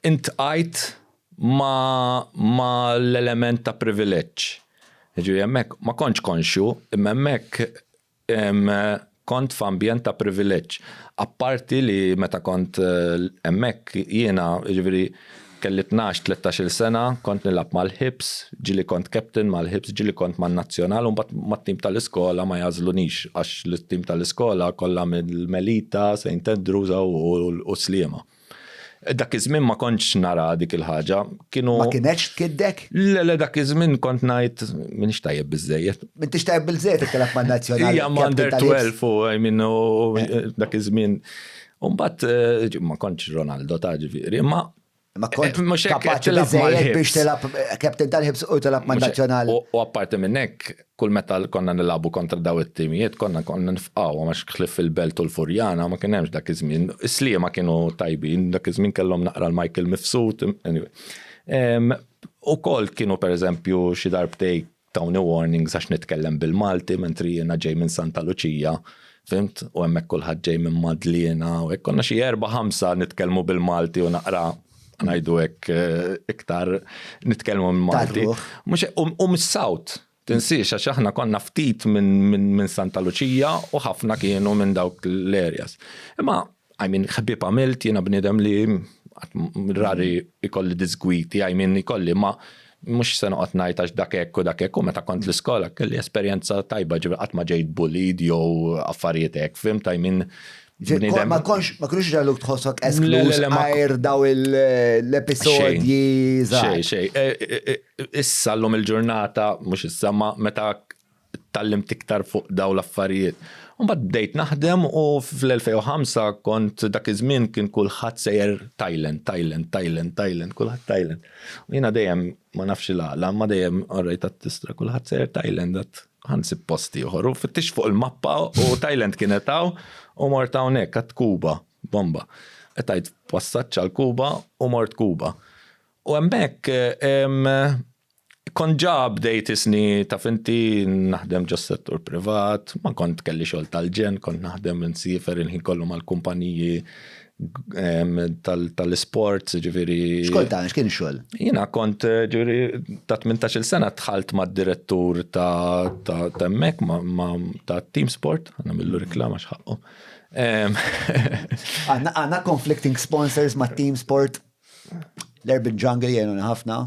intqajt ma, ma l-element ta' privileġġ. Ġifieri hemmhekk ma kontx konxju, imma hemmhekk kont f'ambjent ta' privileġġ. Apparti li meta kont hemmhekk jiena, jiġifieri kelli 12, 13-il sena, kont nilgħab mal-Hibs, ġieli kont captain mal-Hibs, ġieli kont man-nazzjonal u mbagħad mat-tim tal-iskola ma jagħżlunix għax l-tim tal-iskola kollha mill-Melita, St Andrews u Sliema. Dak iż-żmien ma kontx nara dik il-ħaġa. Kienu. Ma kinetx tkiddek? Le, le, dak iż-żmien kont ngħid m'iniex tajjeb biżżejjed. M'intix tajjeb biżżejjed jekk tilgħab man-nazzjonal. Ija, ma' under 12 u I mean u dak iż-żmien. U mbagħad eh, ma kontx Ronaldo ta' ġifieri, imma Ma kont eh, kapaċi biżejjed biex tilgħab eh, captain tal-ħibs u tilgħab man-nazzjonal. U apparti minn hekk, kull meta konna nilagħbu kontra daw it-timijiet, konna konna nifqgħu għax ħlief fil-Belt u l-Furjana ma kien hemmx dak iż-żmien. Is-Sliema kienu tajbin, dak iż-żmien kellhom naqra l-Michael Mifsud, anyway. Ukoll kienu pereżempju xi darbtej tawni warnings għax nitkellem bil-Malti mentri jiena ġej minn Santa Luċija, fhimt? U hemmhekk kulħadd ġej minn Madliena u hekk konna xi erba' ħamsa nitkellmu bil-Malti u naqra ngħidu hekk eh, iktar nitkellmu bil-Malti. Mhux u mis-South, tinsiex għax aħna konna ftit minn min, min Santa Luċija u ħafna kienu minn dawk l-areas. Imma I mean, ħbieb għamilt, jiena bniedem li rari ikolli disgwiti, I mean, ikolli, ma. Mhux se noqgħod ngħid għax dak hekk u dak hekk u meta kont l-iskola kelli esperjenza tajba ġifieri qatt ma ġejt bullied jew affarijiet hekk, fhimt I mean Ma konx, ma kienux ġaluk tħossok esklus għajr daw l-episodji Xej, xej. E, e, e, issa l-lum il-ġurnata, mux issa, ma meta tgħallimt iktar fuq daw l-affarijiet. Mbagħad bdejt naħdem u fl-2005 kont dak iż-żmien kien kulħadd sejjer Thailand, Thailand, Thailand, Thailand, kulħadd Thailand. U jiena dejjem ma nafx il-għala, ma dejjem orrejt għat-tistra kulħadd sejjer Thailand għat ħansib post ieħor. U fittix fuq il-mappa u Thailand kienet hawn u mort hawnhekk għat Kuba, bomba. Qed passaġġ għal Kuba u mort Kuba. U hemmhekk Kont ġa bdejt isni taf inti naħdem ġo settur privat, ma kont kelli xogħol tal-ġenn, kont naħdem nsiefer il-ħin kollu mal-kumpaniji tal-isports, ġifieri. X'kont tagħmel, x'kien ix-xogħol? Jiena kont ġifieri ta' 18-il sena dħalt mad-direttur ta' hemmhekk ta' Team Sport, nagħmillu riklama x'ħaqqu. Għandna conflicting sponsors ma' Team Sport. L-Urban Jungle jgħinuna ħafna.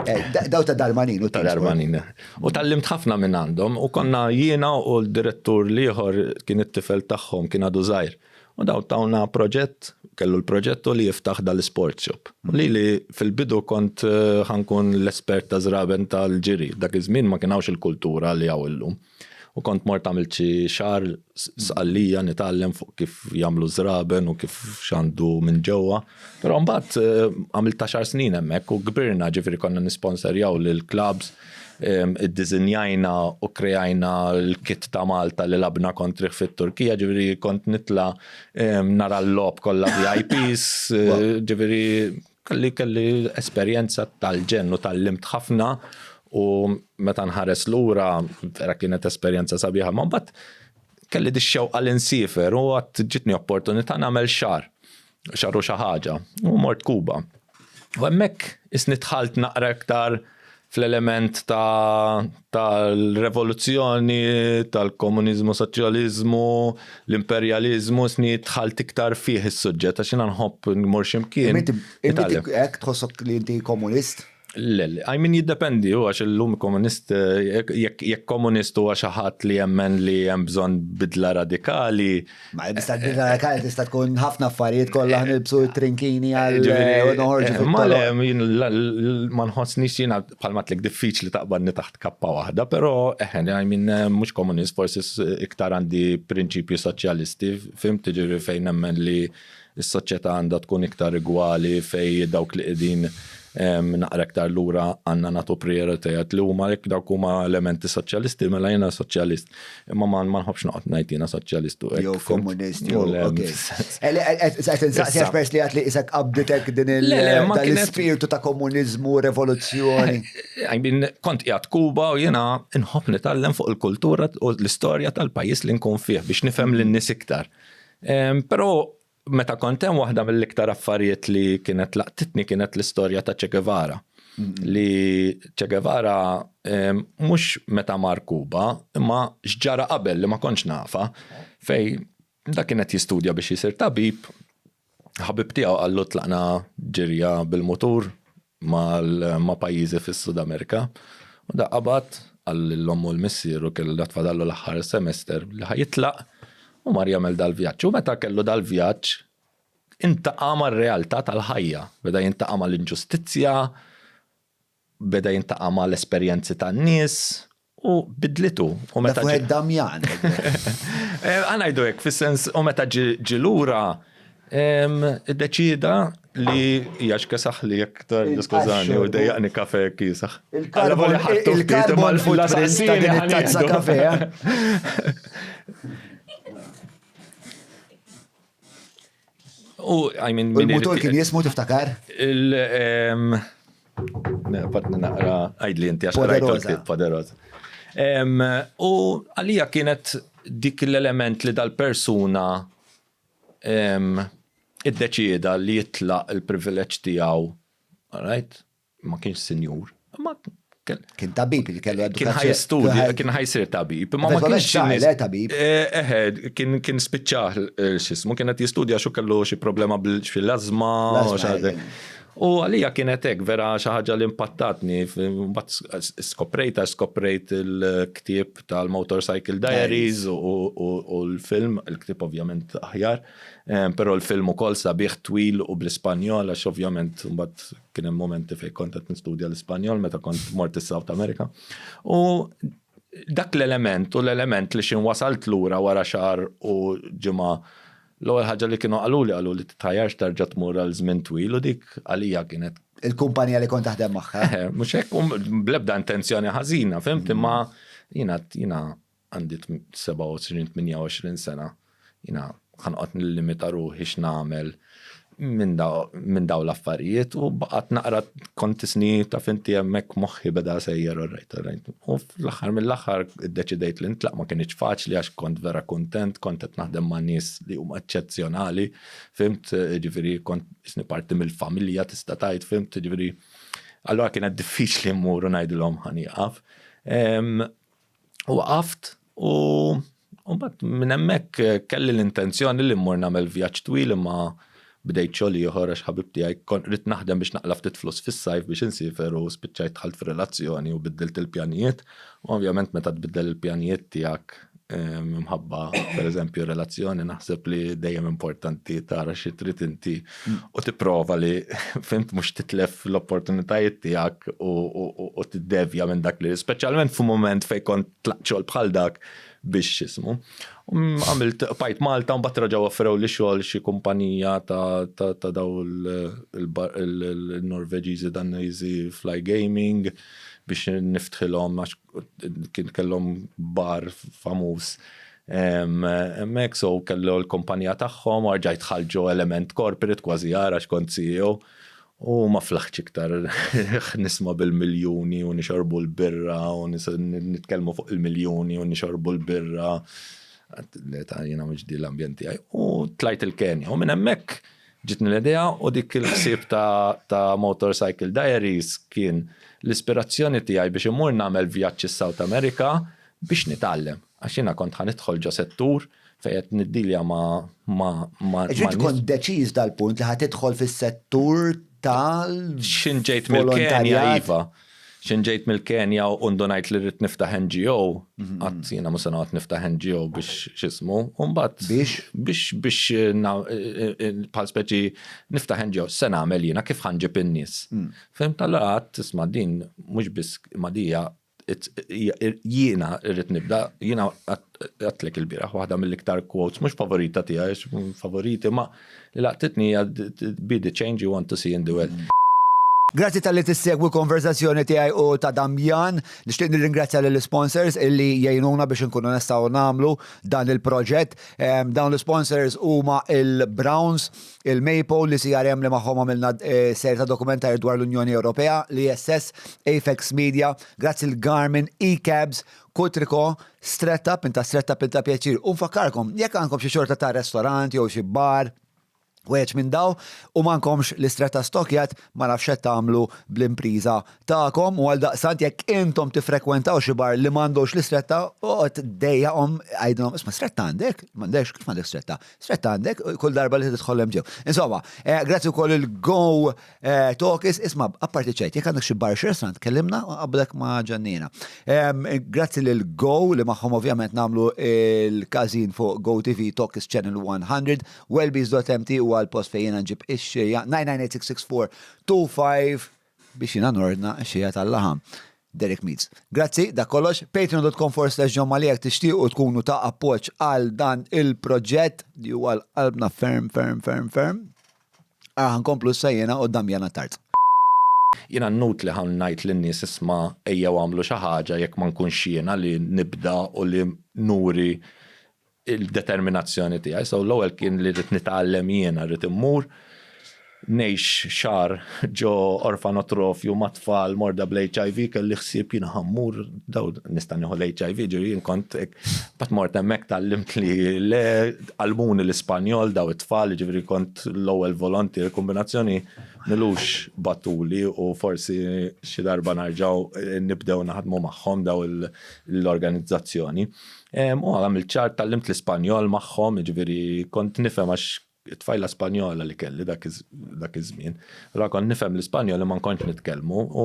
Eh, daw ta' Darmanin u ta' Darmanin. U tallimt ħafna minn għandhom u konna jiena u l-direttur liħor kien it-tifel tagħhom kien għadu żgħir. U daw tawna proġett, kellu l-proġett u li jiftaħ dal-sport shop. U li li fil-bidu kont eh, ħankun l-espert ta' żraben tal-ġiri. Dak iż-żmien ma kien hawnx il-kultura li hawn illum. U kont mort għamilt xi xahar Sqallija nitgħallem fuq kif jagħmlu żraben u kif x'għandu minn ġewwa. Però mbagħad eh, għamilt għaxar snin hemmhekk u kbirna ġifieri konna nisponserjaw lil clubs, iddiżinjajna u kreajna l-kit ta' Malta li labna kontrih fit-Turkija, ġifieri kont nitla' nara l-logħob kollha VIPs, eh, ġifieri Kelli kelli esperjenza tal-ġenn u tgħallimt ħafna u meta nħares lura vera kienet esperjenza sabiħa. Ma mbagħad kelli dix-xewqa li nsiefer u għad ġitni opportunità nagħmel xahar, xahar u xi ħaġa, u mort Kuba. U hemmhekk isni dħalt naqra iktar fl-element tal-revoluzzjoni, tal-komuniżmu, soċjaliżmu, l-imperjaliżmu, sni dħalt iktar fih is-suġġett għax jiena nħobb nmur x'imkien. Inti hekk tħossok li inti komunist? Le, le, I mean jiddependi u għax illum komunist, jekk komunist huwa xi ħadd li jemmen li hemm bżonn bidla radikali, Ma tista' bidla radikali tista' tkun ħafna affarijiet kollha nilbsu trinkini għal noħorġu. Ma le, ma nħossnix jiena bħalma tlek diffiċli taqbadni taħt kappa waħda, però eħen, I mean mhux komunist, forsi iktar għandi prinċipji soċjalisti, fhimt jiġifieri fejn nemmen li s-soċjetà għandha tkun iktar igwali fejn dawk li qegħdin naqra iktar lura għandna nagħtu prijoritajiet li huma jekk dawk huma elementi soċjalisti mela jiena soċjalist. Imma ma nħobbx noqgħod ngħid jiena soċjalist u hekk. Jew komunist jew Qed insaqsi għax pers li għad li isek qabditek din l-ispirtu ta' komuniżmu, rivoluzzjoni. I mean, kont qiegħed Kuba u jiena nħobb nitgħallem fuq il-kultura u l-istorja tal-pajjiż li nkun fih biex nifhem lin-nies iktar. Però meta kont hemm waħda mill-iktar affarijiet li kienet laqtitni kienet l-istorja ta' Che Guevara. Li Che Guevara mhux meta mar Kuba, imma x'ġara qabel li ma kontx nafha, fej da kien qed jistudja biex jisir tabib, ħabib tiegħu qallu tlaqna ġirja bil-mutur ma' pajjiżi fis-Sud Amerika. U da qabad qal lil ommu u l-missieru kellu da tfadallu l-aħħar semester li ħa jitlaq u mar jagħmel dal-vjaġġ. U meta kellu dal-vjaġġ intaqa' mar-realtà tal-ħajja, beda jintaqa' mal-inġustizzja, beda jintaqa' mal-esperjenzi tan-nies u bidlitu. U meta ġie Damjan. Eh, ħa ngħidu hekk, fis-sens u meta ġie lura iddeċieda li hija x'kesaħ li jekk skużani u dejjaqni kafe kiesaħ. Il-carbon footprint ta' din it-tazza kafe. Eh? U, I mean, il-mutur kien jismu tiftakar? Il- Fatni naqra, għajdli inti għax Poderosa. Poderosa. U għalija kienet dik l-element li dal-persuna iddeċieda li jitlaq il-privileġġ tiegħu, right? Ma kienx sinjur, imma Kien tabib li kellu Kien ħa jistudja, kien ħa jsir tabib, imma ma kienx le tabib. Eh, eħe, kien kien spiċċah eh, x'ismu, kien qed jistudja xu kellu xi problema bil-ażma. U għalija kienet hekk vera xi ħaġa li impattatni, mbagħad skoprejt għax skoprejt il-ktieb tal-Motorcycle Diaries u l-film, il-ktieb ovvjament aħjar, però l-film ukoll sabiħ twil u bl-Ispanjol għax ovvjament mbagħad kien hemm momenti fejn kont qed nistudja l-Ispanjol meta kont mort is-South America. U dak l-element u l-element li x'in wasalt lura wara xahar u ġimgħa L-ewwel ħaġa li kienu qaluli qalu li titħajjarx terġa' tmur għal żmien twil u dik għalija kienet. Il-kumpanija li kont taħdem magħha. Eħe, mhux hekk, u bl-ebda intenzjoni ħażina, fhimt, imma jiena jiena għandi 27, 28 sena, jiena ħa noqgħod nillimita ruħi x'nagħmel minn dawn l-affarijiet u baqgħet naqra kont isni taf inti hemmhekk moħħi beda sejjer all right, all right. U fl-aħħar mill-aħħar iddeċidejt li nitlaq ma kinitx faċli għax kont vera kuntent, kont qed naħdem ma' nies li huma eċċezzjonali, fhimt, jiġifieri kont isni parti mill-familja tista' tgħid, fhimt, jiġifieri allura kienet diffiċli mmur u ngħidilhom ħa nieqaf. U waqaft u mbagħad minn hemmhekk kelli l-intenzjoni li mmur nagħmel vjaġġ twil imma bdejt xogħol ieħor għax ħabib tiegħi kont ridt naħdem biex naqla' ftit flus fis-sajf biex insiefer u spiċċajt dħalt f'relazzjoni u biddilt il-pjanijiet. U ovvjament meta tbiddel il-pjanijiet tiegħek minħabba pereżempju relazzjoni naħseb li dejjem importanti tara xi trid inti u tipprova li fhimt mhux titlef l-opportunitajiet tiegħek u tiddevja minn dak li speċjalment f'mument fejn kont tlaqt xogħol bħal dak biex x'ismu. Għamilt bqajt Malta u mbagħad reġgħu offrewli xogħol xi kumpanija ta' daw il-Norveġiżi Daniżi Fly Gaming biex niftħilhom għax kien kellhom bar famuż hemmhekk, so kellu l-kumpanija tagħhom u rġajt dħalt ġo element corporate kważi agħar għax kont CEO u ma flaħtx iktar nisma' bil-miljuni u nixorbu l-birra u nitkellmu fuq il-miljuni u nixorbu l-birra. Le ta' jiena mhux di l-ambjent tiegħi. U tlajt il-Kenja u minn hemmhekk Ġietni l-idea u dik il-ħsieb ta' Motorcycle Diaries kien l-ispirazzjoni tiegħi biex immur nagħmel vjaġġ is-South America biex nitgħallem. Għax jiena kont ħa nidħol ġo settur fejn qed niddilja ma' ma' ma' Ġifieri inti kont deċiż dal-punt li ħa tidħol fis-settur tal X'in ġejt mill-Kenja iva. X'in ġejt mill-Kenja u ndunajt li rrid niftaħ NGO, għadt jiena mhux se noqgħod niftaħ NGO biex x'ismu, u mbagħad. Biex? Biex biex bħal speċi niftaħ NGO, x'se nagħmel jiena, kif ħa nġib in-nies. Fhimt? Allura għadt isma' din mhux biss ma dija jiena rrid nibda, jiena għedtlek ilbieraħ waħda mill-iktar quotes mhux favorita tiegħi għax favoriti ma li laqtitni hija be the change you want to see in the world. Grazzi talli tissegwu l-konverzazzjoni tiegħi u ta' Damjan. Nixtieq nirringrazzja lill-isponsors illi jgħinuna biex inkunu nistgħu nagħmlu dan il-proġett. Dawn l-isponsors huma il-Browns, il-Maple, l-ICRM li magħhom għamilna eh, serje ta' dokumentarju dwar l-Unjoni Ewropea, l-ISS, Apex Media, grazzi l-Garmin, e-Cabs, Kutriko, Stretta, pinta stretta, pinta pjaċir. U nfakkarkom, jekk għandkom xi xorta ta' restorant jew xi bar, weċ minn daw, u m'għandkomx l-istretta stokjat, ma nafx qed tagħmlu bl-impriża tagħkom u għaldaqstant jekk intom tiffrekwentaw xi bar li m'għandux l-istretta, oqgħod dejjaqhom għidilhom isma' stretta għandek? M'għandekx, kif m'għandek stretta? Stretta għandek kull darba li tidħol hemm ġew. Insomma, eh, grazzi wkoll il-Go Eh, Tokis, isma, apparti ċejt, jek għandek xi bar xi restaurant, kellimna u qablek ma' ġannina. Grazzi lil Go li magħhom ovvjament nagħmlu il-każin fuq Go TV Tokis Channel 100, wellbees.mt huwa l-post fejn jiena nġib ix-xirja 998 biex jiena nordna x-xirja tal-laħam. Derek Meads. Grazzi, dak kollox. Patreon.com forward slash John Mallia jekk tixtiequ tkunu ta' appoġġ għal dan il-proġett li huwa l-qalbna ferm, ferm, ferm, ferm. Ara ħa nkomplu issa jiena u Damian Attard. Jiena inutli ħa ngħid lin-nies isma' ejjew agħmlu xi ħaġa jekk ma nkunx jiena li nibda u li nuri l-determinazzjoni tiegħi. So l-ewwel kien li rrid nitgħallem jiena, rrid immur ngħix xahar ġo orfanotrofju ma' tfal morda bl-HIV, kelli ħsieb jiena ħa mmur daw nista' nieħu l-HIV, ġifieri jien kont hekk. Mbagħad mort hemmhekk tgħallimt li le, għallmuni l-Ispanjol daw it-tfal, jiġifieri kont l-ewwel volontier, kombinazzjoni m'ilux bagħtuli u forsi xi darba narġgħu nibdew naħdmu magħhom daw l-organizzazzjoni. U għamilt ċar tgħallimt l-Ispanjol magħhom, jiġifieri kont nifhem għax. It-tfajla Spanjola li kelli dak iż-żmien. Allura kont nifhem l-Ispanjol imma ma kontx nitkellmu u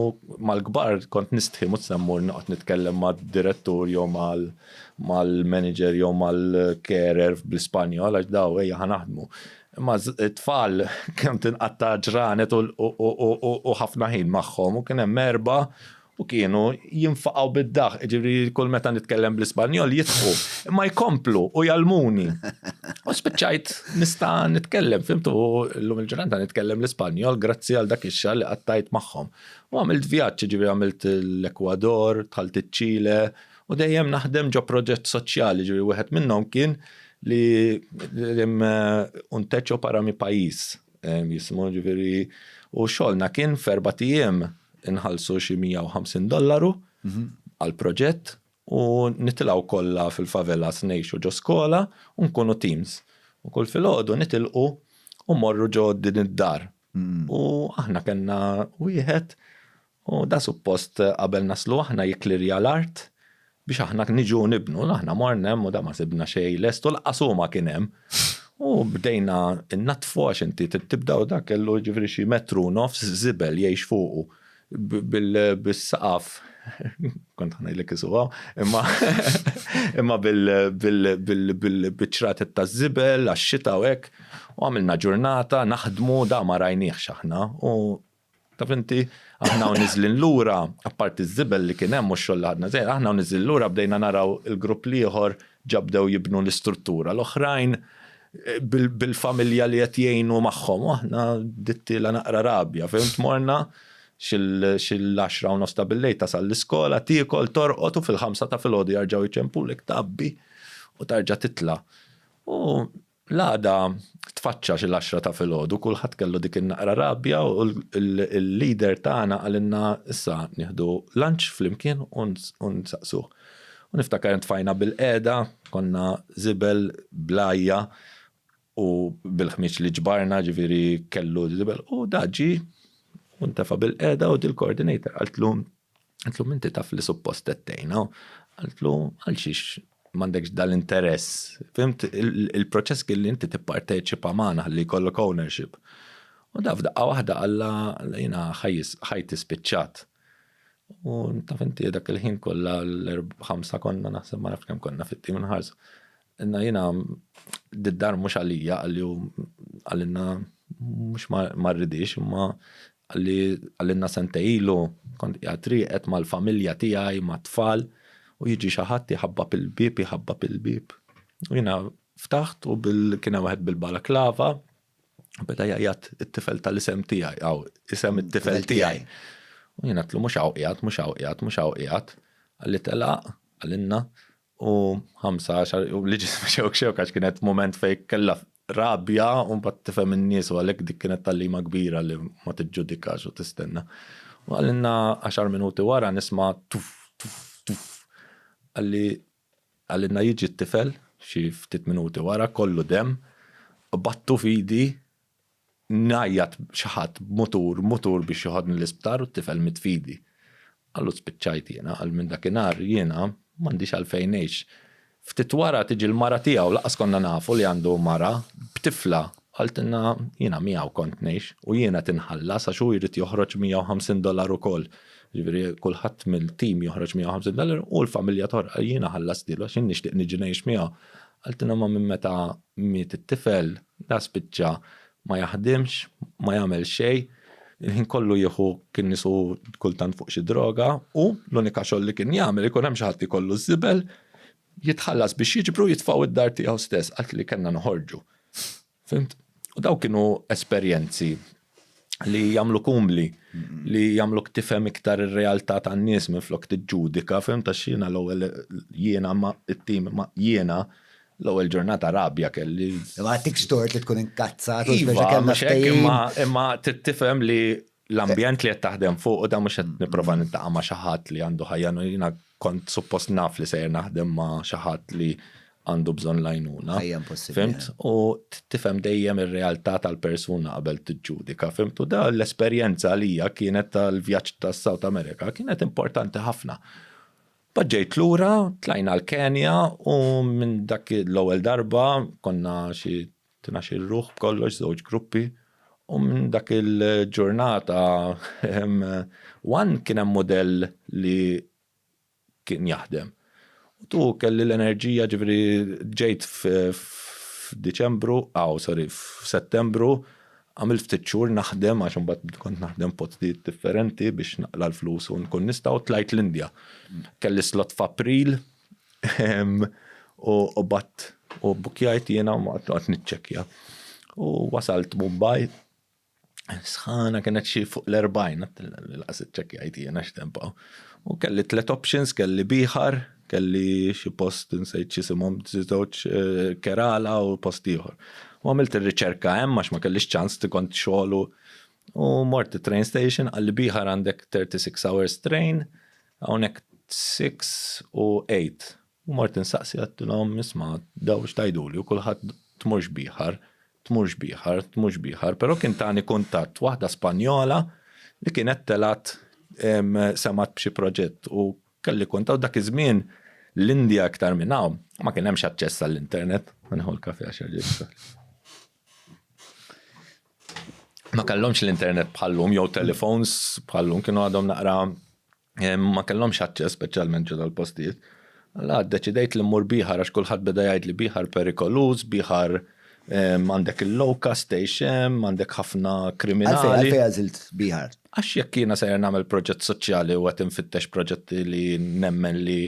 mal-kbar kont nistħi mhux se mmur noqgħod nitkellem mad-direttur jew mal-manager jew mal-carer bl-Ispanjol għax daw ejja ħa naħdmu. Imma t-tfal kemm tinqatta' ġranet u ħafna ħin magħhom u kien hemm erbgħa U kienu jinfaqgħu bid-daħq, jiġifieri kull meta nitkellem bl-Ispanjol jidħku, imma jkomplu u jgħallmuni. U spiċċajt nista' nitkellem, fimtu, llum il-ġurnata nitkellem l-Ispanjol grazzi għal dak ix-xahar li qattajt magħhom. U għamilt vjaġġ, jiġifieri għamilt l-Ekwador, dħalt iċ-Ċile, u dejjem naħdem ġo proġett soċjali, jiġifieri wieħed minnhom kien li un techo para mi pais, jismu, jiġifieri, u xogħolna kien f'erbat ijiem inħallsu xi 150 dollaru għall-proġett u nitilgħu kollha fil-favelas ngħixu ġo skola u nkunu teams. U kull filgħodu nitilqu u mmorru ġo din id-dar. U aħna kellna wieħed u da suppost qabel naslu aħna jikklirja l-art biex aħna niġu u nibnu. Aħna morna hemm u da ma sibna xejn lest u lanqas hu ma kien hemm. U bdejna nnaddfu għax inti trid tibda u dak kellu jiġifieri xi metru u nofs żibel jgħix fuqu bis-saqaf kont ħa ngħidlek isuha, imma imma bil-ċratet taż-żibel għax-xita u hekk. U għamilna ġurnata naħdmu da ma rajniehx aħna u Taf inti, aħna u niżlin lura, apparti ż-żibel li kien hemm u x-xogħol li ħadna żejjed, aħna u niżlin lura bdejna naraw il-grupp l-ieħor ġa bdew jibnu l-istruttura. L-oħrajn bil-familja li qed jgħinu magħhom u aħna bdiet tiela' naqra rabja, fhimt? Morna xil-għaxra u nofs ta' billejl tasal l-iskola, tiekol, torqod u fil-ħamsa ta' filgħodu jarġgħu jċempulek tgħabbi u tarġa' titla'. U L-għada tfaċċa xi l-għaxra ta' filgħodu, kulħadd kellu dik in-naqra rabja u l-leader tagħna qalilna issa nieħdu lunch flimkien u nsaqsuh. U niftakar intfajna bilqiegħda, konna żibel bl-għajja u bil-ħmieġ li ġbarna, ġifieri kellu żibel u da ġie u ntefa' bilqiegħda u dil-coordinator qaltlu Qaltlu inti taf li suppost qed tgħinha. Qaltlu għal xiex m'għandekx dal-interess. Fhimt il-proċess kien li inti tipparteċipa magħna ħalli jkollok ownership. U da f'daqqa waħda qalla jiena ħajti spiċċat. U taf inti dak il-ħin kollha l-ħamsa konna naħseb ma nafx kemm konna fit-tim nħarsu. Inna jiena did-dar mhux għalija qalli u qalilna mhux ma rridix imma qalli qalilna sentejn ilu kont qiegħed rieqed mal-familja tiegħi mat-tfal u jiġi xi ħadd iħabbab il-bieb iħabbab il-bieb. U jiena ftaħt u bil kien hemm wieħed bil-balaklava u beda jgħajjat it-tifel tal-isem tiegħi, aw isem it-tifel tiegħi. U jiena għedtlu mhux hawn qiegħed, mhux hawn qiegħed, mhux hawn qiegħed. Qalli telaq, qalilna U ħamsa, għaxar, u li ġismi xewk xewk għax kienet moment fej kella rabja u mbagħad tifhem in-nies u għalhekk dik kienet tagħlima kbira li ma tiġġudikax u tistenna. U qalilna għaxar minuti wara nisma' tuf, tuf, tuf. Qalli qalilna jiġi t-tifel xi ftit minuti wara kollu demm, qbadtu f'idi ngħajjat xi ħadd b'mutur, mutur biex joħodni l-isptar u t-tifel miet f'idi. Qallu spiċċajt jiena, qal minn dakinhar jiena m'għandix għalfejn ngħix. Ftit wara tiġi l-mara tiegħu, lanqas konna nafu li għandu mara, b'tifla, qaltilna jiena miegħu kont ngħix u jiena qed inħallas għax hu jrid joħroġ 150 dollar ukoll. Jiġifieri kulħadd mill-tim joħroġ 150 dollar u l-familja toħroġ, jiena ħallasthielu għax jien nixtieq niġi ngħix miegħu. Qaltilna imma minn meta miet it-tifel Da spiċċa ma jaħdimx, ma jagħmel xejn, il-ħin kollu jieħu kien nisu kultant fuq xi droga u l-unika xogħol li kien jagħmel ikun hemm xi ħadd ikollu ż-żibel, jitħallas biex jiġbru jitfgħu id-dar tiegħu stess, għalt li kellna noħorġu. Fhimt? U dawk kienu esperjenzi li jagħmluk umli, li jagħmluk tifhem iktar ir-realtà tan-nies minflok tiġġudika, fhimt għax jiena l-ewwel jiena ma it-tim ma jiena l-ewwel ġurnata rabja kelli. Ma għatikx tort li tkun inkazzat u iva, speċa kellna ftehim. Imma imma trid tifhem li l-ambjent li qed taħdem fuq u da mhux qed nipprova niltaqa' ma' xi ħadd li għandu ħajja jiena kont suppost naf li sejjer naħdem ma' xi ħadd li għandu bżonn l-għajnuna. Ħajja impossibbli. Fhimt? U tifhem dejjem ir-realtà tal-persuna qabel tiġġudika, fhimt? U da l-esperjenza għalija kienet tal-vjaġġ tas-South America kienet importanti ħafna. Mbagħad ġejt lura, tlajna l-Kenja u minn dak l-ewwel darba konna xi 12-il ruħ b'kollox, żewġ gruppi. U minn dak il-ġurnata, one kien hemm mudell li kien jaħdem. U tu kelli l-enerġija ġifieri ġejt f'Diċembru, aw sorry, f'Settembru, għamilt ftit xhur naħdem għax imbagħad kont naħdem postijiet differenti biex naqla' l-flus u nkun nista' u tlajt l-Indja. Kelli slot f'April u bat u bukjajt jiena u ma qgħod niċċekkja. U wasalt Mumbai, sħana kienet xi fuq l-40, laqas iċċekkjajt jiena x'tempa. U kelli tlet options, kelli Bihar, kelli xi post insejt x'isimhom, żewġ eh, Kerala u post ieħor. U għamilt ir-riċerka hemm għax ma kellix ċans kont xogħol u mort train station qalli Bihar għandek 36 hours train, hawnhekk 6 u 8. U mort insaqsi għedtilhom isma' daw x'tgħiduli u kulħadd tmurx Bihar, tmurx Bihar, tmurx Bihar, però kien tani kuntatt waħda Spanjola li kienet telgħet semgħet b'xi proġett u kelli kuntatt u dak iż-żmien l-Indja iktar minn hawn ma kien hemmx aċċess għall-internet. Ħa nieħu l-kafe għax erġajt Ma kellhomx l-internet bħallum jew telefons bħallum kienu għadhom naqra Ma kellhomx aċċess speċjalment ġo dal-postijiet. Allura ddeċidejt li mmur Bihar għax kulħadd beda jgħid li Bihar perikoluż, Bihar għandek il-locust tgħix hemm, għandek ħafna kriminali. Għalfejn għalfejn għażilt Bihar? Għax jekk jiena sejjer nagħmel proġett soċjali u qed infittex proġetti li nemmen li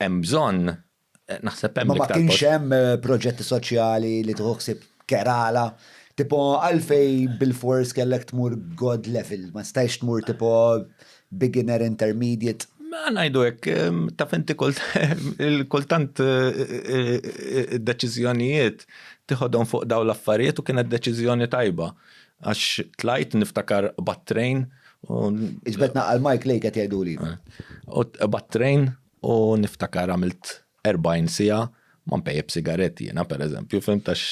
hemm bżonn, Naħseb hemm. Ma kienx hemm eh, proġetti soċjali li tieħu ħsieb Kerala. Tipo għalfej bil-fors kellek tmur god level, ma stajx tmur tipo beginner intermediate. Ma ngħidu hekk, taf inti kultant eh, eh, deċiżjonijiet tiħodhom fuq daw l-affarijiet u kienet deċiżjoni tajba. Għax tlajt niftakar bat-train. Iġbet naqal Mike lejk qed jgħiduli. U bat-train U niftakar għamilt 40 siegħa ma npejjep sigaretti jiena pereżempju, fhimt għax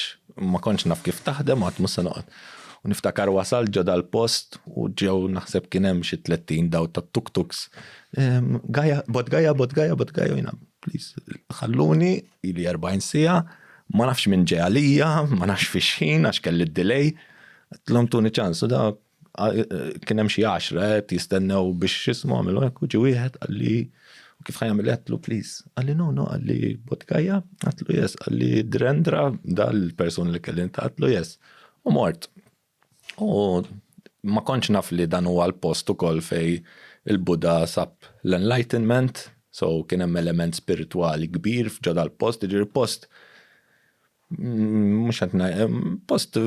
ma kontx naf kif taħdem għad mhux se noqgħod. U niftakar wasalt ġo dal-post u ġew naħseb kien hemm xi 30 daw tat-tuk-tuks. Gaja, bot gaja, bot gaja, bot gaja, jiena please ħalluni ili 40 siegħa, ma nafx min ġej għalija, ma nafx fi x'ħin għax kelli d-delay. Għedtilhom tuni ċans u da kien hemm xi għaxra qed jistennew biex x'ismu għamilu hekk u ġie wieħed qalli u kif ħa jagħmel għedtlu please. Qalli no no qalli Bodhgaya, għedtlu yes, qalli Drendra dal-persuna li kelli għedtlu yes. U mort. U ma kontx naf li dan huwa l-post ukoll fej il-Buddha sab l-enlightenment, so kien hemm element spiritwali kbir f'ġo dal-post, jiġifieri post mhux qed post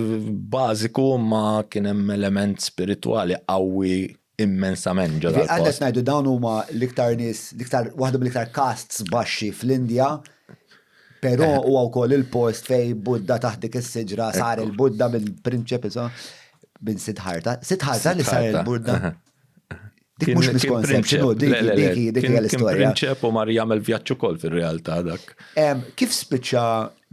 bażiku ma kien hemm element spiritwali qawwi immensament ġo dal-post. Għandek ngħidu dawn huma l-iktar nies, l-iktar waħda mill-iktar castes baxxi fl-Indja, però eh. huwa wkoll il-post fej Buddha taħt dik is-siġra sar il-Buddha minn prinċep minn Siddhartha. Siddhartha li sar il-Buddha. Dik mhux misconception, dik dik dik hija l-istorja. Kien prinċep u mar jagħmel vjaġġ ukoll fir-realtà dak. Kif spiċċa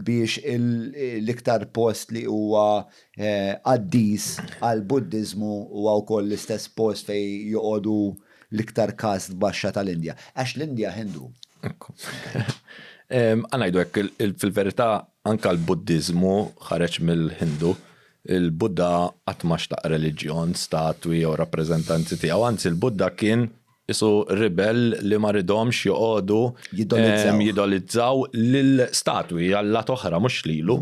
biex l-iktar post li huwa eh, qaddis għal Buddiżmu huwa wkoll l-istess post fejn joqogħdu l-iktar kast baxxa tal-Indja? Għax l-Indja Hindu. Għanajdu hekk fil-verità anka l-Buddiżmu ħareġ mill-Hindu. Il-Buddha qatt ma xtaq reliġjon, statwi jew rappreżentanzi tiegħu, anzi l-Buddha kien qisu ribell li ma ridhomx joqogħdu jidolizzaw lil statwi, allat oħra, mhux lilu,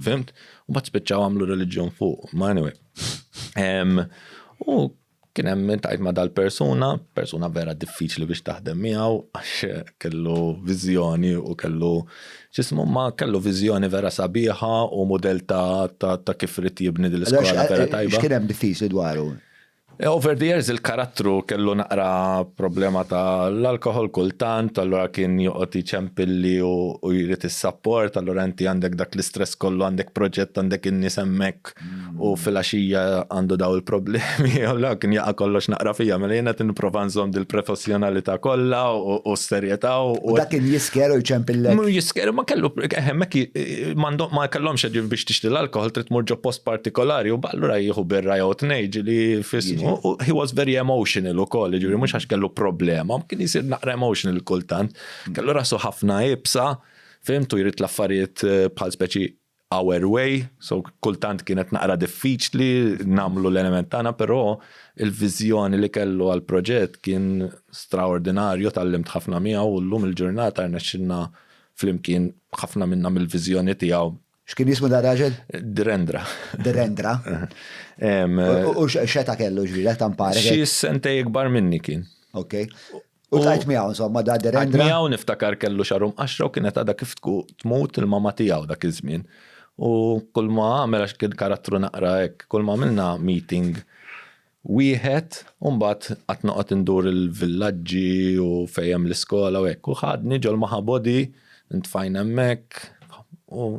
fhimt? U mbagħad spiċċaw għamlu reliġjon fuqu, ma anyway. U Kien hemm iltqajt ma' dal-persuna, persuna vera diffiċli biex taħdem miegħu għax kellu viżjoni u kellu x'ismu ma kellu viżjoni vera sabiħa u mudell ta' ta' kif ried jibni din l-iskola vera tajba. X'kien hemm diffiċli dwaru? Over the years il-karattru kellu naqra problema ta' l-alkoħol kultant, allura kien joqgħod iċempilli u jrid is-sapport, allura inti għandek dak l-istress kollu, għandek proġett, għandek in-nies hemmhekk u filgħaxija għandu daw il-problemi, u la kien jaqa' kollox naqra fija, mela jiena qed nipprova nżomm dil-professjonalità kollha u s-serjetà u. Dak kien jisker u jċempillek. Mhu jisker, ma kellu hemmhekk ma kellhomx biex tixtri l-alkoħol trid tmur ġo post partikolari u allura jieħu birra jew tnejn ġieli fismu. He was very emotional ukoll, jiġifieri mhux għax kellu problema, kien jsir naqra emotional kultant. Kellu rasu ħafna iebsa, fhimt, u jrid l-affarijiet bħal speċi. our way, so kultant kienet naqra diffiċli nagħmlu l-element tagħna, però il-viżjoni li kellu għall-proġett kien straordinarju, tgħallimt ħafna miegħu u llum il-ġurnata rnexxilna flimkien ħafna minna mill-viżjoni tiegħu. X'kien jismu da raġel? Direndra. Direndra. U x'età kellu ġifieri, tampare? Xi sentej ikbar minni kien. Ok. U tajt miegħu insomma da Direndra. Miegħu niftakar kellu xarum qaxra u kienet għadha kif tmut il-mama tiegħu dak iż-żmien. U kull ma għamel għax kien karattru naqra hekk, kull ma għamilna meeting wieħed u mbagħad qatt noqgħod indur il-villaġġi u fejn hemm l-iskola u hekk. U ħadni ġol Mahabodhi, ntfajna hemmhekk u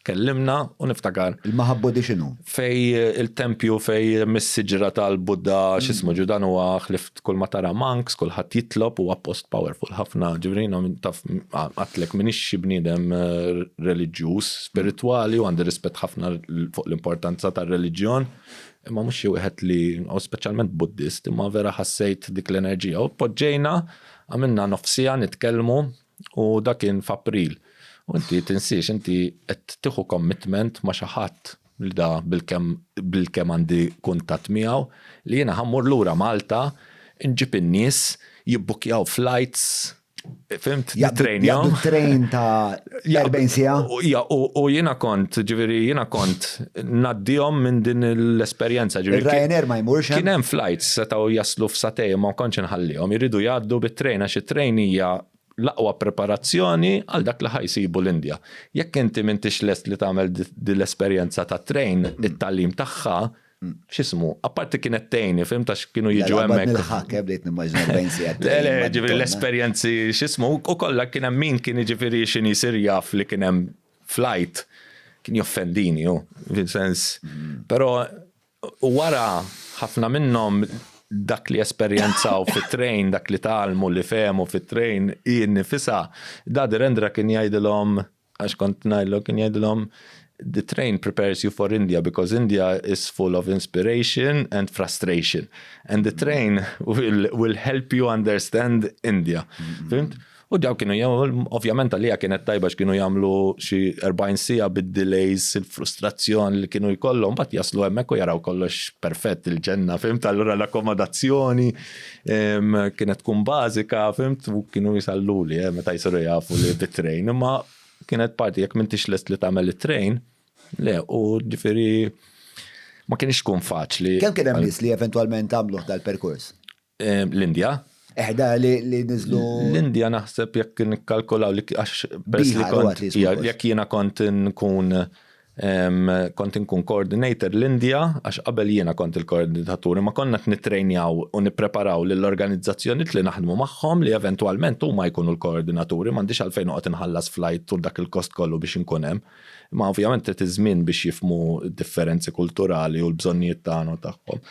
Tkellimna u niftakar. Il-Mahabodhi x'inhu? Fej il-tempju fej mis-siġra tal-Buddha x'ismu ġu dan huwa ħlift kull ma tara monks, kulħadd jitlob huwa post powerful ħafna. Ġifieri jiena taf għadtlek m'iniex xi bniedem reliġjuż, spiritwali u għandi rispett ħafna fuq l-importanza tar-reliġjon, imma mhux xi wieħed li u speċjalment Buddist, imma vera ħassejt dik l-enerġija u poġġejna għamilna nofs siegħa nitkellmu U dak kien f'April. U inti tinsiex, inti qed tieħu commitment ma' xi ħadd li da bilkemm bilkemm għandi kuntatt miegħu, li jiena ħa mmur lura Malta, inġib in-nies, jibbukkjaw flights, fhimt, nittrejnjahom. Jaqbdu train ta' 40 siegħa. U jiena kont, ġifieri jiena kont ngħaddihom minn din l-esperjenza. Ir-Ryanair ma jmurx hemm? Kien hemm flights setgħu jaslu f'sagħtejn imma ma kontx inħallihom, iridu jgħaddu bit-train għax it-train hija l-aqwa preparazzjoni għal dak li ħa jsibu l-Indja. Jekk inti m'intix lest li tagħmel din l-esperjenza tat-train, it-tagħlim tagħha, x'ismu, apparti kienet tgħinni, fhimt għax kienu jiġu hemmhekk. Nilħaq, bdejt nimmaġina 40 siegħa. Le, le, ġifieri l-esperjenzi x'ismu, u kollha kien hemm min kien jiġifieri x'inhi jsir jaf li kien hemm flight kien joffendini hu, fil-sens. Però wara ħafna minnhom dak li esperjenzaw fit-train, dak li tgħallmu li fehmu fit-train hi nnifisha, da Direndra kien jgħidilhom, għax kont ngħidlu, kien jgħidilhom the train prepares you for India because India is full of inspiration and frustration and the train will, will help you understand India. Fimt? U daw kienu jagħmlu, ovvjament għalija kienet tajba x'kienu jagħmlu xi 40 siegħa bid-delays, il-frustrazzjoni li kienu jkollhom, mbagħad jaslu hemmhekk u jaraw kollox perfett il-ġenna, fimt? Allura l-akkomodazzjoni kienet tkun bażika, fimt? U kienu jsalluli eh, meta jsiru jafu li bit-train, imma kienet parti jekk m'intix lest li tagħmel it-train, le, u ġifieri ma kienx tkun faċli. Kemm kien hemm nies li eventwalment għamluh dal-perkors? L-Indja? Eħda li li niżlu. L-Indja naħseb jekk nikkalkulaw li għax peress li kont jekk jiena kont nkun kont inkun coordinator l-Indja għax qabel jiena kont il-koordinatur imma konna qed nittrejnjaw u nippreparaw lill-organizzazzjonijiet li naħdmu magħhom li eventwalment huma jkunu l-koordinaturi m'għandix għalfejn noqgħod inħallas flight u dak il-kost kollu biex inkun hemm. Imma ovvjament trid iż-żmien biex jifhmu d-differenzi kulturali u l-bżonnijiet tagħna u tagħhom.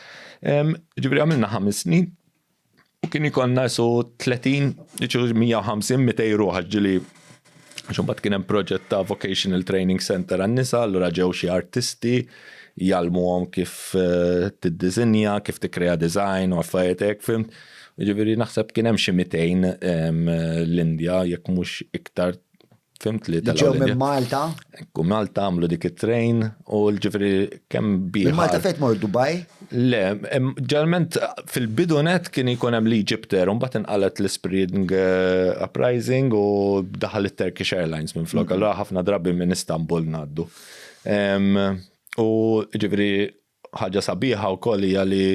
Ġifieri għamilna ħames snin u kien ikollna su 30, 150, 200 ruħ għax ġieli għax imbagħad kien hemm proġett ta' Vocational Training Center għan-nisa, allura ġew xi artisti jgħallmuhom kif eh, tiddisinja, kif tikkrea design u affarijiet hekk, fimt? Ġifieri naħseb kien hemm xi 200 l-Indja jekk mhux iktar Fimt li tal Ġew minn Malta? Ekku, Malta għamlu dik it-train u l-ġifri kemm biħa. Minn Malta fejn mor Dubai? Le, ġalment fil-bidu net kien ikun hemm l-Egypt Air, mbagħad inqalet l-Spring eh, Uprising u daħal it-Turkish Airlines minn flok, allura ħafna drabi minn Istanbul ngħaddu. U ġifri ħaġa sabiħa wkoll hija li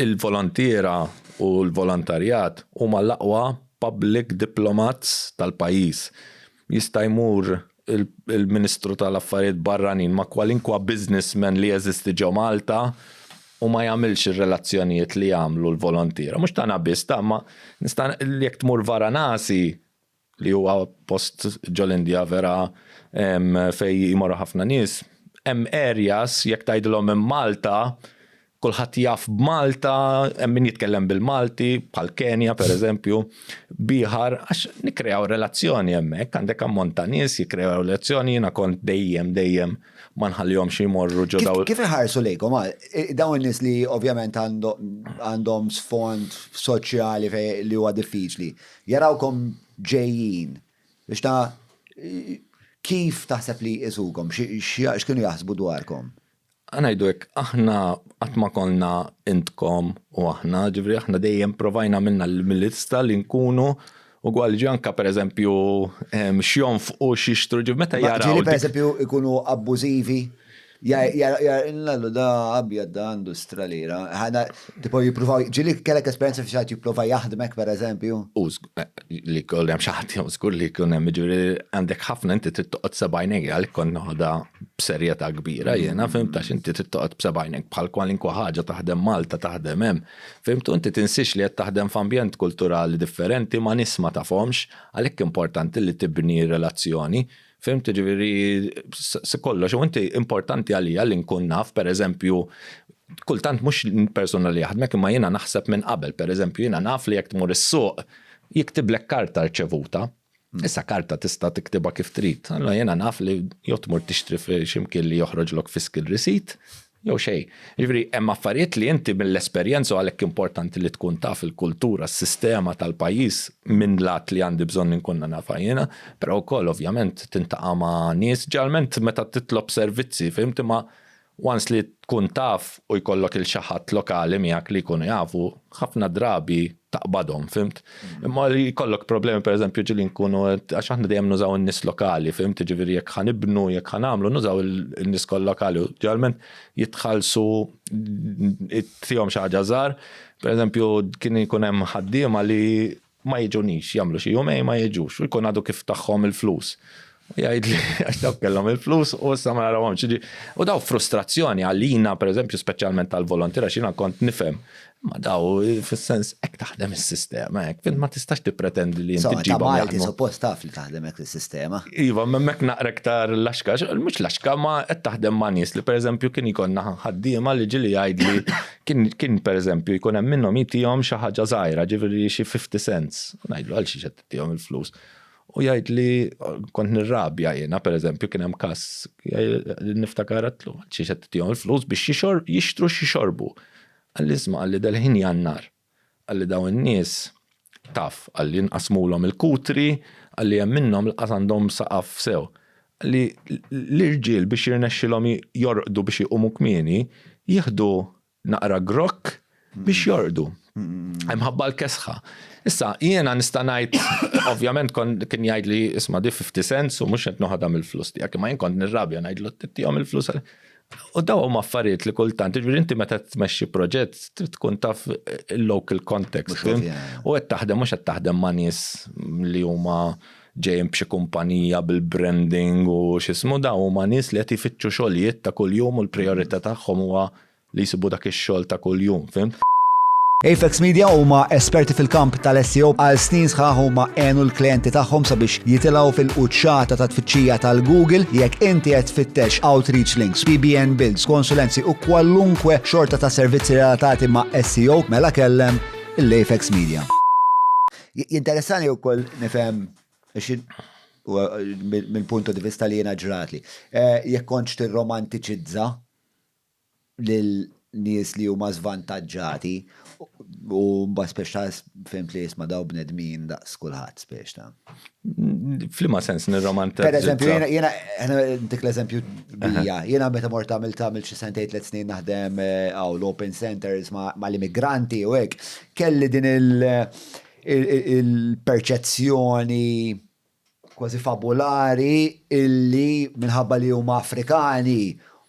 il-volontiera u l-volontarjat huma l-aqwa public diplomats tal-pajjiż. Jista' jmur il-Ministru tal-Affarijiet Barranin ma' kwalinkwa businessman li jeżisti ġo Malta u ma jagħmilx ir-relazzjonijiet li jagħmlu l-volontiera. Mhux tagħna biss, ta' ma nista' jekk tmur Varanasi li huwa post ġol-Indja vera fejn jmorru ħafna nies, hemm areas jekk tgħidilhom minn Malta, kulħadd jaf b'Malta, hemm min jitkellem bil-Malti, bħal Kenja pereżempju, Bihar, għax nikkreaw relazzjoni hemmhekk, għandek ammont ta' nies jikkreaw relazzjoni, jiena kont dejjem dejjem ma nħallihomx jmorru ġo dawn. Kif iħarsu lejkom? Dawn in-nies li ovvjament għandhom sfond soċjali li huwa diffiċli, Jarawkom ġejjin biex ta' Kif taħseb li jqisukom? X'kienu jaħsbu dwarkom? Ħa ngħidu hekk, aħna qatt ma konna intkom u aħna, ġifieri aħna dejjem provajna minna mill-lista li nkunu ugwali ġi anka pereżempju x'jonfqu x'jixtru ġifieri meta jaraw. Ġieli pereżempju jkunu abbużivi? Jallu da abjad da għandu stralira. Ħana tipo jippruvaw, ġieli kellek esperjenza fi xi ħadd jipprova jaħdmek pereżempju? U li jkun hemm xi ħadd jew żgur li jkun hemm jiġifieri għandek ħafna inti trid toqgħod sebgħajnek għalhekk kont noħodha b'serjetà kbira jiena fhimt għax inti trid toqgħod b'sebgħajnek bħal kwalinkwa ħaġa taħdem Malta taħdem hemm. Fhimt u inti tinsiex li qed taħdem f'ambjent kulturali differenti ma' nies ma tafhomx għalhekk importanti li tibni relazzjoni. Fhimt, jiġifieri se kollox, u inti importanti għalija li nkun naf, pereżempju, kultant mhux persuna li jaħdmek imma jiena naħseb minn qabel, pereżempju jiena naf li jekk tmur is-suq jiktiblek karta rċevuta. Issa karta tista' tiktibha kif trid. Allura jiena naf li jew tmur tixtri xi mkien li joħroġlok fiscal receipt, Jew xejn. Jiġifieri hemm affarijiet li inti mill-esperjenza u għalhekk importanti li tkun taf il-kultura, s-sistema tal-pajjiż minn lat li għandi bżonn inkun nafha jiena, però wkoll ovvjament tintaqa' ma' nies, ġeneralment meta titlob servizzi, fhimt, imma once li tkun taf u jkollok il xi ħadd lokali miegħek li jkunu jafu, ħafna drabi taqbadhom, fhimt? Imma li jkollok problemi, per eżempju, ġieli nkunu, għax aħna dejjem nużaw in-nies lokali, fhimt? Ġifieri jekk ħa nibnu, jekk ħa nagħmlu, nużaw in-nies kollha lokali. Ġeneralment jitħallsu tihom xi ħaġa żgħar. Per eżempju, kien ikun hemm ħaddiema li ma jiġunix, jagħmlu xi jumejn ma jiġux, u jkun għadu kif tagħhom il-flus. U jgħidli għax dawk kellhom il-flus u issa ma narawhomx. U daw frustrazzjoni għalina, per eżempju, speċjalment tal-volontiera, x'jiena kont nifhem. Ma daw, fis-sens, hekk taħdem is-sistema, hekk, fint ma tistax tippretendi li inti ġġibhom. Ta' Malti suppost taf li taħdem hekk is-sistema. Iva, m'hemmhekk naqra iktar laxka, mhux laxka, ma qed taħdem ma' nies li pereżempju kien jkollna ħaddiema li ġieli jgħidli kien kien pereżempju jkun hemm minnhom jtihom xi ħaġa żgħira, ġifieri xi 50 cents. U ngħidlu għal xiex qed titihom il-flus. U jgħid li kont nirrabja jiena, pereżempju, kien hemm każ niftakar għedtlu għal xiex qed titihom il-flus biex jixtru x'jixorbu. Qalli isma' qalli dal-ħin Jannar. Qalli dawn in-nies taf, qalli nqassmulhom il-kutri, qalli hemm minnhom laqas għandhom saqaf sew. Qalli l-irġiel biex jirnexxilhom jorqdu biex iqumu kmieni, jieħdu naqra grokk biex jorqdu. Imħabba l-kesħa. Issa, jiena nista' ngħid, ovvjament kien jgħidli isma' di 50 cents u mhux qed noħodha mill-flus tiegħek, imma jien kont nirrabja ngħidlu tittihom il-flus. U daw huma affarijiet li kultant, jiġifieri inti meta tmexxi proġett trid tkun taf il-local context. U qed taħdem mhux qed taħdem ma' nies li huma ġejjin b'xi kumpanija bil-branding u x'ismu daw huma nies li qed ifittxu xogħlijiet ta' kuljum u l-prijorità tagħhom huwa li jsibu dak ix-xogħol ta' kuljum, fhimt? Apex Media huma esperti fil-kamp tal-SEO għal snin sħaħ huma għenu l-klijenti tagħhom sabiex jitilgħu fil-quċċata ta' tfittxija tal-Google jekk inti qed tfittex outreach links, PBN builds, konsulenzi u kwalunkwe xorta ta' servizzi relatati ma' SEO mela kellem l-Apex Media. Jinteressani wkoll nifhem mill-punto di vista li jiena ġratli. Eh, jekk kontx tirromantiċizza lil nies li huma żvantaġġati u mbagħad spex ta' fhimt li jisma' daw bnedmin daqs kulħadd spex ta'. F'liema sens nirromantizza? Per eżempju, jiena ntik l-eżempju bija, jiena meta mort għamilt għamilt xi sentejn tliet snin naħdem hawn l-open centers mal-immigranti u hekk, kelli din il-perċezzjoni kważi fabulari illi minħabba li huma Afrikani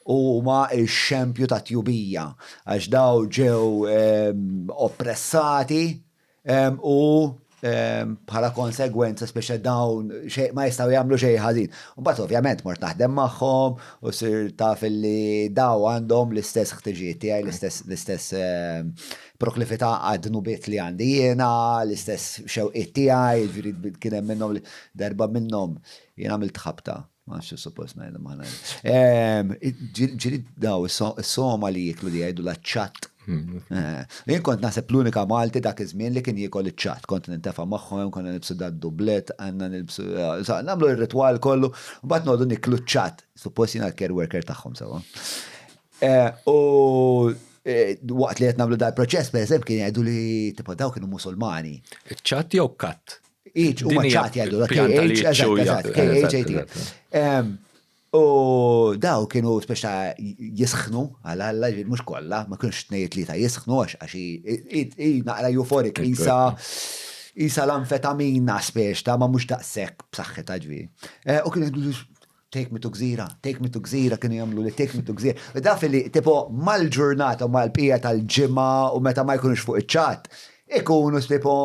huma x-xempju ta' tjubija għax daw ġew oppressati u bħala konsegwenza speċa dawn ma jistgħu jagħmlu xejn ħażin. U mbagħad ovvjament mort naħdem magħhom u sir taf illi daw għandhom l-istess ħtiġijiet tiegħi, l-istess proklività għad-dnubiet li għandi jiena, l-istess xewqiet tiegħi, jiġifieri kien hemm minnhom li darba minnhom jien għamilt ħabta, ma nafx suppost ngħidha ma ngħidha. Ġieli daw is-soma li jieklu li jgħidu ċatt. Eh, jien kont naħseb l-unika Malti dak iż-żmien li kien jiekol iċ-ċatt, kont nintefa' magħhom, konna nilbsu dad dublet, għandna nilbsu eh, nagħmlu r-ritwal kollu, u mbagħad noqogħdu niklu ċ-ċatt. Suppost jiena l-care worker tagħhom sewwa. Eh, u eh, waqt li qed nagħmlu dal-proċess, pereżempju, kien jgħidu li tipo daw kienu Musulmani. Ċat jew kat? H, huma ċat jgħidu, KH, eżatt, KH, U daw kienu speċa jisħnu għal Alla, mhux kollha, ma kienx tnejn tlieta jisħnu għax għax naqra euphoric, isa isa l-amfetamina speċ ta' ma mhux daqshekk b'saħħitha ġifieri. Eh, u kienu jgħidu take me to gżira, take me to gżira, kienu jagħmlu li take me to gżira. Daf li tipo mal-ġurnata u mal-bqija tal-ġimgħa u meta ma jkunux fuq iċ-ċat, ikunu tipo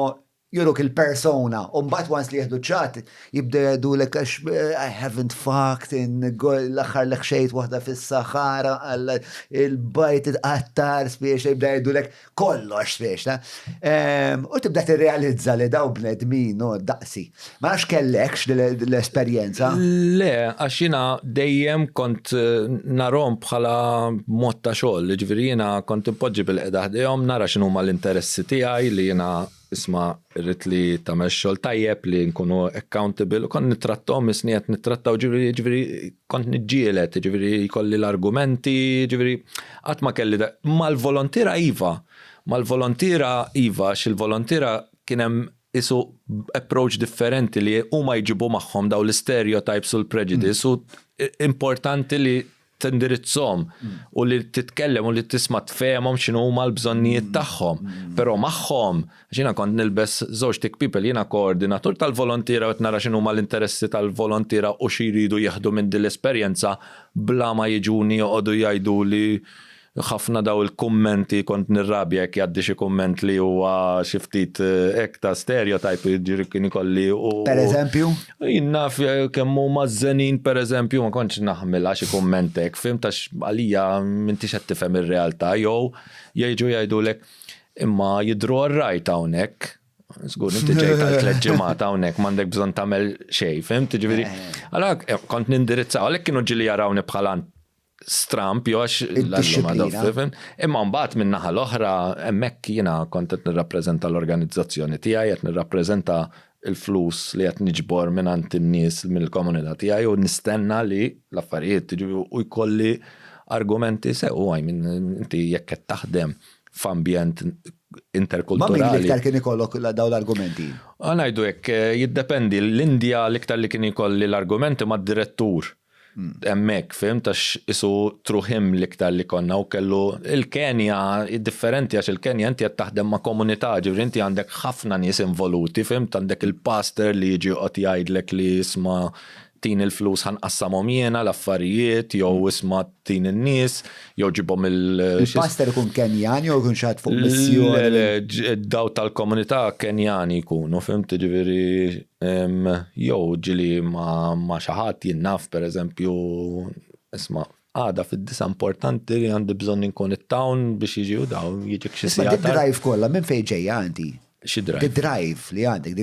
juruk il-persona, u mbagħad once li jieħdu ċat, jibda jgħidulek għax eh, I haven't fucked in l-aħħar li ħxejt waħda fis-Sahara għal il-bajt itqattar spiex jibda jgħidulek kollox spiex. Ta? Ehm, u tibda tirrealizza li daw bnedmin no daqsi. Ma nafx kellekx l-esperjenza. Le, għax jiena dejjem kont eh, narhom bħala mod ta' xogħol, ġifieri jiena kont impoġġi bil-qeda ħdejhom nara x'inhuma l-interessi tiegħi li jiena Isma' rrid li tagħmel xogħol tajjeb, li nkunu accountable, u kont nittrattom isni qed nittrattaw ġifieri ġifieri kont niġġieled, ġifieri jkolli l-argumenti, ġifieri qatt ma kelli mal-volontiera iva, mal-volontiera iva għax il-volontiera kien hemm isu approach differenti li huma jġibu magħhom dawn l-istereotypes u l-prejudice u importanti li tindirizzhom u li titkellem u li tisma' tfehemhom x'inhu huma l-bżonnijiet tagħhom. Però magħhom, għax jiena kont nilbes żewġ tik people, jiena koordinatur tal-volontiera u qed nara x'inhuma l-interessi tal-volontiera u xi jridu jieħdu minn din l-esperjenza bla ma jiġuni joqogħdu jgħiduli ħafna daw il-kummenti kont nirrabja jekk jgħaddi xi kumment li huwa xi ftit eh, hekk ta' stereotype jiġri kien ikolli u. Per eżempju? Jien naf eh, kemm huma żenin per eżempju ma kontx naħmilha xi kumment hekk, fim tax għalija m'intix qed tifhem ir-realtà jew jgħidu jgħidulek imma jidhru rajt hawnhekk. Żgur, inti ġejt għal tliet ġimgħat hawnhekk m'għandek bżonn tagħmel xejn, fimt? Ġifieri, eh. allora eh, kont nindirizza għalhekk kienu ġieli jarawni bħala stramp jew għax id-dixxiplina. Imma mbagħad min-naħa l-oħra hemmhekk jiena kont qed nirrappreżenta l-organizzazzjoni tiegħi, qed nirrappreżenta l-flus li qed niġbor mingħand in-nies mill-komunità tiegħi u nistenna li l-affarijiet u jkolli argumenti sew, I mean, inti jekk qed taħdem f'ambjent interkulturali. Ma' min l-iktar kien ikollok dawn l-argumenti? Ngħidu hekk, jiddependi. L-Indja l-iktar li kien ikolli l-argumenti mad-direttur. Hemmhekk, fhimt, għax isu through him l-iktar li konna u kellu il-Kenja differenti għax il-Kenja inti qed taħdem ma' komunità, ġifieri inti għandek ħafna nies involuti, fhimt, għandek il-pastor li jiġi joqgħod jgħidlek li isma' tini l-flus ħa nqassamhom jiena l-affarijiet jew isma' tini n-nies jew ġibhom il- Il-pastor ikun Kenjan jew ikun xi ħadd fuq missjoni? Le, le, daw tal-komunità Kenjani jkunu, fhimt, ġifieri Jew ġieli ma' xi ħadd jien naf pereżempju isma' għada fid-disa' importanti li għandi bżonn inkun it-town biex jiġi u dawn jiġik xi siegħa. Isma' drive kollha minn fejn ġejja inti? Xi drive? Drive li għandek,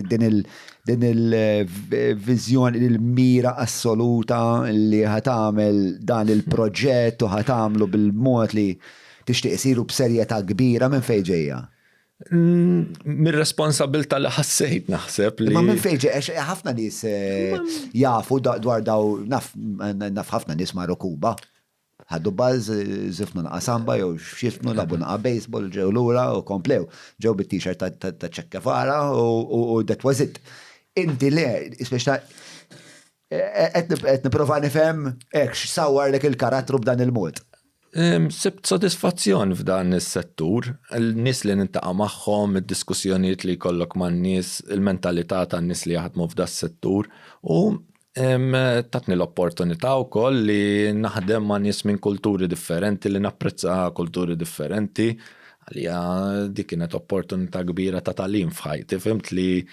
din il-viżjoni, il-mira assoluta li ħa tagħmel dan il-proġett u ħa tagħmlu bil-mod li tixtieq isiru b'serjetà kbira minn fejn ġejja? Mir-responsabilità li ħassejt naħseb li. Ma minn fejn ġej, ħafna nies eh, jafu dwar daw, naf ħafna nies marru Kuba. Ħaddu baż, zifnu naqa samba jew xifnu labu naqa baseball, ġew lura u komplew. Ġew bit-t-shirt ta' Che Guevara u that was it. Inti le, speċta eh, qed nipprova nifhem hekk x'sawwarlek il-karattru b'dan il-mod. Sibt sodisfazzjon f'dan is-settur, il-nies li niltaqa' magħhom, id-diskussjonijiet li jkollok man-nies, il-mentalità tan-nies li jaħdmu f'das-settur u tatni l-opportunità wkoll li naħdem ma' nies minn kulturi differenti, li napprezza kulturi differenti. Għalija dik kienet opportunità kbira ta' tagħlim f'ħajti, fhimt li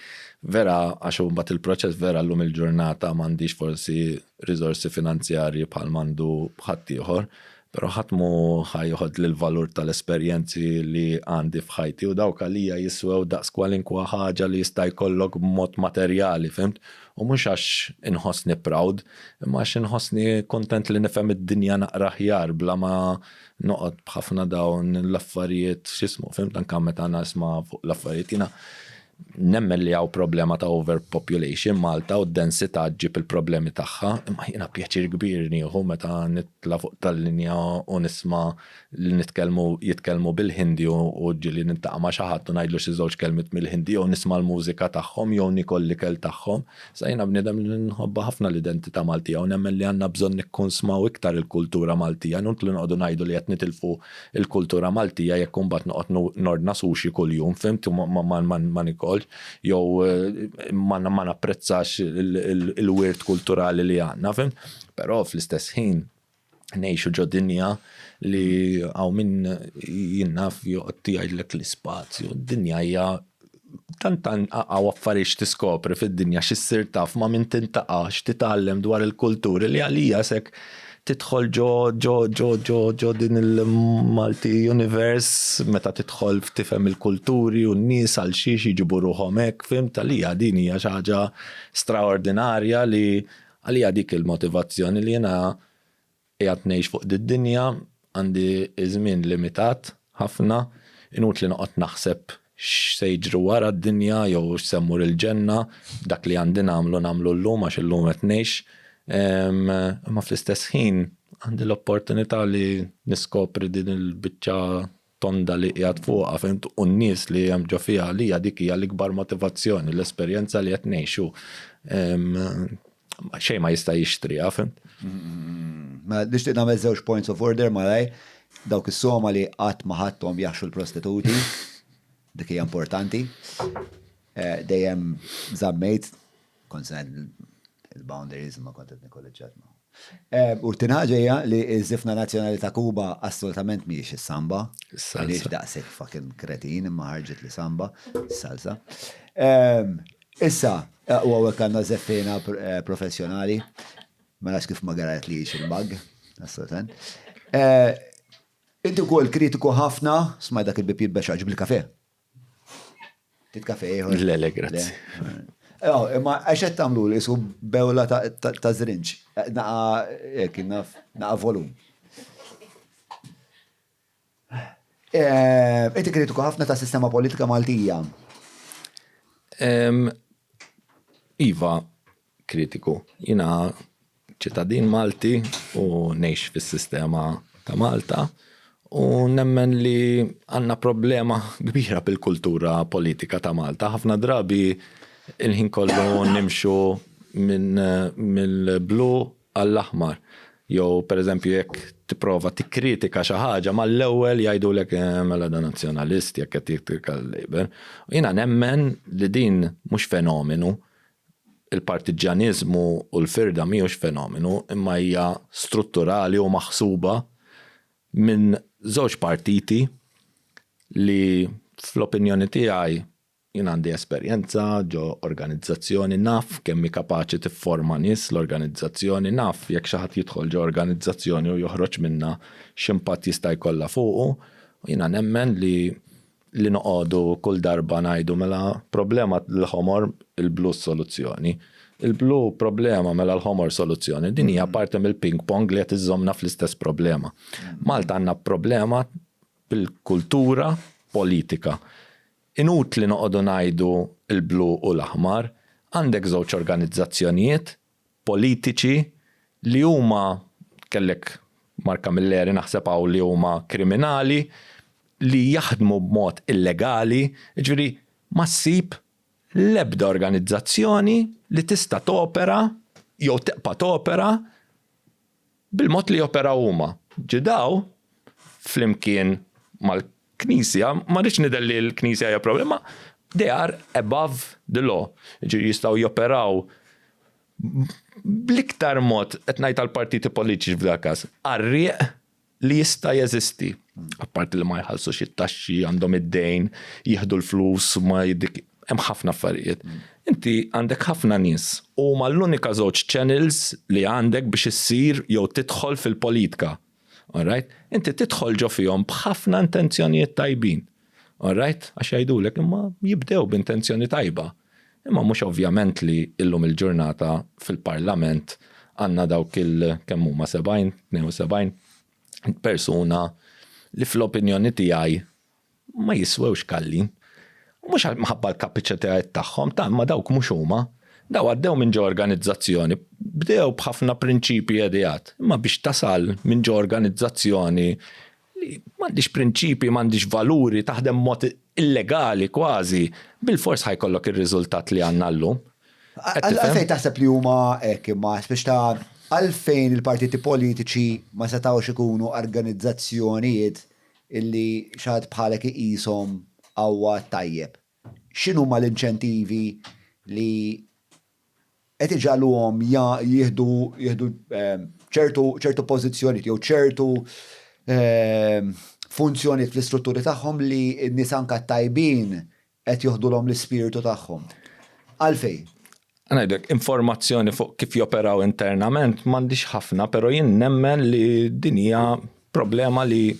vera għax imbagħad il-proċess vera llum il-ġurnata m'għandix forsi riżorsi finanzjarji bħal m'għandu ħaddieħor, però ħadd mhu ħa joħodli l-valur tal-esperjenzi li għandi f'ħajti u dawk għalija jiswew daqs kwalinkwa ħaġa li jista' jkollok b'mod materjali, fhimt? U mhux għax inħossni proud, imma għax inħossni kuntent li nifhem id-dinja naqra aħjar bla ma noqgħod b'ħafna dawn l-affarijiet x'ismu, fhimt? Anke meta nisma' fuq l-affarijiet jiena. Nemmen li hawn problema ta' overpopulation Malta u d-densità ġġib il-problemi tagħha, imma jiena pjaċir kbir nieħu meta nitla' fuq tal-linja u nisma' li nitkellmu jitkellmu bil-Hindi u ġieli niltaqa' ma' xi ħadd u ngħidlu xi żewġ kelmiet mill-Hindi jew nisma' l-mużika tagħhom jew niekol l-ikel tagħhom. Issa jiena bniedem li nħobbha ħafna l-identità Maltija u nemmen li għandna bżonn nikkunsmaw iktar il-kultura Maltija. Inutli noqogħdu ngħidu li qed nitilfu l-kultura Maltija jekk imbagħad noqgħod nordna sushi kuljum, fhimt, u ma nikolx jew ma napprezzax il-wirt kulturali li għandna, fhimt. Però fl-istess ħin ngħixu ġo dinja li hawn min jien naf joqgħod jgħidlek l-ispazju, d-dinja hija tant hawn affarijiet x'tiskopri fid-dinja, x'issir taf, ma' min tintaqa', x'titgħallem dwar il-kulturi li għalija s'hekk tidħol ġo ġo ġo ġo ġo din il-Malti Universe meta tidħol tifhem il-kulturi u n-nies għal xiex jġibu ruħhom hekk, fhimt? Għalija din hija xi ħaġa straordinarja li għalija dik il-motivazzjoni li jiena Qiegħed ngħix fuq did-dinja, għandi żmien limitat ħafna, inutli noqgħod naħseb x'se jiġri wara d-dinja jew x'se mmur il-ġenna, dak li għandi nagħmlu nagħmlu llum għax illum qed ngħix. Imma fl-istess ħin għandi l-opportunità li niskopri din il-biċċa tonda li qiegħed fuqha, fhimt, u n-nies li hemm ġo fiha, għalija dik hija l-ikbar motivazzjoni, l-esperjenza li qed ngħixu. Xejn ma jista' jixtriha, fhimt. Mela, nixtieq nagħmel żewġ points of order malajr. Dawk is-Somali qatt ma ħadthom jaħxu l-prostituti. Dik hija importanti. Eh, dejjem żammejt, kont se il-boundaries ma kont qed nikkolleġġjat ma'. Eh, u t-tieni ħaġa hija li ż-żifna nazzjonali ta' Kuba assolutament mhijiex is-samba. Mhijiex daqshekk fucking kretin imma ħarġet li samba, salsa. Ehm, issa, eh, u hawnhekk għandna żeffina eh, professjonali, ma nafx kif ma garat li il-mag, assolutament. Inti wkoll kritiku ħafna, smaj dak il-bib jibbex bil-kafe. Tit kafe ieħor. Le, le, grazzi. Oh, imma għax qed tagħmlu li isu bewla ta' żrinġ. Naqa hekk naf, naqa volum. Eh, inti kritiku ħafna ta' sistema politika Maltija. Iva, kritiku. Jiena ċittadin Malti u ngħix fis-sistema ta' Malta u nemmen li għandna problema kbira bil-kultura politika ta' Malta. Ħafna drabi il-ħin kollu nimxu minn mill-blu għall-aħmar. Jew pereżempju jekk tipprova tikkritika xi ħaġa mal-ewwel jgħidulek eh, mela da nazzjonalist jekk qed jikkritika l-Labour. U jiena nemmen li din mhux fenomenu, il-partiġġjaniżmu u l-firda mhijiex fenomenu imma hija strutturali u maħsuba minn żewġ partiti li fl-opinjoni tiegħi jien għandi esperjenza ġo organizzazzjoni, naf kemm hi kapaċi tifforma nies l-organizzazzjoni, naf jekk xi ħadd jidħol ġo organizzazzjoni u joħroġ minnha x'impatt jista' jkollha fuqu u jiena nemmen li li noqogħdu kull darba ngħidu mela problema l-ħomor il-blu s-soluzzjoni. Il-blu problema mela l-ħomor soluzzjoni. Din hija parti mill-ping pong li qed iżżommna fl-istess problema. Malta għandna problema bil-kultura politika. Inutli noqogħdu ngħidu l-blu u l-aħmar, għandek żewġ organizzazzjonijiet politiċi li huma, kellek Mark Camilleri naħseb hawn li huma kriminali, li jaħdmu b'mod illegali, jiġifieri ma ssib l-ebda organizzazzjoni li tista' topera jew tibqa' topera bil-mod li joperaw huma. Ġi daw flimkien mal-Knisja, ma rridx nidher li l-Knisja hija problema, they are above the law. Ġifieri jistgħu joperaw bl-iktar mod qed ngħid għall-partiti politiċi f'dak każ, qarrieq li jista' jeżisti. Apparti li ma jħallsux it-taxxi, għandhom id-dejn, jieħdu l-flus, ma jiddik hemm ħafna affarijiet. Inti għandek ħafna nies u huma l-unika żewġ channels li għandek biex issir jew tidħol fil-politika. Alright? Inti tidħol ġo fihom b'ħafna intenzjonijiet tajbin. Alright? Għax jgħidulek imma jibdew b'intenzjoni tajba. Imma mhux ovvjament li illum il-ġurnata fil-Parlament għandna dawk il kemm huma 70, 72 persuna li fl-opinjoni tiegħi ma jiswewx kalli. U mhux minħabba l-kapaċitajiet tagħhom, ta' imma dawk mhux huma. Daw għaddew minn ġo organizzazzjoni, bdew b'ħafna prinċipji ideat, imma biex tasal minn ġo organizzazzjoni li m'għandix prinċipji, m'għandix valuri, taħdem mod illegali kważi, bilfors ħa jkollok ir-riżultat li għandna llum. Għalfejn taħseb li huma hekk imma biex ta' għalfejn il-partiti politiċi ma setgħux ikunu organizzazzjonijiet illi xi ħadd bħalek iqishom qawwa tajjeb? X'inhuma l-inċentivi li qed iġagħluhom jieħdu jieħdu ehm, ċertu ċertu pożizzjonijiet jew ċertu ehm, funzjonijiet fl-istrutturi tagħhom li n-nies anka tajbin qed joħdulhom l-ispirtu tagħhom. Għalfejn? Ngħidlek, informazzjoni fuq kif joperaw internament m'għandix ħafna, però jien nemmen li din hija problema li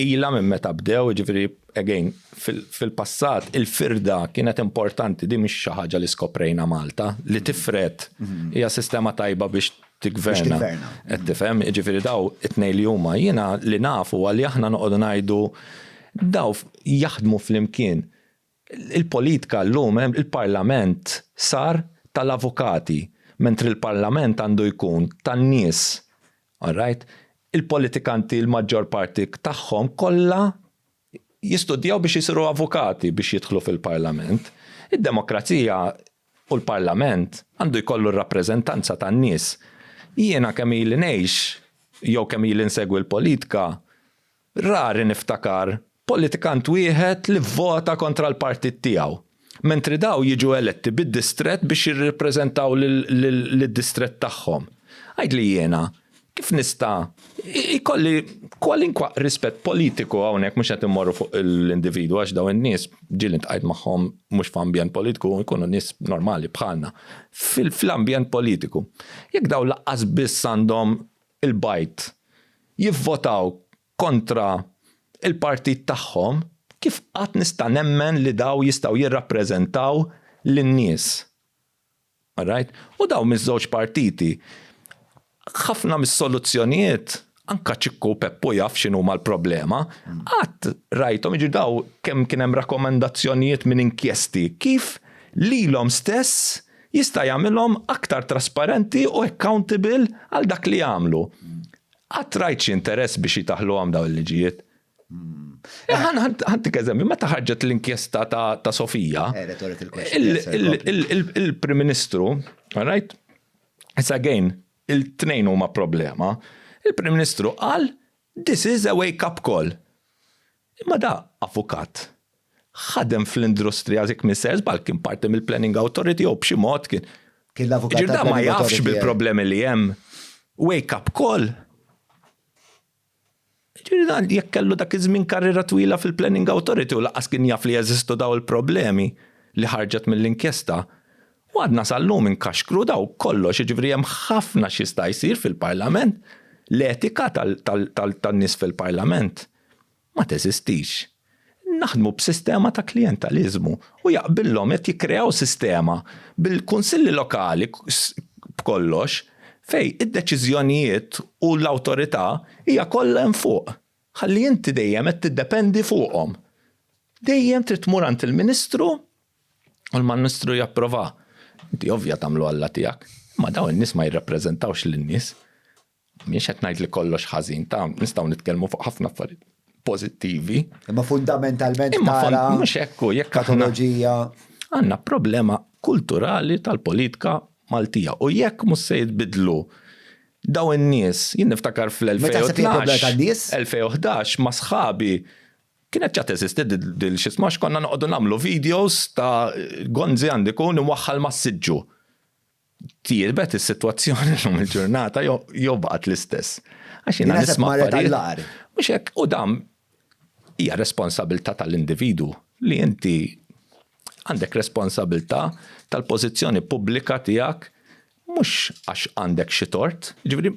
ilha minn meta bdew, jiġifieri again, fil-passat il-firda kienet importanti, din mhix xi ħaġa li skoprejna Malta, li tifred mhm. hija sistema tajba biex tigverna. Qed tifhem, jiġifieri daw it-tnejn li huma jiena li nafu għalli aħna noqogħdu ngħidu daw jaħdmu flimkien. Il-politika llum, il-Parlament sar tal-avukati, mentri l-Parlament għandu jkun tan-nies. All right? Il-politikanti l-maġġor parti tagħhom kollha jistudjaw biex isiru avukati biex jidħlu fil-Parlament. Id-demokrazija u l-Parlament għandu jkollu r-rappreżentanza tan-nies. Jiena kemm ili ngħix jew kemm ili nsegwi l-politika, Rari niftakar politikant wieħed li vvota kontra l-partit tiegħu, mentri daw jiġu eletti bid-distrett biex jirrippreżentaw lid-distrett tagħhom. Għidli jiena, kif nista' jkolli kwalinkwa rispett politiku hawnhekk mhux qed immorru fuq l-individwu għax dawn in-nies ġieli ntqajt magħhom mhux f'ambjent politiku jkunu nies normali bħalna. Fl-ambjent politiku. Jekk dawn lanqas biss għandhom il-bajd jivvotaw kontra l-partit tagħhom, kif qatt nista' nemmen li daw jistgħu jirrappreżentaw lin-nies? Alright? U daw miż-żewġ partiti, ħafna mis-soluzzjonijiet anka Ċikku u Peppu jaf x'inhuma l-problema, qatt rajthom jiġu daw kemm kien hemm rakkomandazzjonijiet minn inkjesti kif lilhom stess jista' jagħmilhom aktar trasparenti u accountable għal dak li jagħmlu. Qatt rajt xi interess biex jitaħluhom dawn il-liġijiet? Eh, ħantik eżempju, meta ħarġet l-inkjesta ta' Sofija, eh, il-Prim Ministru, all right, it's again, il-tnejn huma problema, il-Prim Ministru qal, this is a wake-up call. Imma da avukat. Ħadem fl-industrija jekk minn ser żball kien parti mill-Planning Authority jew b'xi mod kien. Kien l-avukat. Ġifieri da ma jafx bil-problemi li hemm. Wake up call. Ġifieri dan jekk kellu dak iż-żmien karriera twila fil-Planning Authority u lanqas kien jaf li jeżistu daw il-problemi li ħarġet mill-inkjesta. U għadna sal-lum inkaxkru daw kollox, jiġifieri hemm ħafna x'jista' jsir fil-Parlament. L-etika tan-nies fil-Parlament ma teżistix. Naħdmu b'sistema ta' klijentaliżmu u jaqbillhom qed jikkreaw sistema bil-kunsilli lokali b'kollox fejn id-deċiżjonijiet u l-awtorità hija kollha hemm fuq. Ħalli inti dejjem qed tiddependi fuqhom. Dejjem trid tmur għand il-Ministru u l-Ministru japprova. Inti ovvja tagħmlu alla tiegħek, imma dawn in-nies ma jirrappreżentawx lin-nies. Mhix qed ngħid li kollox ħażin, ta' nistgħu nitkellmu fuq ħafna affarijiet pożittivi. Imma fundamentalment tara mhux hekk jekk patoloġija. Għandna problema kulturali tal-politika Maltija u jekk mhux se jitbidlu daw in-nies, jien niftakar fl-2012, 2011 ma' sħabi Kienet ġa teżisti dil x'isma għax konna noqogħdu nagħmlu videos ta' Gonzi għandu jkun imwaħħal mas-siġġu. Tjiebet is-sitwazzjoni llum il-ġurnata jew baqgħet l-istess? Għax jiena nisma' affarijiet. Mhux hekk, u dan hija responsabilità tal-individwu li inti għandek responsabilità tal-pożizzjoni pubblika tiegħek Mhux għax għandek xi tort, jiġifieri,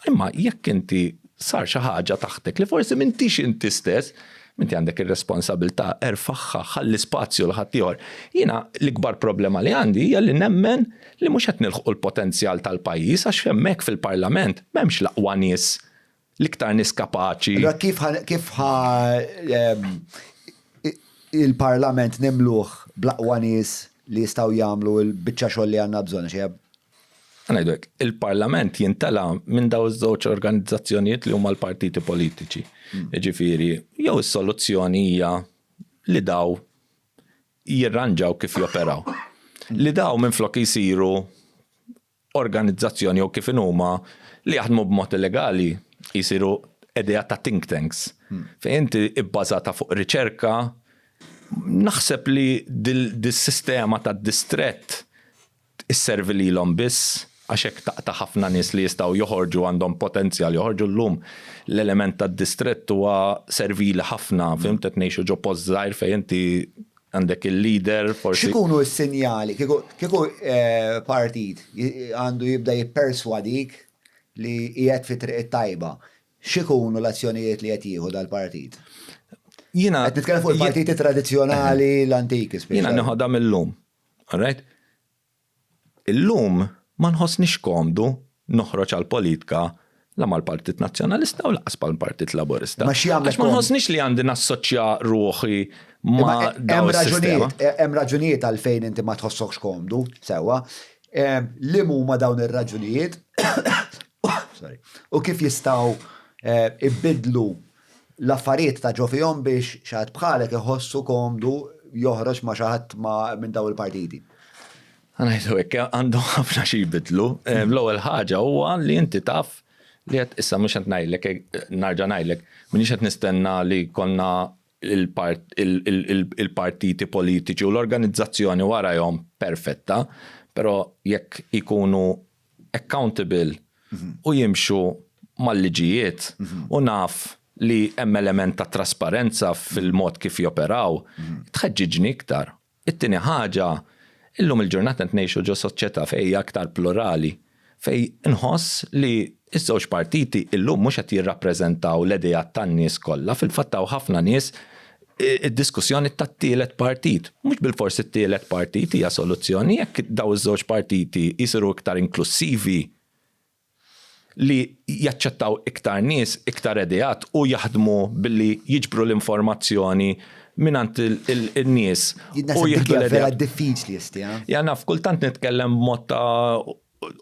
imma jekk inti sar xi ħaġa taħtek li forsi m'intix inti stess, inti għandek ir-responsabilità, erfagħha, ħalli spazju lil ħaddieħor. Jiena l-ikbar problema li għandi hija li nemmen li mhux qed nilħqu l-potenzjal tal-pajjiż għax hemmhekk fil-Parlament m'hemmx l-aqwa nies, l-iktar nies kapaċi. Allura kif ħa kif ħa ehm, il-Parlament nimluh bl-aqwa nies li jistgħu jagħmlu l-biċċa xogħol li għandna bżonn għax hija Ħa ngħidu hekk, il-Parlament jintela' minn dawn iż-żewġ organizzazzjonijiet li huma l-partiti politiċi. Jiġifieri, jew is-soluzzjoni hija li daw jirranġaw kif joperaw. Li daw minflok jsiru organizzazzjoni jew kif inhuma li jaħdmu b'mod illegali jsiru idea ta' think tanks. Fejn inti ibbażata fuq riċerka, naħseb li dis-sistema tad-distrett isservi lilhom biss għax hekk taqta' ħafna nies li jistgħu joħorġu għandhom potenzjal joħorġu llum l-element tad-distrett huwa servili ħafna, fhimt qed ngħixu ġo post żgħir fejn inti għandek il-leader forsi. X'ikunu s-sinjali kieku kieku partit għandu jibda jipperswadik li qiegħed fit-triq it-tajba, x'ikunu l-azzjonijiet li qed jieħu dal-partit? Jiena Qed nitkellem fuq il-partiti tradizzjonali l-antiki speċi. Jiena neħodha mil-lum. Alright? Illum ma nħossnix komdu noħroġ għall-politka la mal-Partit Nazzjonalista u lanqas mal-Partit Laburista. Ma x'jagħmlek Għax ma nħossnix li għandi nassoċja ruħi ma' dawn is-sistema. Hemm raġunijiet għalfejn inti ma tħossokx komdu, sewwa. Liem huma dawn ir-raġunijiet? Sorry. U kif jistgħu ibiddlu l-affarijiet ta' ġo fihom biex xi ħadd bħalek iħossu komdu joħroġ ma' xi ħadd minn dawn il-partiti? Ħa ngħidu hekk, għandhom ħafna xi jbiddlu. L-ewwel ħaġa huwa li inti taf li qed issa mhux qed ngħidlek, narġa' ngħidlek, m'iniex qed nistenna li jkollna il-partiti politiċi u l-organizzazzjoni warajhom perfetta, però jekk ikunu accountable u jimxu mal-liġijiet u naf li hemm element ta' trasparenza fil-mod kif joperaw, tħeġġiġni iktar. It-tieni ħaġa, illum il-ġurnata qed ngħixu ġo soċjetà fejn hija aktar plurali, fejn inħoss li ż-żewġ partiti illum mhux qed jirrappreżentaw l-ideat tan-nies kollha, fil-fatt hawn ħafna nies id-diskussjoni tat-tielet partit. Mhux bilfors it-tielet partit hija soluzzjoni jekk dawn iż-żewġ partiti jsiru iktar inklussivi li jaċċettaw iktar nies, iktar ideat u jaħdmu billi jiġbru l-informazzjoni mingħand in-nies u jieħdu l-ideat. Vera diffiċli jistija. Ja naf kultant nitkellem b'mod ta'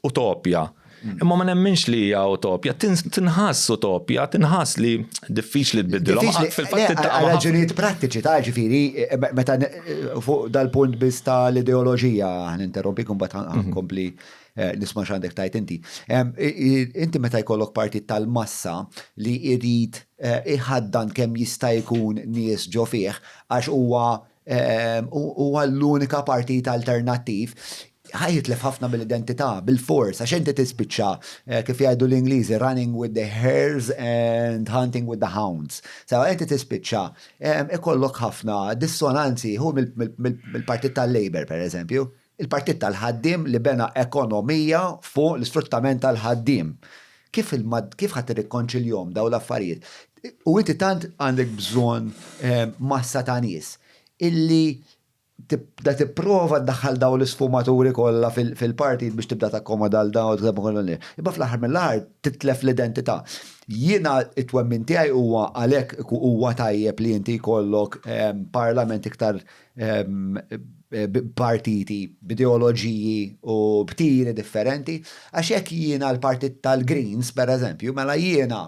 utopja. Imma ma nemminx li hija utopja, tinħass utopja, tinħass li diffiċli tbiddilhom. Fil-fatt raġunijiet prattiċi ta' ġifieri eh, meta eh, fuq dal-punt biss tal-ideoloġija ħaninterrompi kumbat ħankompli eh, nisma' x'għandek tajt inti. Inti meta jkollok partit tal-massa li jrid iħaddan kemm jista' jkun nies ġo fih għax huwa huwa l-unika partit alternattiv, ħa jitlef ħafna mill-identità, bil-fors, għax inti tispiċċa, eh, kif jgħidu l-Ingliżi, running with the hares and hunting with the hounds. Sa inti tispiċċa ikollok ħafna dissonanzi hu mill-partit tal-Labour, per eżempju, il-partit tal-ħaddiem li bena ekonomija fuq l-isfruttament tal-ħaddiem. Kif kif ħa tirrikkonċiljhom dawn l-affarijiet? U inti tant għandek bżonn massa ta' nies illi tibda tipprova ddaħħal dawn l-isfumaturi kollha fil-partit biex tibda takkomoda għal dawn u kollu li. Imma fl-aħħar mill-aħħar titlef l-identità. Jiena t-twemmin tiegħi huwa għalhekk huwa tajjeb li inti jkollok parlament iktar b'partiti, b'ideoloġiji u b'tiri differenti, għax jekk jiena l-partit tal-Greens, per eżempju, mela jiena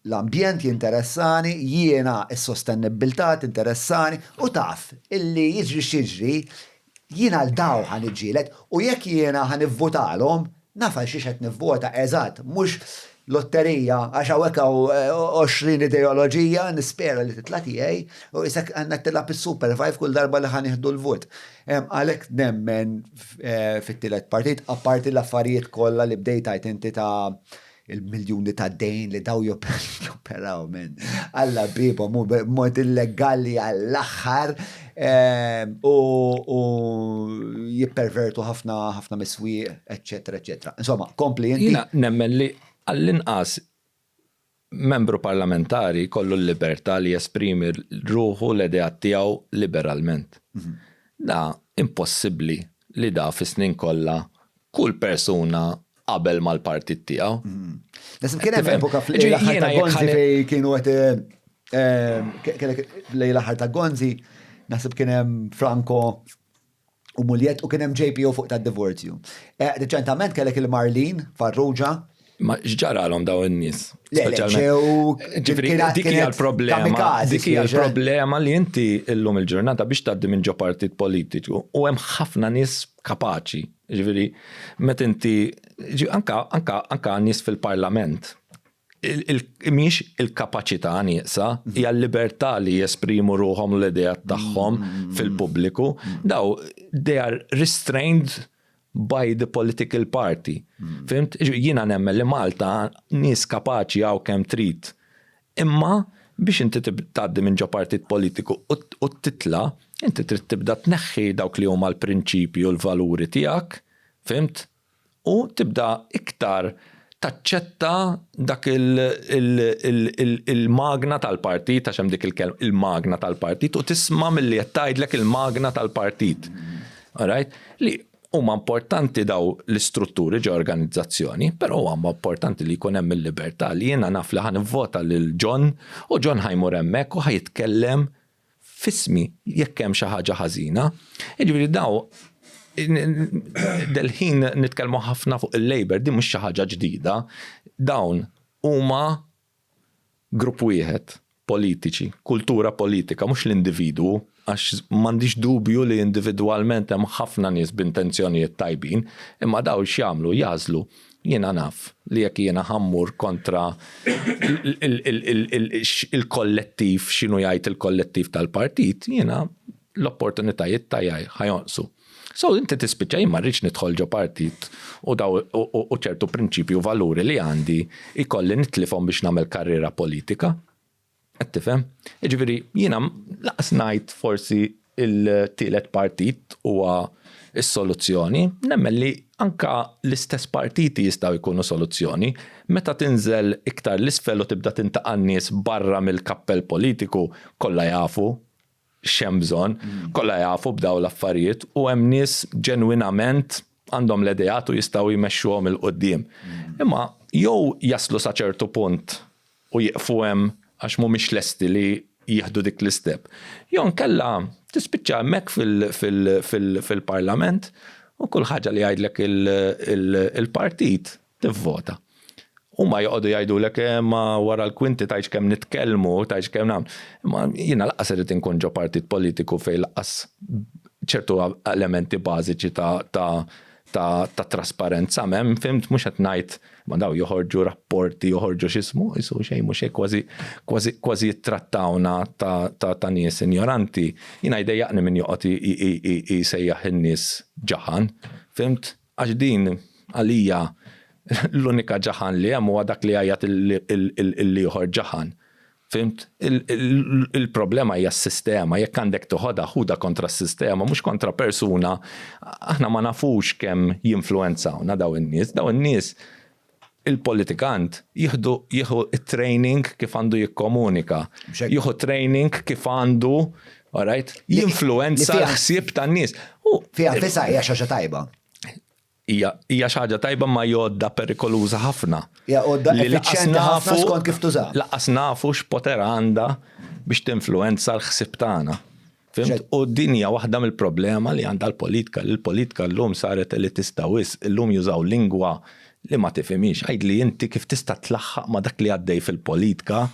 l-ambjent jinteressani, jiena s-sostenibbiltà tinteressani u taf illi jiġri x'jiġri, jiena għal dawn ħa niġġieled u jekk jiena ħa nivvutalhom, Naf għal xiex qed nivvota eżatt, mhux lotterija għax hawnhekk hawn 20 ideoloġija nispera li titla' tiegħi u isek għandna tilgħab is-Super 5 kull darba li ħa nieħdu l-vot. Għalhekk nemmen fit-tielet partit, apparti l-affarijiet kollha li bdejt tgħid inti ta' il-miljuni ta' dejn li daw joperaw minn Alla bibhom u b'mod illegali għall-aħħar ehm, u jippervertu ħafna ħafna miswieq, eċċetera, eċċetera. Insomma, kompli inti. Jiena nemmen li għall-inqas membru parlamentari kollu l-libertà li jesprimi ruħu l-ideat tiegħu liberalment. Mhm. Da impossibbli li da fis-snin kollha kull persuna qabel mal-partit tiegħu. Nasib kien hemm epoka fl-aħħar ta' Gonzi fej kienu qed eh, kellek lejn l-aħħar ta' Gonzi. Naħseb kien hemm Franco u Muliet u kien hemm JPO fuq tad-divorzju. Eh, reċentament kellek il-Marlene Farrugia. Ma x'ġaralhom daw in-nies? Ġifieri dik hija l-problema. Dik hija l-problema li inti llum il-ġurnata biex tgħaddi minn ġo partit politiku u hemm ħafna nies kapaċi. Ġifieri meta inti anka anka anka nies fil-parlament mhix il-kapaċità nieqsa, hija l-libertà li jesprimu ruħhom l-ideat tagħhom fil-pubbliku. Daw, they are restrained by the political party. Fhimt? Jiena nemmen li Malta nies kapaċi hawn kemm trid. Imma biex inti tgħaddi minn ġo partit politiku u titla', inti trid tibda tneħħi dawk li huma l-prinċipji u l-valuri tiegħek, fhimt? U tibda iktar taċċetta dak il-magna tal-partit, għax hemm dik il-kelma, il-magna tal-partit, u tisma' milli qed tgħidlek il-magna tal-partit. Alright? Li huma importanti daw l-istrutturi ġo organizzazzjoni, però huwa importanti li jkun hemm il-libertà li jiena naf li ħa nivvota lil John u John ħa jmur hemmhekk u ħa jitkellem f'ismi jekk hemm xi ħaġa ħażina. Jiġifieri daw del-ħin nitkellmu ħafna fuq il-Labour, din mhux xi ħaġa ġdida. Dawn huma grupp wieħed politiċi, kultura politika, mhux l-individwu, għax m'għandix dubju li individwalment hemm ħafna nies b'intenzjonijiet tajbin, imma dawn x'jagħmlu? Jagħżlu Jiena naf li jekk jiena ħa mmur kontra il-kollettiv, x'inhu jgħid il-kollettiv tal-partit, jiena l-opportunitajiet tiegħi ħa jonqsu. So inti tispiċċa jien ma rridx nidħol ġo partit u daw u ċertu prinċipji u valuri li għandi jkolli nitlifhom biex nagħmel karriera politika. Qed tifhem? Jiġifieri jiena laqas ngħid forsi il-tielet partit huwa s-soluzzjoni, nemmen li anka l-istess partiti jistgħu jkunu soluzzjoni. Meta tinżel iktar l-isfel u tibda tintaqa' n-nies barra mill-kappell politiku kollha jafu x'hemm bżonn, kollha jafu b'dawn l-affarijiet u hemm nies ġenwinament għandhom l-ideat u jistgħu jmexxuhom 'il quddiem. Imma jew jaslu sa ċertu punt u jieqfu hemm għax mhumiex lesti li jieħdu dik l-istep. Jew inkella tispiċċa hemmhekk fil-Parlament u kull ħaġa li jgħidlek il-partit tivvota. Huma joqogħdu jgħidulek eh, ma wara l-kwinti tgħidx kemm nitkellmu, tgħidx kemm nagħmlu. Imma jiena lanqas irrid inkun ġo partit politiku fejn lanqas ċertu elementi bażiċi ta' ta' ta' trasparenza m'hemm, fhimt, mhux qed ngħid ma daw joħorġu rapporti, joħorġu x'ismu, isu xejn mhux hekk kważi kważi kważi jittrattawna ta' ta' ta' nies injoranti. Jiena jdejjaqni min joqgħod jsejjaħ in-nies ġaħan, fhimt? Għax din għalija l-unika ġaħan li hemm huwa dak li jgħajjat il-ieħor ġaħan. Fhimt? Il-problema hija s-sistema, jekk għandek toħodha, ħudha kontra s-sistema, mhux kontra persuna. Aħna ma nafux kemm jinfluwenzawna dawn in-nies. Dawn in-nies il-politikant jieħdu jieħu t-training kif għandu jikkomunika, jieħu training kif għandu, alright, jinfluwenza l-ħsieb tan-nies. Fiha nfisha hija xi ħaġa tajba. Hija xi ħaġa tajba ma hija għodda perikoluża ħafna. Hija għodda effiċjenti ħafna skont kif tuża. Lanqas nafu x'poter għandha biex tinfluwenza l-ħsieb tagħna. Fhimt? U din hija waħda mill-problema li għandha l-politika, li l-politika llum saret elitista wisq, illum jużaw lingwa li ma tifhimhiex. Għidli inti kif tista' tlaħħaq ma' dak li għaddej fil-politika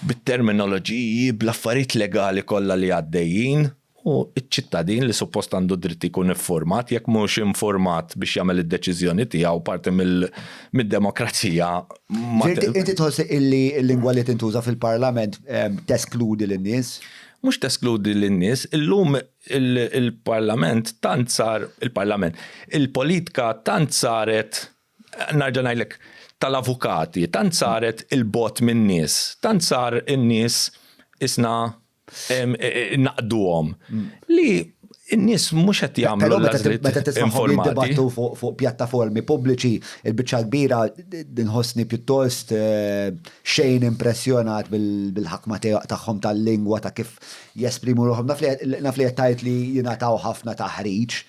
bit-terminoloġiji, bl-affarijiet legali kollha li għaddejjin. U ċ-ċittadin li suppost għandu dritt jkun iffurmat, jekk mhux infurmat biex jagħmel id-deċiżjoni tiegħu parti mid-demokrazija ma. Inti tħoss illi l-lingwa li tintuża fil-Parlament teskludi lin-nies? Mhux teskludi lin-nies, illum il-Parlament tant sar, il-Parlament, il-politika tant saret, narġa' ngħidlek, tal-avukati, tant saret 'il bogħod min-nies, tant sar in-nies isna naqduhom li n-nies mhux qed jagħmlu l-għażliet Meta tismagħhom jiddibattu fuq pjattaformi pubbliċi, il-biċċa kbira nħossni pjuttost eh, xejn impressjonat bil-ħakma tagħhom tal-lingwa ta' kif jesprimu ruħhom. Naf li qed tgħid li jingħataw ħafna taħriġ,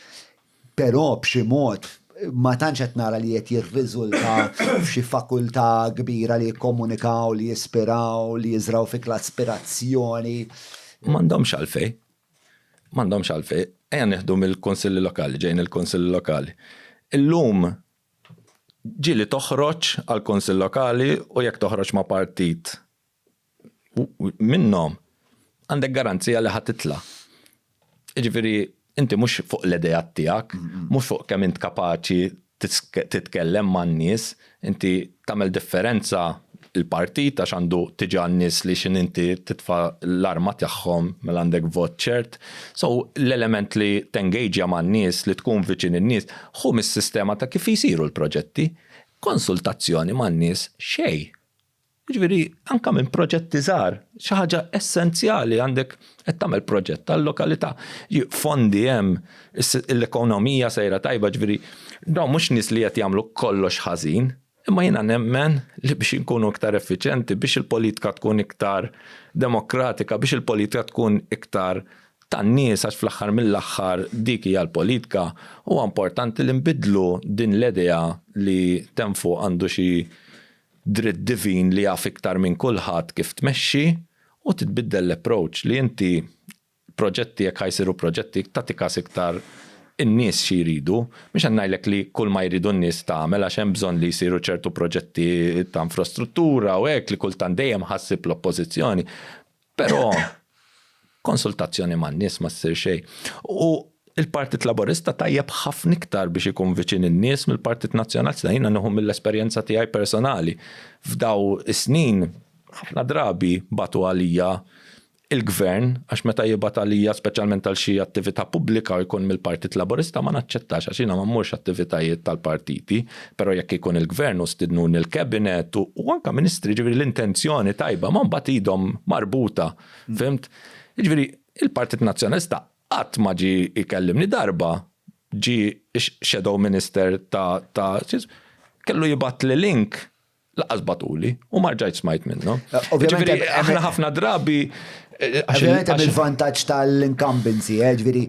Però b'xi mod ma tantx qed nara li qed jirriżulta f'xi fakultà kbira li jikkomunikaw, li jispiraw, li jiżraw fik l-aspirazzjoni. M'għandhomx għalfejn. M'għandhomx għalfejn. Ejja nieħdu mill-kunsilli lokali, ġejjin il-kunsilli lokali. Illum ġieli toħroġ għall-kunsill lokali u jekk toħroġ ma' partit minnhom għandek garanzija li ħa titla'. Jiġifieri inti mhux fuq l-ideat tiegħek, mhux fuq kemm int kapaċi titkellem man-nies, inti tagħmel differenza il-partit għax għandu tiġa n-nies li x'in inti titfa' l-arma tagħhom mela għandek vot ċert. So l-element li tengejġja man-nies, li tkun viċin in-nies, ħu mis-sistema ta' kif jsiru l-proġetti. Konsultazzjoni man-nies xejn. Jiġifieri anke minn proġetti żgħar, xi ħaġa essenzjali għandek qed tagħmel proġett tal-lokalità. Fondi hemm, l-ekonomija sejra tajba, ġifieri dawn mhux nies li qed jagħmlu kollox ħażin, imma jiena nemmen li biex inkunu iktar effiċjenti, biex il-politika tkun iktar demokratika, biex il-politika tkun iktar tan-nies għax fl-aħħar mill-aħħar dik hija l-politika, huwa importanti li nbiddlu din l-idea li t'hemm fuq għandu xi dritt divin li jaf iktar minn kulħadd kif tmexxi u titbiddel l-approach li inti proġetti jekk ħa jsiru proġetti tagħti każ iktar in-nies xi jridu. Mhux qed ngħidlek li kull ma jridu n-nies tagħmel għax hemm bżonn li jsiru ċertu proġetti ta' infrastruttura u hekk li kultant dejjem ħassib l-oppożizzjoni. Però konsultazzjoni man-nies ma ssir xejn. U il-Partit Laburista tajjeb ħafna iktar biex ikun viċin in-nies mill-Partit Nazzjonalista. Jiena nieħu mill-esperjenza tiegħi personali. F'daw is-snin ħafna drabi bagħtu għalija il-gvern għax meta jibgħat għalija speċjalment għal xi attività pubblika u jkun mill-Partit Laburista ma naċċettax għax jiena ma mmurx attivitajiet tal-partiti, però jekk ikun il-gvern u stidnuni l-cabinet u anke ministri ġifieri l-intenzjoni tajba ma mbagħad idhom marbuta, fhimt? Jiġifieri il-Partit Nazzjonalista qatt ma ġie jkellimni darba ġie shadow minister ta' ta' kellu jibgħatli link Lanqas bagħtuli u ma rġajt smajt minnhom. Eh, ovvjament, aħna ħafna drabi. Eh, ovvjament hemm il-vantaġġ tal-incumbency, eh, ġifieri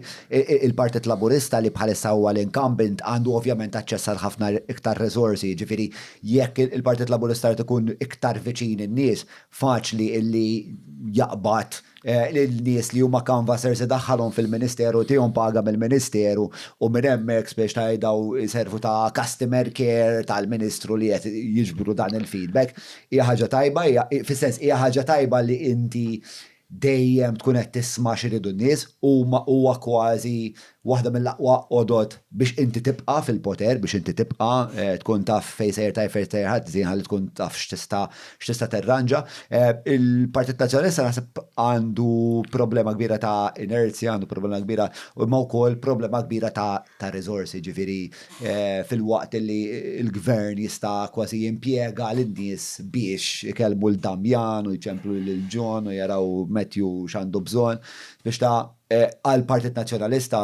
il-Partit Laburista li bħalissa huwa l-incumbent għandu ovvjament aċċess għal ħafna iktar riżorsi, ġifieri jekk il-Partit Laburista jrid ikun iktar viċin in-nies, faċli illi jaqbad lin-nies li huma canvassers idaħħalhom fil-ministeru, tihom paga mill-ministeru u minn hemmhekk biex tgħid daw iservu ta' customer care tal-ministru li qed jiġbru dan il-feedback. Hija ħaġa tajba, hija fis-sens hija ħaġa tajba li inti dejjem tkun qed tisma' x'iridu n-nies u huwa kważi waħda mill-aqwa għodod biex inti tibqa' fil-poter, biex inti tibqa' tkun taf fejn sejjer tajjeb fejn sejjer ħażin ħalli tkun taf x'tista' x'tista' terranġa. Il-Partit Nazzjonalista naħseb għandu problema kbira ta' inerzja, għandu problema kbira imma wkoll problema kbira ta' ta' riżorsi, ġifieri filwaqt li l-gvern jista' kważi jimpjega lin-nies biex ikellmu 'l Damjan u jċemplu lil John u jaraw Matthew x'għandu bżonn biex ta' Għall-Partit Nazzjonalista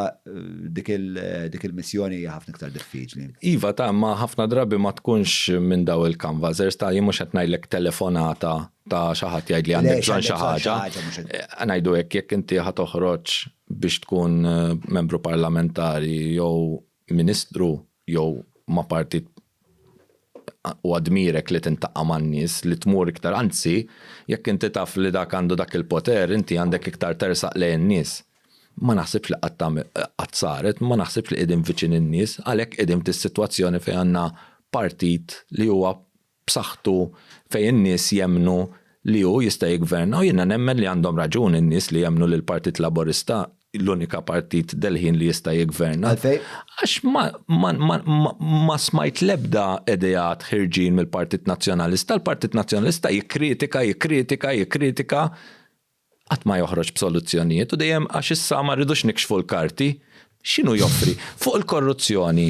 dik il-missjoni hija ħafna iktar diffiċli. Iva ta' imma ħafna drabi ma tkunx minn daw il-canvassers ta' jien mhux qed ngħidlek telefonata ta' xi ħadd jgħidli għandek bżonn xi ħaġa. Ngħidu hekk jekk inti ħa toħroġ biex tkun membru parlamentari jew ministru jew ma' partit huwa dmirek li tintaqa' man-nies, li tmur iktar, anzi, jekk inti taf li dak għandu dak il-poter, inti għandek iktar tersaq lejn in-nies. Ma naħsibx li qatt qatt saret, ma naħsibx li qegħdin viċin in-nies, għalhekk qegħdin f'dis-sitwazzjoni fejn għandna partit li huwa b'saħħtu fejn in-nies jemmnu li hu jista' jiggverna u jiena nemmen li għandhom raġun in-nies li jemmnu li l-Partit Laburista l-unika partit delħin li jista' jiggverna. Għalfejn? Għax ma, ma, ma, ma smajt l-ebda ideat ħirġin mill-Partit Nazzjonalista. Il-Partit Nazzjonalista jikkritika, jikkritika, jikkritika, qatt ma joħroġ b'soluzzjonijiet u dejjem għax issa ma rridux nikxfu l-karti. X'inhu joffri? Fuq il-korruzzjoni,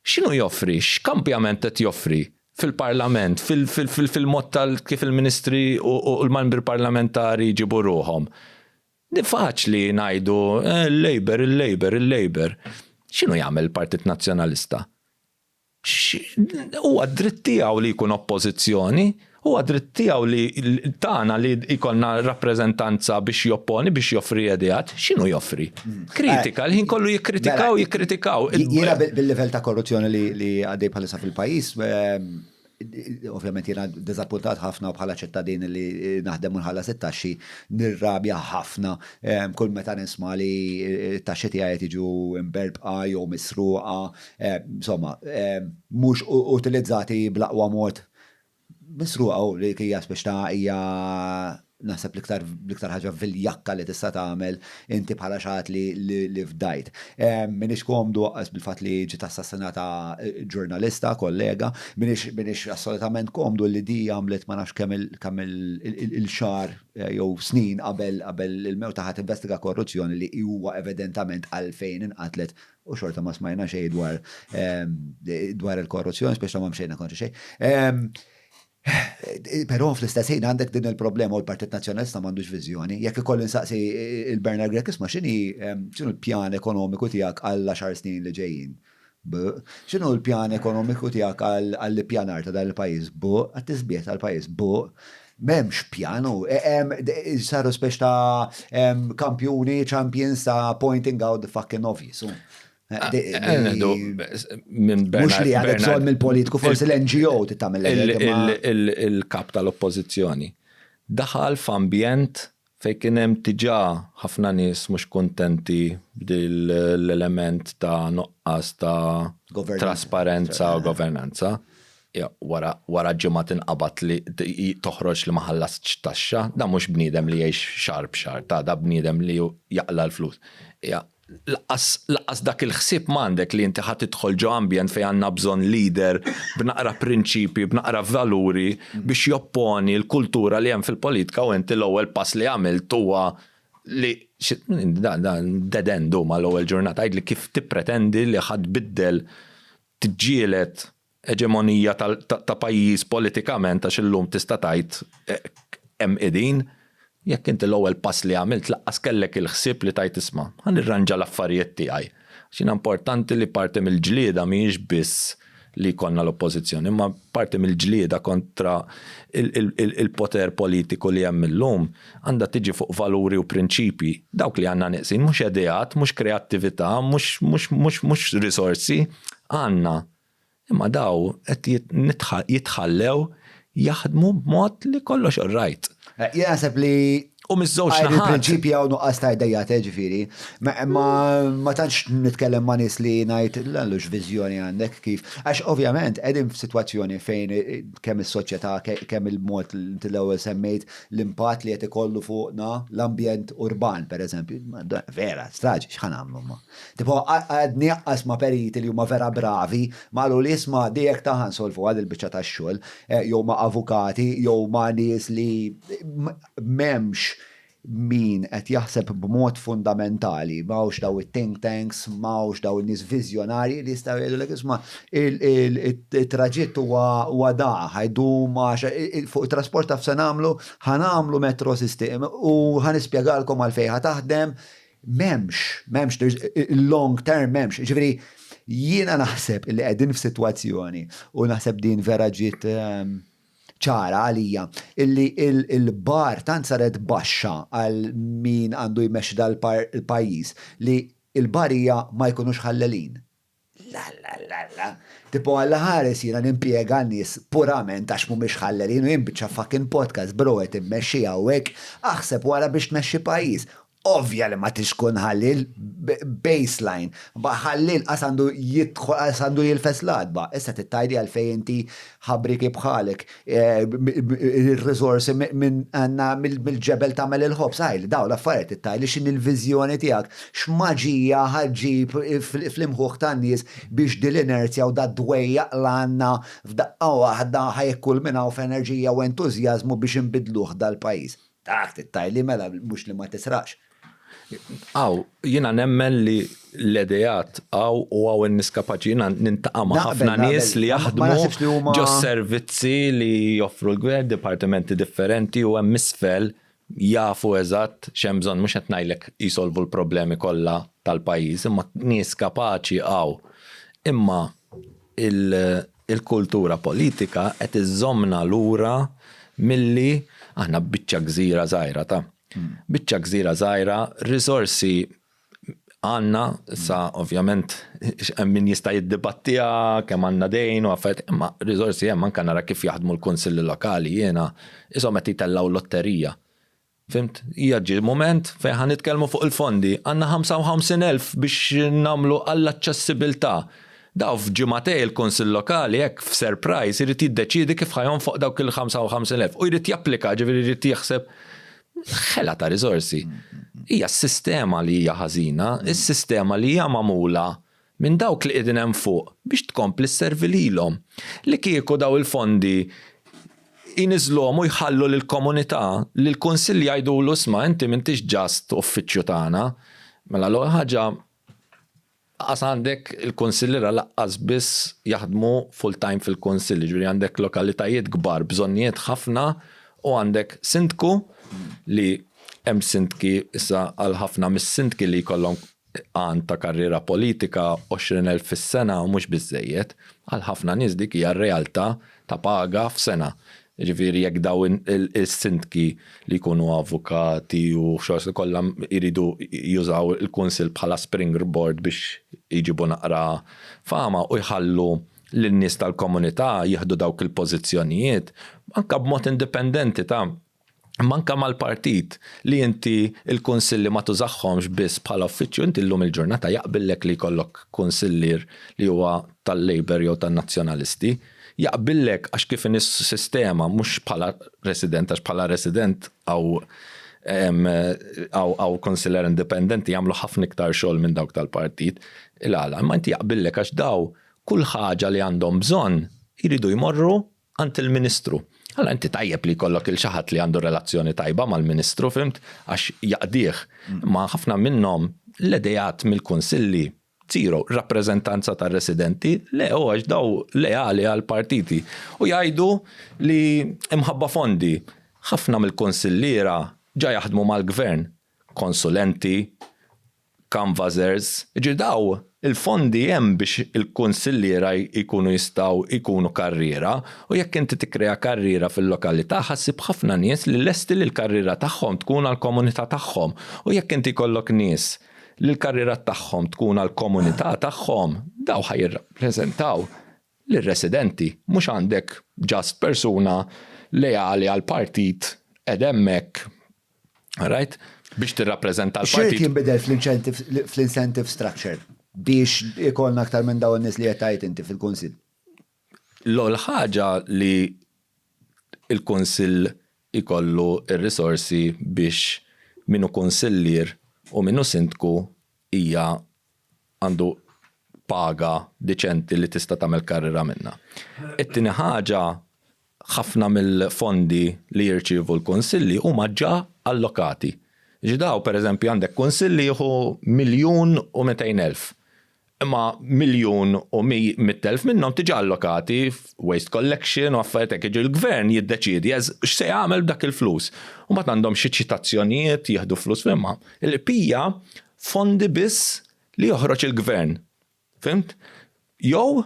x'inhu joffri? X'kampjament qed joffri fil-Parlament, fil-mod tal kif il-ministri u l-membri parlamentari jġibu ruħhom? Faċli ngħidu eh, il-Labour, il-Labour, il-Labour. X'inhu jagħmel il-Partit Nazzjonalista? Huwa dritt tiegħu li jkun oppożizzjoni, huwa dritt tiegħu li tagħna li jkollna rappreżentanza biex jopponi, biex joffri ideat, x'inhu joffri? Kritika, l-ħin kollu jikkritikaw, mela, jikkritikaw. Jiena bil-livell ta' korruzzjoni li għaddej bħalissa fil-pajjiż, ehm, Ovvjament jiena diżappuntat ħafna bħala ċittadin li naħdem u nħallas it-taxxi, nirrabja ħafna kull meta nisma' li t-taxxi tiegħi qed jiġu mberbqa jew misruqa, insomma, mhux utilizzati bl-aqwa mod. Misruqa u li hija speċi ta' hija naħseb l-iktar l-iktar ħaġa viljakka li tista' tagħmel inti bħala xi ħadd li li fdajt. M'iniex komdu aqqas bil-fatt li ġiet assassinata ġurnalista, kollega, m'iniex m'iniex assolutament komdu li di għamlet ma nafx kemm kemm il-xahar jew snin qabel qabel il-mewt tagħha tinvestiga korruzzjoni li huwa evidentament għalfejn inqatlet u xorta ma smajna xejn dwar dwar il-korruzzjoni, speċi ma mxejna kontra xejn. Però fl-istess ħin għandek din il-problema u l-Partit Nazzjonalista m'għandux viżjoni. Jekk ikolli nsaqsi il-Bernard Grech isma' x'inhi x'inhu l-pjan ekonomiku tiegħek għal għaxar snin li ġejjin? X'inhu l-pjan ekonomiku tiegħek għall-ippjanar ta' dan il-pajjiż? Għat-tisbiħ tal-pajjiż? M'hemmx pjan u saru speċi ta' kampjuni, champions ta' pointing out the fucking obvious. Mhux li għandek bżonn mill-politiku, forsi l-NGO titgħamel Il-kap tal-oppożizzjoni daħal f'ambjent fejn kien hemm diġà ħafna nies mhux kuntenti b'dil l-element ta' nuqqas ta' trasparenza u governanza. Wara wara ġimgħa tinqabad li toħroġ li ma ħallastx taxxa, dan mhux bniedem li jgħix xahar b'xahar, ta' da bniedem li jaqla' l-flus. Lanqas dak il-ħsieb m'għandek li inti ħa tidħol ġo ambjent fejn għandna bżonn leader b'naqra prinċipji, b'naqra valuri biex jopponi l-kultura li hemm fil-politika u inti l-ewwel pass li għamilt huwa li dan dead end hu mal-ewwel ġurnata. Għidli kif tippretendi li ħa tbiddel tiġġieled eġemonija ta' pajjiż politikament għax illum tista' tgħid hemm qegħdin, jekk inti l-ewwel pass li għamilt lanqas kellek il-ħsieb li tgħid isma' ħa nirranġa l-affarijiet tiegħi. Għax jiena importanti li parti mill-ġlieda mhijiex biss li jkollna l-oppożizzjoni, imma parti mill-ġlieda kontra il-poter politiku li hemm illum għandha tiġi fuq valuri u prinċipji. Dawk li għandna neqsin mhux ideat, mhux kreattività, mhux risorsi, għandna Imma daw qed jitħallew jaħdmu b'mod li kollox all right. Jien naħseb li U miż-żewġ naħat. Il-prinċipji hawn nuqqas ta' idejat, eh, ġifieri. Ma tantx nitkellem ma' nies li ngħid l x'viżjoni għandek kif. Għax ovvjament qegħdin f'sitwazzjoni fejn eh, kemm is-soċjetà, kemm il-mod li inti l-ewwel semmejt l-impatt li qed ikollu fuqna l-ambjent urban, pereżempju. Vera, straġi, x'ħa nagħmlu ma. Tipo, għadni aqqas ma' periti li huma vera bravi, ma qalu li isma' di jekk ta' ħa nsolvuha dil-biċċa tax-xogħol, jew ma' avukati, jew ma' nies li m'hemmx min qed jaħseb b'mod fundamentali, m'hawnx daw it-think tanks, m'hawnx daw in-nies viżjonarji li jistgħu jgħidulek isma' it-traġitt huwa da, ħa jdum fuq it-trasport taf se nagħmlu, ħa nagħmlu metro system u ħa nispjegalkom għalfejn ħa taħdem, M'hemmx, m'hemmx, long term m'hemmx. Ġifieri, jiena naħseb li qegħdin f'sitwazzjoni u naħseb din vera ġiet ehm, ċara għalija illi il-bar tant saret baxxa għal min għandu jmexxi dal-pajjiż li il-bar hija ma jkunux ħallelin. La la la la. Tipo Alla ħares jiena nimpjega nies purament għax mhumiex ħallelin u jien biċċa fucking podcast bro qed immexxi hawnhekk, aħseb wara biex tmexxi pajjiż. Ovvja li ma tix tkun ħalliel, baseline. Ba ħalliel qas għandu jidħol qas għandu jilfes l-għatba. Issa trid tgħidli għalfejn inti ħabrieki bħalek ir-riżorsi minn għandna mill-ġebel tagħmel il-ħobż. Għidli dawn l-affarijiet trid tgħidli x'inhi l-viżjoni tiegħek, x'maġija ħa ġġib fl-imħuħ tan-nies biex din l-inerzja u dad-dwejjaq l għandna f'daqqa waħda ħa jikkulminaw f'enerġija u entużjażmu biex inbiddluh dal-pajjiż. Dak trid tgħidli mela mhux li ma tisraqx. Hawn, jiena nemmen li l-ideat hawn u hawn in-nies kapaċi. Jiena nintaqa' ma' ħafna nies li jaħdmu ġo servizzi li joffru l-gvern, dipartimenti differenti u hemm isfel jafu eżatt x'hemm bżonn. Mhux qed ngħidlek jsolvu l-problemi kollha tal-pajjiż, imma nies kapaċi hawn. Imma il-kultura politika qed iżżommna lura milli aħna biċċa gżira żgħira ta'. Biċċa gżira żgħira, riżorsi Għandna, issa ovvjament hemm min jista' jiddibattiha kemm għandna dejn u affarijiet, imma riżorsi hemm anke nara kif jaħdmu l-kunsilli lokali jiena ishom qed jtellgħu lotterija. Fhimt? Hija ġie mument fejn ħa nitkellmu fuq il-fondi. Għandna 55,000 biex nagħmlu għall-aċċessibilità. Daw f'ġimagħtej il-kunsill lokali hekk f'surprise irid jiddeċiedi kif ħa jonfoq dawk il-55,000 u jrid japplika, ġifieri jrid jaħseb ħela ta' riżorsi. Hija s-sistema li hija ħażina, is-sistema li hija magħmula minn dawk li qegħdin hemm fuq biex tkompli sservi lilhom. Li kieku daw il-fondi jniżżluhom u jħallu lill-komunità, lill-kunsill jgħidulu isma' inti m'intix just uffiċċju tagħna. Mela l-ewwel ħaġa Lanqas għandek il-kunsilliera lanqas biss jaħdmu full time fil-kunsill, jiġifieri għandek lokalitajiet kbar, bżonnijiet ħafna u għandek sindku li hemm sindki issa għal ħafna mis-sindki li jkollhom għan ta' karriera politika 20,000 fis-sena mhux biżżejjed. Għal ħafna nies dik hija r-realtà ta' paga f'sena. Jiġifieri jekk dawn is-sindki li jkunu avukati u xorta kollha jridu jużaw il-kunsill bħala springboard biex jġibu naqra fama u jħallu lin-nies tal-komunità jieħdu dawk il-pożizzjonijiet anke b'mod indipendenti ta' imma anke mal-partit li inti l-kunsilli ma tużahomx biss bħala uffiċċju, inti llum il-ġurnata jaqbillek li jkollok kunsillier li huwa tal-Labour jew tan-Nazzjonalisti, jaqbillek għax kif inhi s-sistema mhux bħala resident għax bħala resident hawn hawn kunsillier indipendenti jagħmlu ħafna iktar xogħol minn dawk tal-partit, il-għala, imma inti jaqbillek għax daw kull ħaġa li għandhom bżonn jridu jmorru għand il-Ministru. Allura inti tajjeb li jkollok il xi ħadd li għandu relazzjoni tajba mal-Ministru, fhimt, għax jaqdih. Imma ħafna minnhom l-ideat mill-kunsilli zero, rappreżentanza tar-residenti, le u għax daw leali għall-partiti. U jgħidu li imħabba fondi. Ħafna mill-kunsilliera ġa jaħdmu mal-gvern, konsulenti, canvassers, jiġifieri daw il-fondi hemm biex il-kunsilliera jkunu jistgħu jkunu karriera u jekk inti tikkrea karriera fil-lokalità ħa ssib ħafna nies li lesti li l-karriera tagħhom tkun għall-komunità tagħhom u jekk inti jkollok nies li l-karriera tagħhom tkun għall-komunità tagħhom daw ħa jirrappreżentaw lir-residenti mhux għandek just persuna leali għall-partit qed hemmhekk Right? Biex tirrappreżenta l-partit. X'irid jinbidel fl-incentive structure biex ikollna aktar minn dawn in-nies li qed tgħid inti fil-Kunsill? L-ewwel ħaġa li l-Kunsill ikollu r-risorsi biex min hu kunsillier u min hu sindku hija għandu paga diċenti li tista' tagħmel karriera minnha. It-tieni ħaġa, ħafna mill-fondi li jirċievu l-kunsilli huma ġa allokati. Jiġifieri daw pereżempju għandek kunsill li jieħu miljun u 200,000. Imma 1,100,000 minnhom diġà allokati f'waste collection u affarijiet hekk. Jiġifieri l-gvern jiddeċiedi x'se jagħmel b'dak il-flus. U mbagħad għandhom xi ċitazzjonijiet jieħdu flus imma l-bqija fondi biss li joħroġ il-gvern. Fhimt? Jew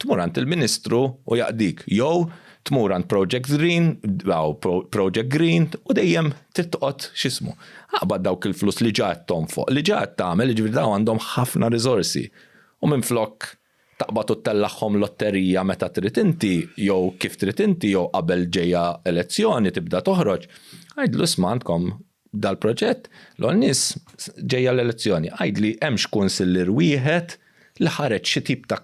tmur għand il-Ministru u jaqdik, jew tmur għand Project Green, Project Green u dejjem trid toqgħod x'ismu. Aqbad dawk il-flus li ġa qed tonfoq, li ġa qed tagħmel, jiġifieri dawn għandhom ħafna riżorsi. U minflok taqbad u ttellagħhom lotterija meta trid inti jew kif trid inti jew qabel ġejja elezzjoni tibda toħroġ, għidlu isma' għandkom dal-proġett, l-ewwel nies ġejja l-elezzjoni, għidli hemmx kunsillier wieħed li ħareġ xi tip ta'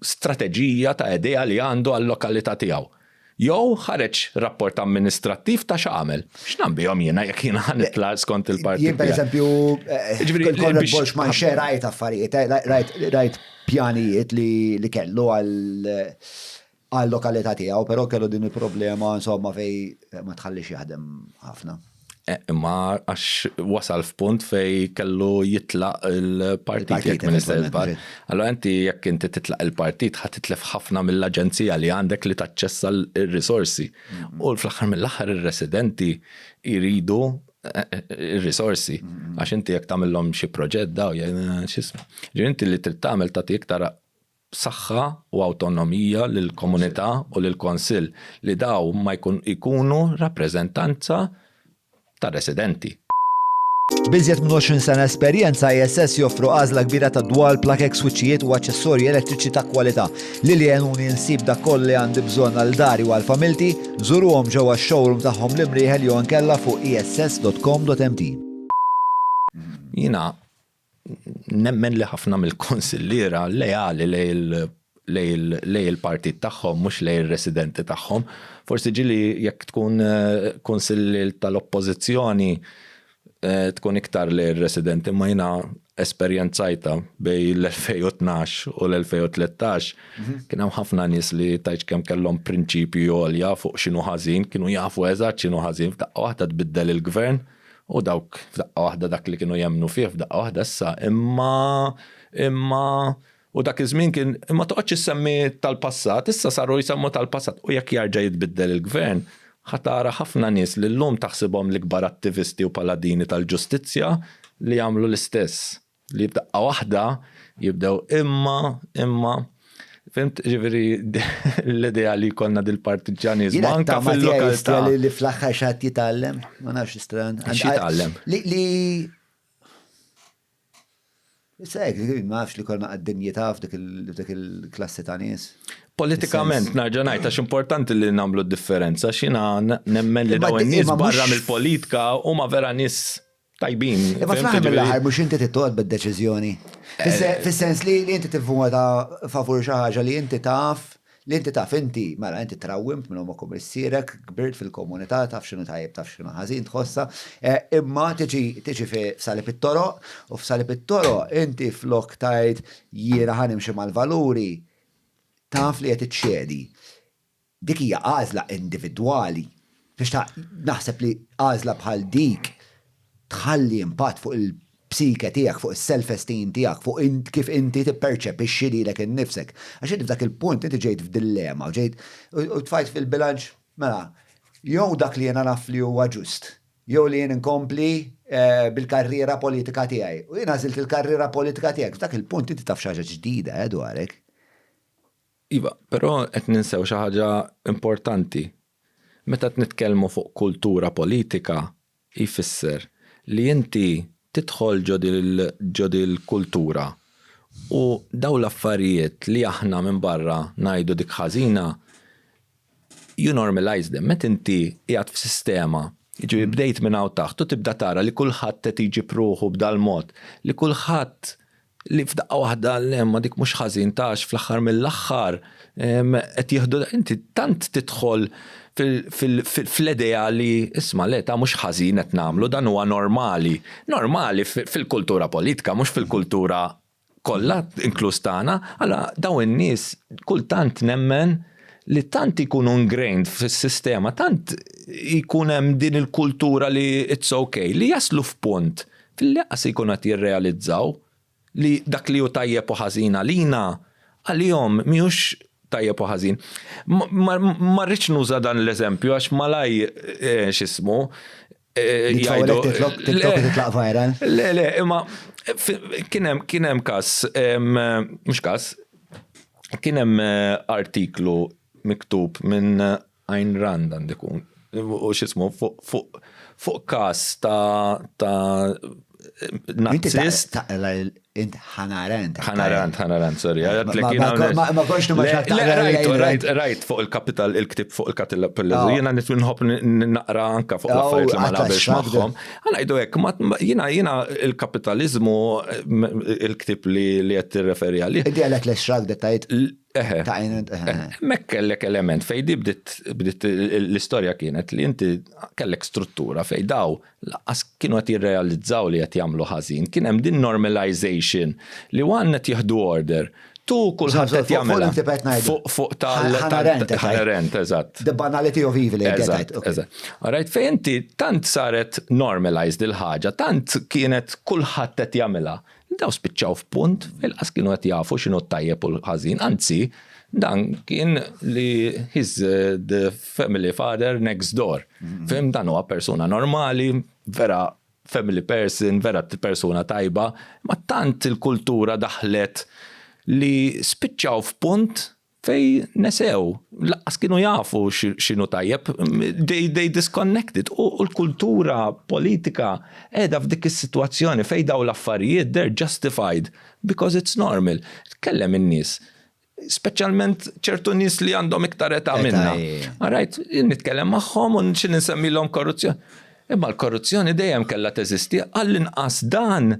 strateġija ta' idea li għandu għal-lokalità tiegħu. Jew ħareġ rapport amministrattiv ta' x'għamel. X'nagħmel bihom jiena jekk jiena ħa nitla' skont il-partit. Jien pereżempju, Konrad Borg ma rajt affarijiet, rajt pjanijiet li kellu għal għal-lokalità tiegħu, però kellu din il-problema insomma fej ma tħallix jaħdem ħafna. Eh, imma għax wasal f'punt fej kellu jitlaq il-partit jekk minn żball. Allora inti jekk inti titlaq il-partit ħa titlef ħafna mill-aġenzija li għandek li taċċessa l-risorsi. U fl-aħħar mill-aħħar ir-residenti jridu eh, eh, ir-risorsi. Għax inti jekk tagħmilhom xi proġett daw x'ismu. Ġifieri inti li trid tagħmel tagħti iktar saħħa u awtonomija lill-komunità u lill-Konsill li daw ma jkun ikunu rappreżentanza tar-residenti. B'iżjed minn 20 sena esperjenza, ISS joffru għażla kbira ta' dwal, plakek, swiċċijiet u aċċessorji elettriċi ta' kwalità. Lili għenuni nsib dak kollu li għandi bżonn għal dari u għal familti, żuruhom ġewwa x-showroom tagħhom l-Imrieħel jew inkella fuq iss.com.mt. Jiena nemmen li ħafna mill-kunsilliera leali lejn il-partit tagħhom mhux lejn ir-residenti tagħhom. Forsi ġieli jekk tkun kunsillier tal-oppożizzjoni tkun iktar lejn ir-residenti imma jiena esperjenzajtha bejn l-2012 u l-2013 kien hemm ħafna nies li tgħidx kemm kellhom prinċipji għolja fuq x'inhu ħażin, kienu jafu eżatt x'inhu ħażin, f'daqqa waħda tbiddel il-gvern U dawk f'daqqa waħda dak li kienu jemmnu fih f'daqqa waħda issa imma imma u dak iż-żmien kien imma toqgħodx issemmi tal-passat, issa saru jsemmu tal-passat u jekk jarġa' jitbiddel il-gvern ħa tara ħafna nies li llum taħsibhom l-ikbar attivisti u paladini tal-ġustizzja li jagħmlu l-istess. Li f'daqqa waħda jibdew imma, imma, Fhimt, ġifieri l-idea li jkollna dil-partiġġaniżmu anke fil-lokalità. Li fl-aħħar xi ħadd jitgħallem, ma nafx istran. X'jitgħallem? Li Issa hekk, ma nafx li konna għad-dinjità f'dik il-klassi ta' nies. Politikament, narġa' ngħid għax importanti li nagħmlu d-differenza x'jiena nemmen li dawn in-nies barra mill-politika huma vera nies tajbin. Imma fl-aħħar mill-aħħar mhux inti trid toqgħod bid-deċiżjoni. Fis-sens li inti tivvota favur xi ħaġa li inti taf li inti taf inti, mela inti trawwimt minn ommok u missierek, kbirt fil-komunità, taf x'inhu tajjeb, taf x'inhu ħażin, tħossha, imma tiġi tiġi f'salib it-toroq u f'salib it-toroq inti flok tgħid jiena ħa nimxi mal-valuri, taf li qed iċċedi. Dik hija għażla individwali. Biex ta' naħseb li għażla bħal dik tħalli impatt fuq il-psike tiegħek, fuq is-self esteem tiegħek, fuq int kif inti tipperċepixxi lilek innifsek. Għax inti f'dak il-punt inti ġejt f'dillema u ġejt u tfajt fil-bilanċ mela jew dak li jiena naf li huwa ġust, jew li jien inkompli bil-karriera politika tiegħi. U jien għażilt il-karriera politika tiegħek. F'dak il-punt inti taf xi ħaġa ġdida eh dwarek. Iva, però qed ninsew xi ħaġa importanti. Meta qed nitkellmu fuq kultura politika, jfisser li inti tidħol ġo dil-kultura u dawn l-affarijiet li aħna minn barra ngħidu dik ħażina, you normalize them. Meta inti qiegħed f'sistema, jiġifieri bdejt minn hawn taħt u tibda tara li kulħadd qed iġib ruħu b'dal-mod, li kulħadd li f'daqqa waħda le ma dik mhux ħażin ta' għax fl-aħħar mill-aħħar qed jieħdu inti tant tidħol fl-idea li isma' le ta' mhux ħażin qed nagħmlu dan huwa normali. Normali fil-kultura politika mhux fil-kultura kollha inkluż tagħna, allura dawn in-nies kultant nemmen li tant ikunu ingrained fis-sistema, tant ikun hemm din il-kultura li it's okay, li jaslu f'punt Filli lanqas ikunu qed jirrealizzaw li dak li hu tajjeb u ħażin għalina, għalihom mhijiex tajjeb u ħażin. Ma rridx nuża dan l-eżempju għax malaj eh, x'ismu eh, jgħidu. TikTok titlaq viral. Le, le, imma kien hemm każ, mhux każ, kien hemm eh, artiklu miktub minn Ayn Rand għandu jkun, u x'ismu, fuq każ ta' ta' nazzist. Int Hannah Arendt. Hannah Arendt, Hannah Arendt, sorry. Ma konx Rajt, rajt fuq il-kapital, il-ktib fuq il-kapitalizmu. Jiena nħobb naqra anka fuq l-affarijiet li ma naqbilx magħhom. Ngħidu hekk, jiena jiena il-kapitalizmu il-ktib li qed tirreferi għalih. Inti għalek l-extract dettajt. Eħe. Ta' eħe. Hemmhekk kellek element fejn di bdiet bdiet l-istorja kienet li inti kellek struttura fejn daw lanqas kienu qed jirrealizzaw li qed jagħmlu ħażin. Kien hemm din normalization li one qed jieħdu order, two kulħadd qed jagħmilha. Fuq fuq tal Hannah Arendt, eżatt. The banality of evil. Eżatt, eżatt. Alright, fejn inti tant saret normalized il-ħaġa, tant kienet kulħadd qed jagħmilha Dawn spiċċaw f'punt fejn lanqas kienu qed jafu x'inhu t-tajjeb u l-ħażin, anzi dan kien li he's the family father next door. Fhimt, dan huwa persuna normali, vera family person, vera persuna tajba, ma tant il-kultura daħlet li spiċċaw f'punt. Fej nesew, laqqas kienu jafu x'inhu tajjeb, they, they disconnected. U l-kultura politika qiegħda f'dik is-sitwazzjoni fej daw l-affarijiet they're justified because it's normal. Tkellem in-nies, speċjalment ċertu nies li għandhom iktar età minna. Alright, nitkellem magħhom u xi nsemmilhom korruzzjoni. Imma l-korruzzjoni dejjem kellha teżisti għall-inqas dan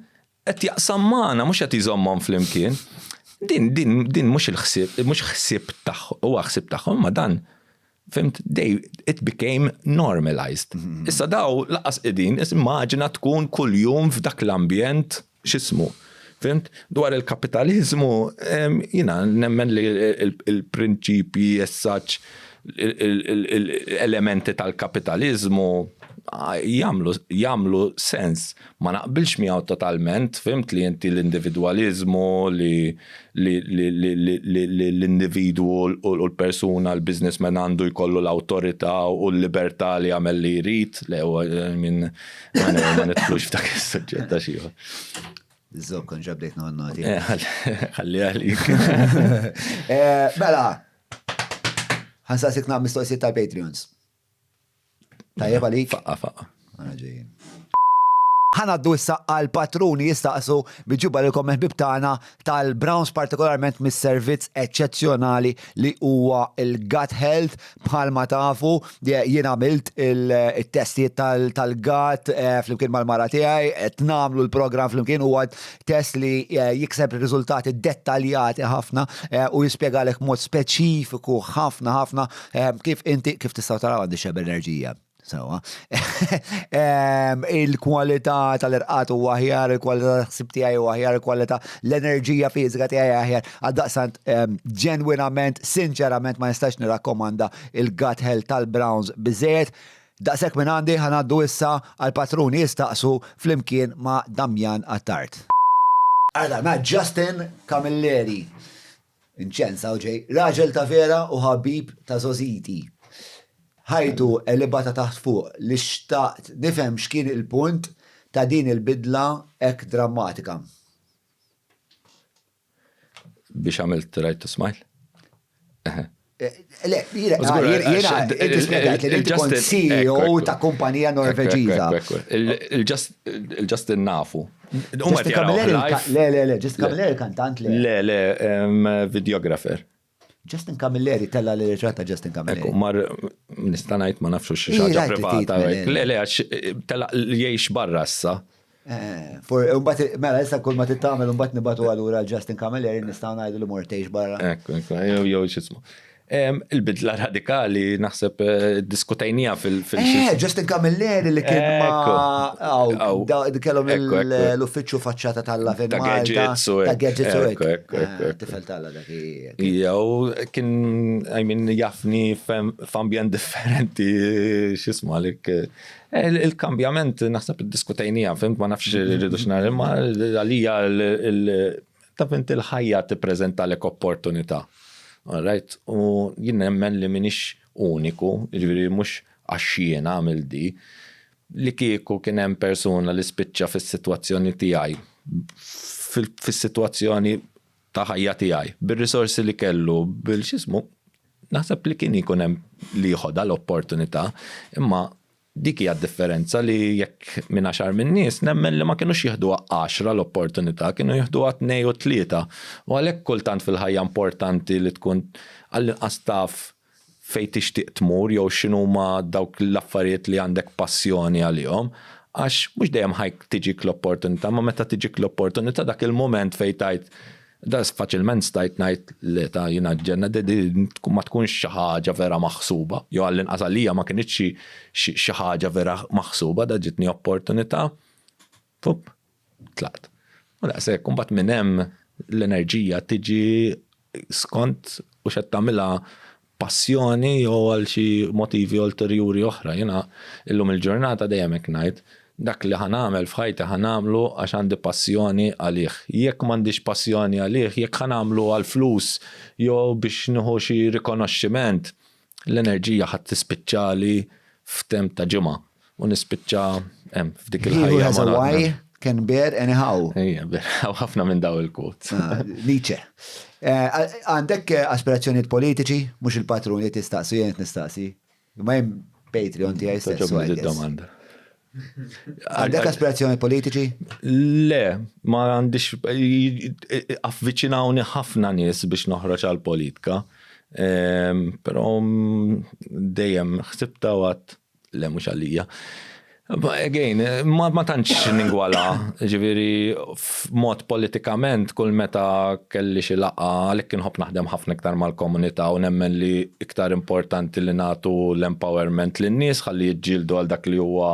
Qed jaqsam magħna, mhux qed jżommhom flimkien. Din, din, din mhux il-ħsieb, mhux ħsieb tagħhom, huwa ħsieb tagħhom, ma dan, fimt, they, it became normalized. Mhm. Issa daw laqas qegħdin, immaġina tkun kuljum f'dak l-ambjent x'ismu. Fimt? Dwar il-kapitalizmu, jina nemmen li il-prinċipji as such, l-elementi tal-kapitalizmu jagħmlu sens. Ma naqbilx miegħu totalment, fhimt li inti l-individwaliżmu, li l-individwu u l-persuna, l-businessman għandu jkollu l-awtorità u l-libertà li jagħmel li jrid, le I mean, ma nidħlux f'dak is-suġġett għax ieħor. Żobb kont ġa bdejt noti. Eh, ħalli għalik. Eh, mela, ħansaqsik naqra mistoqsijiet tal-Patreons. Tajjeb għalik? Faqqa, faqqa. Għana ġejjin. Ħanaddu issa għal patruni jistaqsu biġuba lilkom ħbib tagħna tal-Browns partikolarment mis-servizz eċċezzjonali li huwa il-Gut Health bħalma tafu jien għamilt il-testijiet tal-gut eh, flimkien mal-mara tiegħi qed nagħmlu l-programm flimkien huwa test li eh, jikseb riżultati dettaljati ħafna eh, u jispjegalek mod speċifiku ħafna ħafna Kif inti, kif tistgħu taraw għandi xeba enerġija. Sewa. Il-kwalità tal-irqat huwa aħjar, il-kwalità tal-ħsib tiegħi huwa aħjar, il-kwalità l-enerġija fiżika tiegħi aħjar. Għaldaqstant ġenwinament, sinċerament ma nistax nirrakkomanda il-gut health tal-Browns biżejjed. Daqshekk minn għandi ħa ngħaddu issa għall-patruni jistaqsu flimkien ma' Damian Attard. Għada, ma' Justin Camilleri. Inċens hawn ġej. Raġel ta' vera u ħabib ta' żgħożiti. Ħajtu qelibha ta' taħt fuq li xtaqt nifhem x'kien il-punt ta' din il-bidla hekk drammatika. Biex għamilt right to smile? Eħe. Le, jiena, jiena, inti spjegajt li inti kont CEO ta' kumpanija Norveġiża. Il-Justin nafu. Le, le, le, Justin Camilleri kantant le. Le, le, videographer. Justin Camilleri, tella li ritratt ta' Justin Camilleri. Mar, nista' ngħid ma nafx xi ħaġa privata. Le, le, għax tella jgħix barra issa. Eh, mela, issa kull ma tittamel, mbagħad nibatu għalura Justin Camilleri nistgħu ngħidu li mortejx barra. Ekku, ekku, jew jew x'ismu. Il-bidla radikali naħseb eh, diskutejnija fil- Eh, Justin Camilleri li kien ma' kellhom l-uffiċċju faċċata tal-la fil Ta' gadgets u Ta' gadgets u hekk. Eh, tifel tal-la dak. Jew kien, I mean, jafni f'ambjent differenti x'ismu għalik Il-kambjament naħseb iddiskutejnija, fimt ma nafx rridu x'nar, imma għalija taf inti l-ħajja tippreżentalek opportunità. All right? U jien nemmen li m'iniex uniku, jiġifieri mhux għax jien għamilt di, li kieku kien hemm persuna li spiċċa fis-sitwazzjoni tiegħi, fis-sitwazzjoni ta' ħajja tiegħi, bir-risorsi li kellu, bil-x'ismu, naħseb li kien ikun hemm li jħodha l-opportunità, imma dik hija d-differenza li jekk minn għaxar min-nies nemmen li ma kinux jieħduha għaxra l-opportunità, kienu jieħduha tnej u tlieta. U għalhekk kultant fil-ħajja importanti li tkun għall-inqas taf fejn tixtieq tmur jew x'inhuma dawk l-affarijiet li għandek passjoni għalihom, għax mhux dejjem ħa tiġik l-opportunità, imma meta tiġik l-opportunità dak il-mument fejn tgħid da faċilment stajt ngħid le ta' jiena ġenna di ma tkunx xi ħaġa vera maħsuba, jew għall-inqas għalija ma kinitx xi ħaġa vera maħsuba, da ġietni opportunità, fup, tlaqt. U daqshekk, u mbagħad minn hemm l-enerġija tiġi skont u x'qed tagħmilha passjoni jew għal xi motivi ulterjuri oħra. Jiena illum il-ġurnata dejjem hekk ngħid, dak li ħa nagħmel f'ħajti ħa nagħmlu għax għandi passjoni għalih. Jekk m'għandix passjoni għalih, jekk ħa nagħmlu għall-flus jew biex nieħu xi rikonoxximent, l-enerġija ħa tispiċċali f'temp ta' ġimgħa u nispiċċa hemm f'dik il-ħajja. He who has a why can bear anyhow. Ejja, hawn ħafna minn daw il-quotes. Ah, Nietzsche. Għandek aspirazzjonijiet politiċi, mhux il-patrun li tistaqsi, jien nistaqsi. Ma jien Patreon tiegħi stess. Togħġobni d-domanda. Għandek aspirazzjoni politiċi? Le, ma għandix avviċinawni ħafna nies biex noħroġ għal politika. Però dejjem ħsibta għat le mhux għalija. Again, ma tantx ningwala, ġifieri f'mod politikament kull meta kelli xi laqgħa għalhekk inħobb naħdem ħafna iktar mal-komunità u nemmen li iktar importanti li nagħtu l-empowerment lin-nies ħalli jiġġieldu għal dak li huwa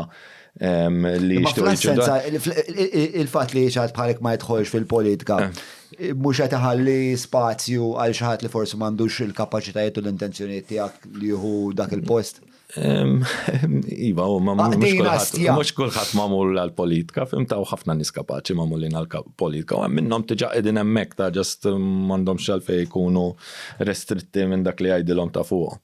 li Ma fl-assenza, il-fatt li xi ħadd bħalek ma jidħolx fil-politika, mhux qed iħalli spazju għal xi ħadd li forsi m'għandux il-kapaċitajiet u l-intenzjonijiet tiegħek li jieħu dak il-post? Iva, u ma mhux kulħadd magħmul għall-politika, fhimt hawn ħafna nies kapaċi magħmulin għall-politika, u hemm minnhom diġà qegħdin hemmhekk ta' just m'għandhomx għalfejn jkunu restritti minn dak li jgħidilhom ta' fuq.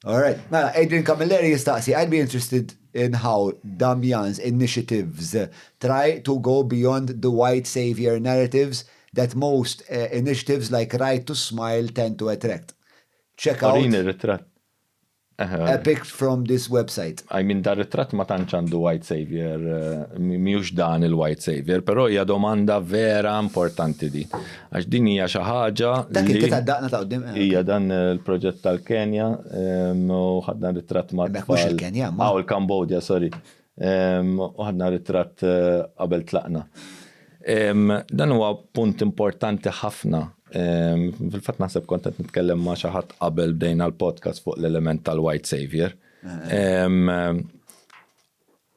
All right. Mela, Adrian Camilleri jistaqsi, I'd be interested in how Damian's initiatives try to go beyond the white savior narratives that most initiatives like Right to Smile tend to attract. Check out. Urini r-ritratt. A pic from this website. I mean, dar ritratt ma tantx għandu white savior, mhux dan il-white savior, però hija domanda vera importanti di. Għax din hija xi ħaġa. Dak inti tad-daqna ta' quddiem. Hija dan il-proġett tal-Kenja u ħadna ritratt ma' Mhux il-Kenja, ma. Aw il-Kambodja, sorry. U ħadna ritratt qabel tlaqna. Dan huwa punt importanti ħafna. Fil-fatt naħseb kont qed nitkellem ma' xi ħadd qabel bdejna l-podcast fuq l-element tal-white savior.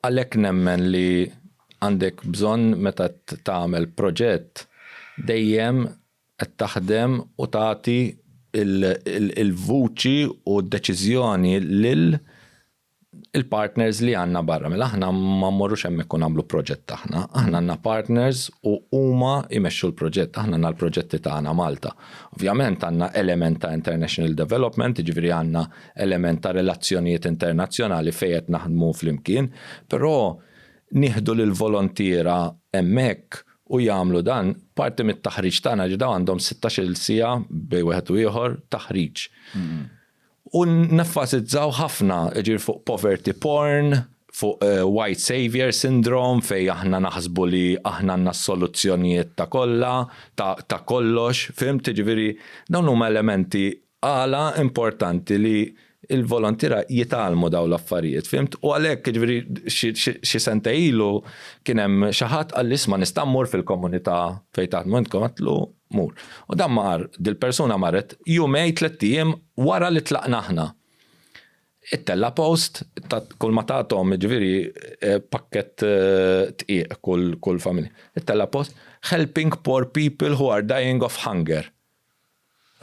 Għalhekk nemmen li għandek bżonn meta tagħmel proġett dejjem qed taħdem u tagħti il-vuċi u d-deċiżjoni lil il-partners li għandna barra. Mela aħna ma mmorrux hemmhekk u nagħmlu proġett aħna. Aħna għandna partners u huma jmexxu l-proġett. Aħna għandna l-proġetti tagħna Malta. Ovvjament għandna element ta' international development, jiġifieri għandna element ta' relazzjonijiet internazzjonali fejn qed naħdmu flimkien, però nieħdu lill-volontiera hemmhekk u jagħmlu dan, parti mit-taħriġ tagħna ġi dawn għandhom 16-il siegħa bejn wieħed u ieħor taħriġ. U neffasizzaw ħafna, ġifieri fuq poverty porn, fuq white savior syndrome fej aħna naħsbu li aħna għandna s-soluzzjonijiet ta' kollha, ta' kollox, fhimt? Ġifieri dawn huma elementi għala importanti li il-volontiera jitgħallmu dawn l-affarijiet, fhimt? U għalhekk ġifieri xi sentejn ilu kien hemm xi ħadd qalli isma' nista' mmur fil-komunità fejn taħdmu intkom għedtlu mur. U dan mar, dil-persuna marret jumej tlett ijiem wara li tlaqna aħna. Ittella' post ta' kull ma tagħthom jiġifieri pakkett dqiq kull kull familja. Ittella' post helping poor people who are dying of hunger.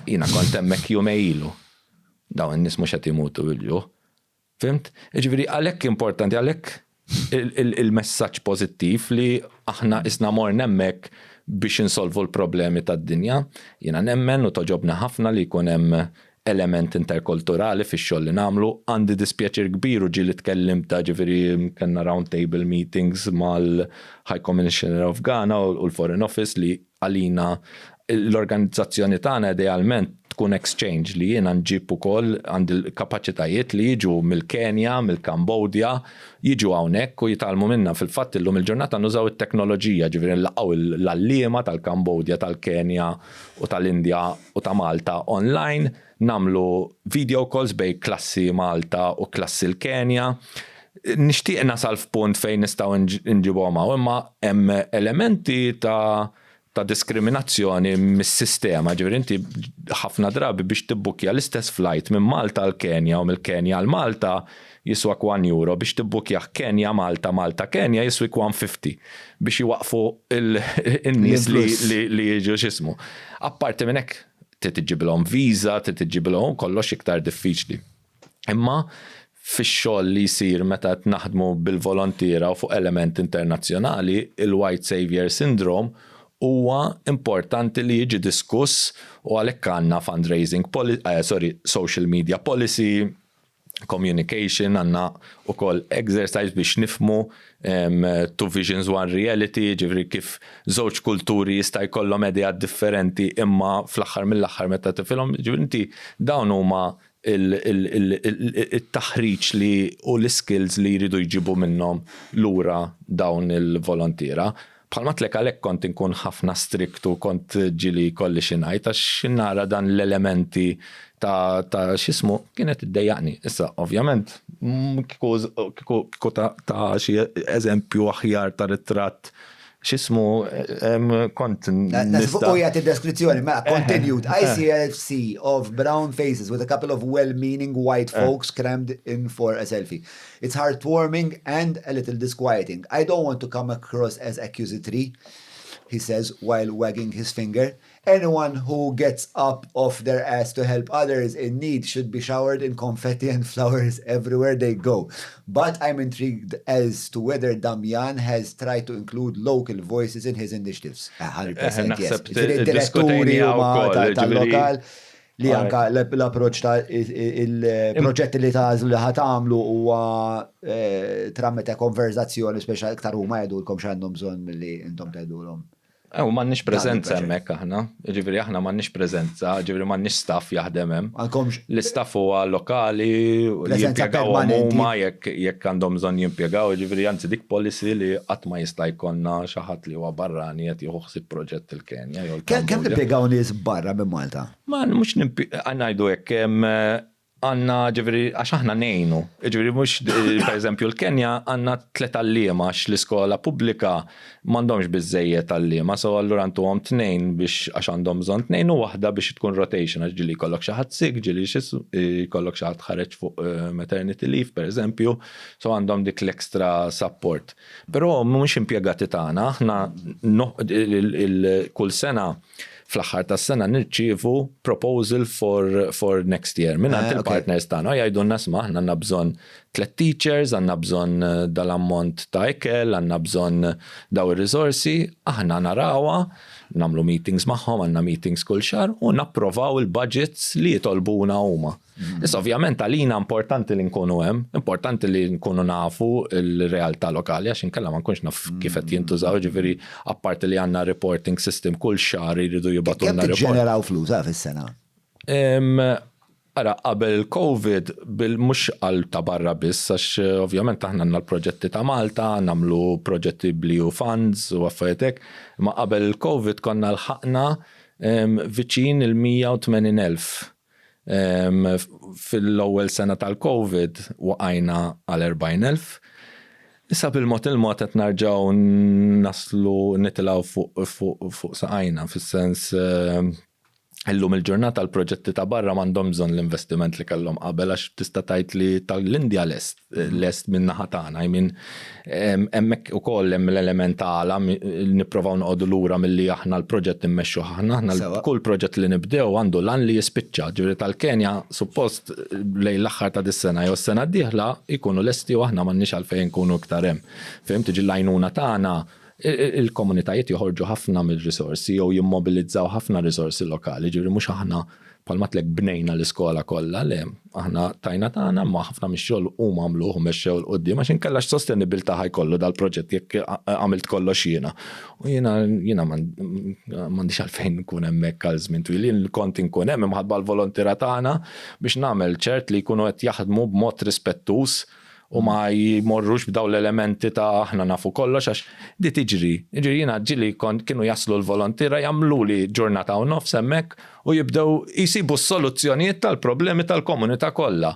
Jiena kont hemmhekk jumej ilu. Dawn in-nies mhux qed imutu bil-ġuħ. Fhimt? Jiġifieri għalhekk importanti, għalhekk il-messaġġ pożittiv li aħna isna morna hemmhekk biex insolvu l-problemi tad-dinja. Jiena nemmen u togħġobni ħafna li jkun hemm element interkulturali fix-xogħol li nagħmlu. Għandi dispjaċir kbir u ġieli tkellimt ta' ġifieri kellna round table meetings mal-High Commissioner of Ghana u l-Foreign Office li għalina l-organizzazzjoni tagħna idealment tkun exchange li jiena nġib ukoll għandi l-kapaċitajiet li jiġu mill-Kenja, mill-Kambodja, jiġu hawnhekk u jitgħallmu minna. Fil-fatt illum il-ġurnata nużaw it-teknoloġija, ġifieri nlaqgħu l-għalliema tal-Kambodja, tal-Kenja u tal-Indja u ta' Malta online, nagħmlu video calls bejn klassi Malta u klassi l-Kenja. Nixtieq nasal f'punt fejn nistgħu nġibuhom hawn, imma hemm elementi ta' ta' diskriminazzjoni mis-sistema, ġifieri inti ħafna drabi biex tibbukja l-istess flight minn Malta għal Kenja u mill-Kenja għal Malta jiswak 1 euro, biex tibbukjah Kenja Malta, Malta Kenja jiswik 1.50 biex iwaqqfu n-nies li jiġu x'ismu. Apparti minn hekk trid iġġibilhom visa, trid iġġibilhom kollox iktar diffiċli. Imma fix-xogħol li jsir meta qed naħdmu bil-volontiera u fuq element internazzjonali, il-white saviour syndrome huwa importanti li jiġi diskuss u għalhekk għandna fundraising sorry, social media policy. communication, għandna ukoll exercise biex nifhmu two visions one reality, ġifieri kif żewġ kulturi jista' jkollhom ideat differenti imma fl-aħħar mill-aħħar meta tifilhom, ġifieri inti dawn huma it-taħriġ li u l-iskills li jridu jġibu minnhom lura dawn il-volontiera. Bħalma għedtlek għalhekk kont inkun ħafna strict u kont ġieli jkolli xi ngħid għax nara dan l-elementi ta' ta' x'ismu kienet iddejjaqni. Issa ovvjament kieku kieku ta' xi eżempju aħjar ta' ritratt x'ismu kont nista'. U jagħti deskrizzjoni, mela continued, I see a sea of brown faces with a couple of well-meaning white folks crammed in for a selfie. It's heartwarming and a little disquieting. I don't want to come across as accusatory, he says while wagging his finger. Anyone who gets up off their ass to help others in need should be showered in confetti and flowers everywhere they go. But I'm intrigued as to whether Damian has tried to include local voices in his initiatives. 100% yes. Diretturi tal-lokal li anka l-approċ ta' il-proġetti li tagħżlu li ħa tagħmlu huwa eh, tramite konverzazzjoni speċa iktar huma jgħidulkom x'għandhom bżonn milli intom tgħidulhom. Eh, u m'għandniex preżenza hemmhekk aħna. Ġifieri aħna m'għandniex preżenza, ġifieri m'għandniex staff jaħdem hemm. Għandkomx. L-istaff huwa lokali, jimpjegaw huma jekk jekk għandhom bżonn jimpjegaw, ġifieri anzi dik policy li qatt ma jista' jkollna xi ħadd li huwa barrani qed jieħu ħsieb proġett il-Kenja jew Kemm kemm timpjegaw nies barra minn Malta? Ma mhux ngħidu hekk għandna ġifieri għax aħna ngħinu. Ġifieri mhux pereżempju l-Kenja għandna tlet għalliema għax l-iskola pubblika m'għandhomx biżżejjed għalliema, so allura ntuhom tnejn biex għax għandhom bżonn tnejn u waħda biex tkun rotation għax ġieli jkollok xi ħadd sick, ġieli jkollok xi ħadd ħareġ fuq eh, maternity leave pereżempju, so għandhom dik l-extra support. Però mhumiex impjegati tagħna, aħna kull sena fl-aħħar tas-sena nirċievu proposal for, for next year mingħand eh, il-partners tagħna jgħidulna sma' aħna għandna bżonn tliet teachers, għandna bżonn eh, dal-ammont ta' ikel, għandna bżonn daw ir-riżorsi, aħna narawha, nagħmlu meetings magħhom, għandna meetings kull xahar u napprovaw il-budgets li jitolbuna huma. Issa ovvjament għalina importanti li nkunu hemm, importanti li nkunu nafu l-realtà lokali għax inkella ma nkunx naf kif qed jintużaw, ġifieri apparti li għandna reporting system kull xahar jridu jibgħatulna report. Kemm tiġġeneraw flus ah, fis-sena? Ara, qabel il-Covid, bil mhux għal ta' barra biss, għax eh, ovvjament aħna għandna l-proġetti ta' Malta, nagħmlu proġetti bl-EU funds u affarijiet hekk, ma qabel il-Covid konna lħaqna viċin il-180,000. Fil-ewwel sena tal-Covid waqajna għal 40,000. Issa bil-mod il-mod qed narġgħu naslu nitilgħu fuq saqajna fis-sens illum il-ġurnata l-proġetti ta' barra m'għandhomx bżonn l-investiment li kellhom qabel għax tista' tgħid li tal-Indja lest. lest min-naħa tagħna. I mean, hemmhekk ukoll hemm l-element ta' għala nipprovaw noqogħdu lura milli aħna l-proġett immexxuh aħna. Aħna kull proġett li nibdew għandu l-għan li jispiċċa. Ġifieri tal-Kenja suppost lejn l-aħħar ta' dis-sena jew s-sena d-dieħla jkunu lesti u aħna m'għandniex għalfejn nkunu iktar hemm. Fhimt? Jiġi l-għajnuna tagħna il-komunitajiet joħorġu ħafna mir-risorsi jew jimmobilizzaw ħafna risorsi lokali, ġifieri mhux aħna bħalma għedtlek bnejna l-iskola kollha, le, aħna tajna tagħna imma ħafna mix-xogħol huma għamluh u mexxew 'l quddiem għax inkella x'sostenibilità ħa jkollu dal-proġett jekk għamilt kollox jiena. U jiena jiena m'għandix għalfejn nkun hemmhekk għal żmien twil, jien kont inkun hemm imħabba l-volontiera tagħna biex nagħmel ċert li jkunu qed jaħdmu b'mod rispettuż u ma jmorrux b'dawn l-elementi ta' aħna nafu kollox għax di tiġri. Jiġifieri jiena ġieli kont kienu jaslu l-volontiera jagħmluli ġurnata u nofs hemmhekk u jibdew jsibu s-soluzzjonijiet tal-problemi tal-komunità kollha.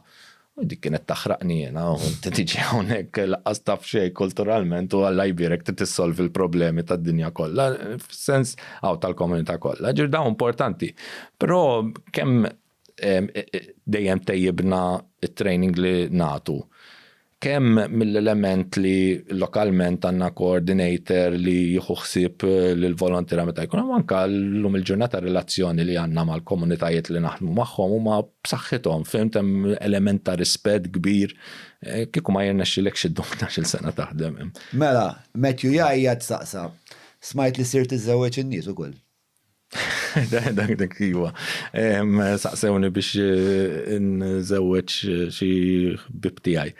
U dik kienet taħraqni jiena, u inti tiġi hawnhekk lanqas taf xejn kulturalment u Alla jbierek trid issolvi l-problemi tad-dinja kollha, fis-sens hawn tal-komunità kollha. Ġifieri dawn importanti. Però kemm dejjem tejjibna t-training li nagħtu. Kemm mill-element li lokalment għandna coordinator li jieħu ħsieb lill-volontiera meta jkun hemm anke llum il-ġurnata relazzjoni li għandna mal-komunitajiet li naħdmu magħhom huma b'saħħithom, fhimt hemm element ta' rispett kbir kieku ma jirnexxilekx iddum 12-il sena taħdem hemm. Mela, Matthew jgħajjat staqsa, smajt li sirt tiżżewweġ in-nies ukoll. Dak dak iwa. Saqsewni biex eh, nżewweġ xi ħbib tiegħi.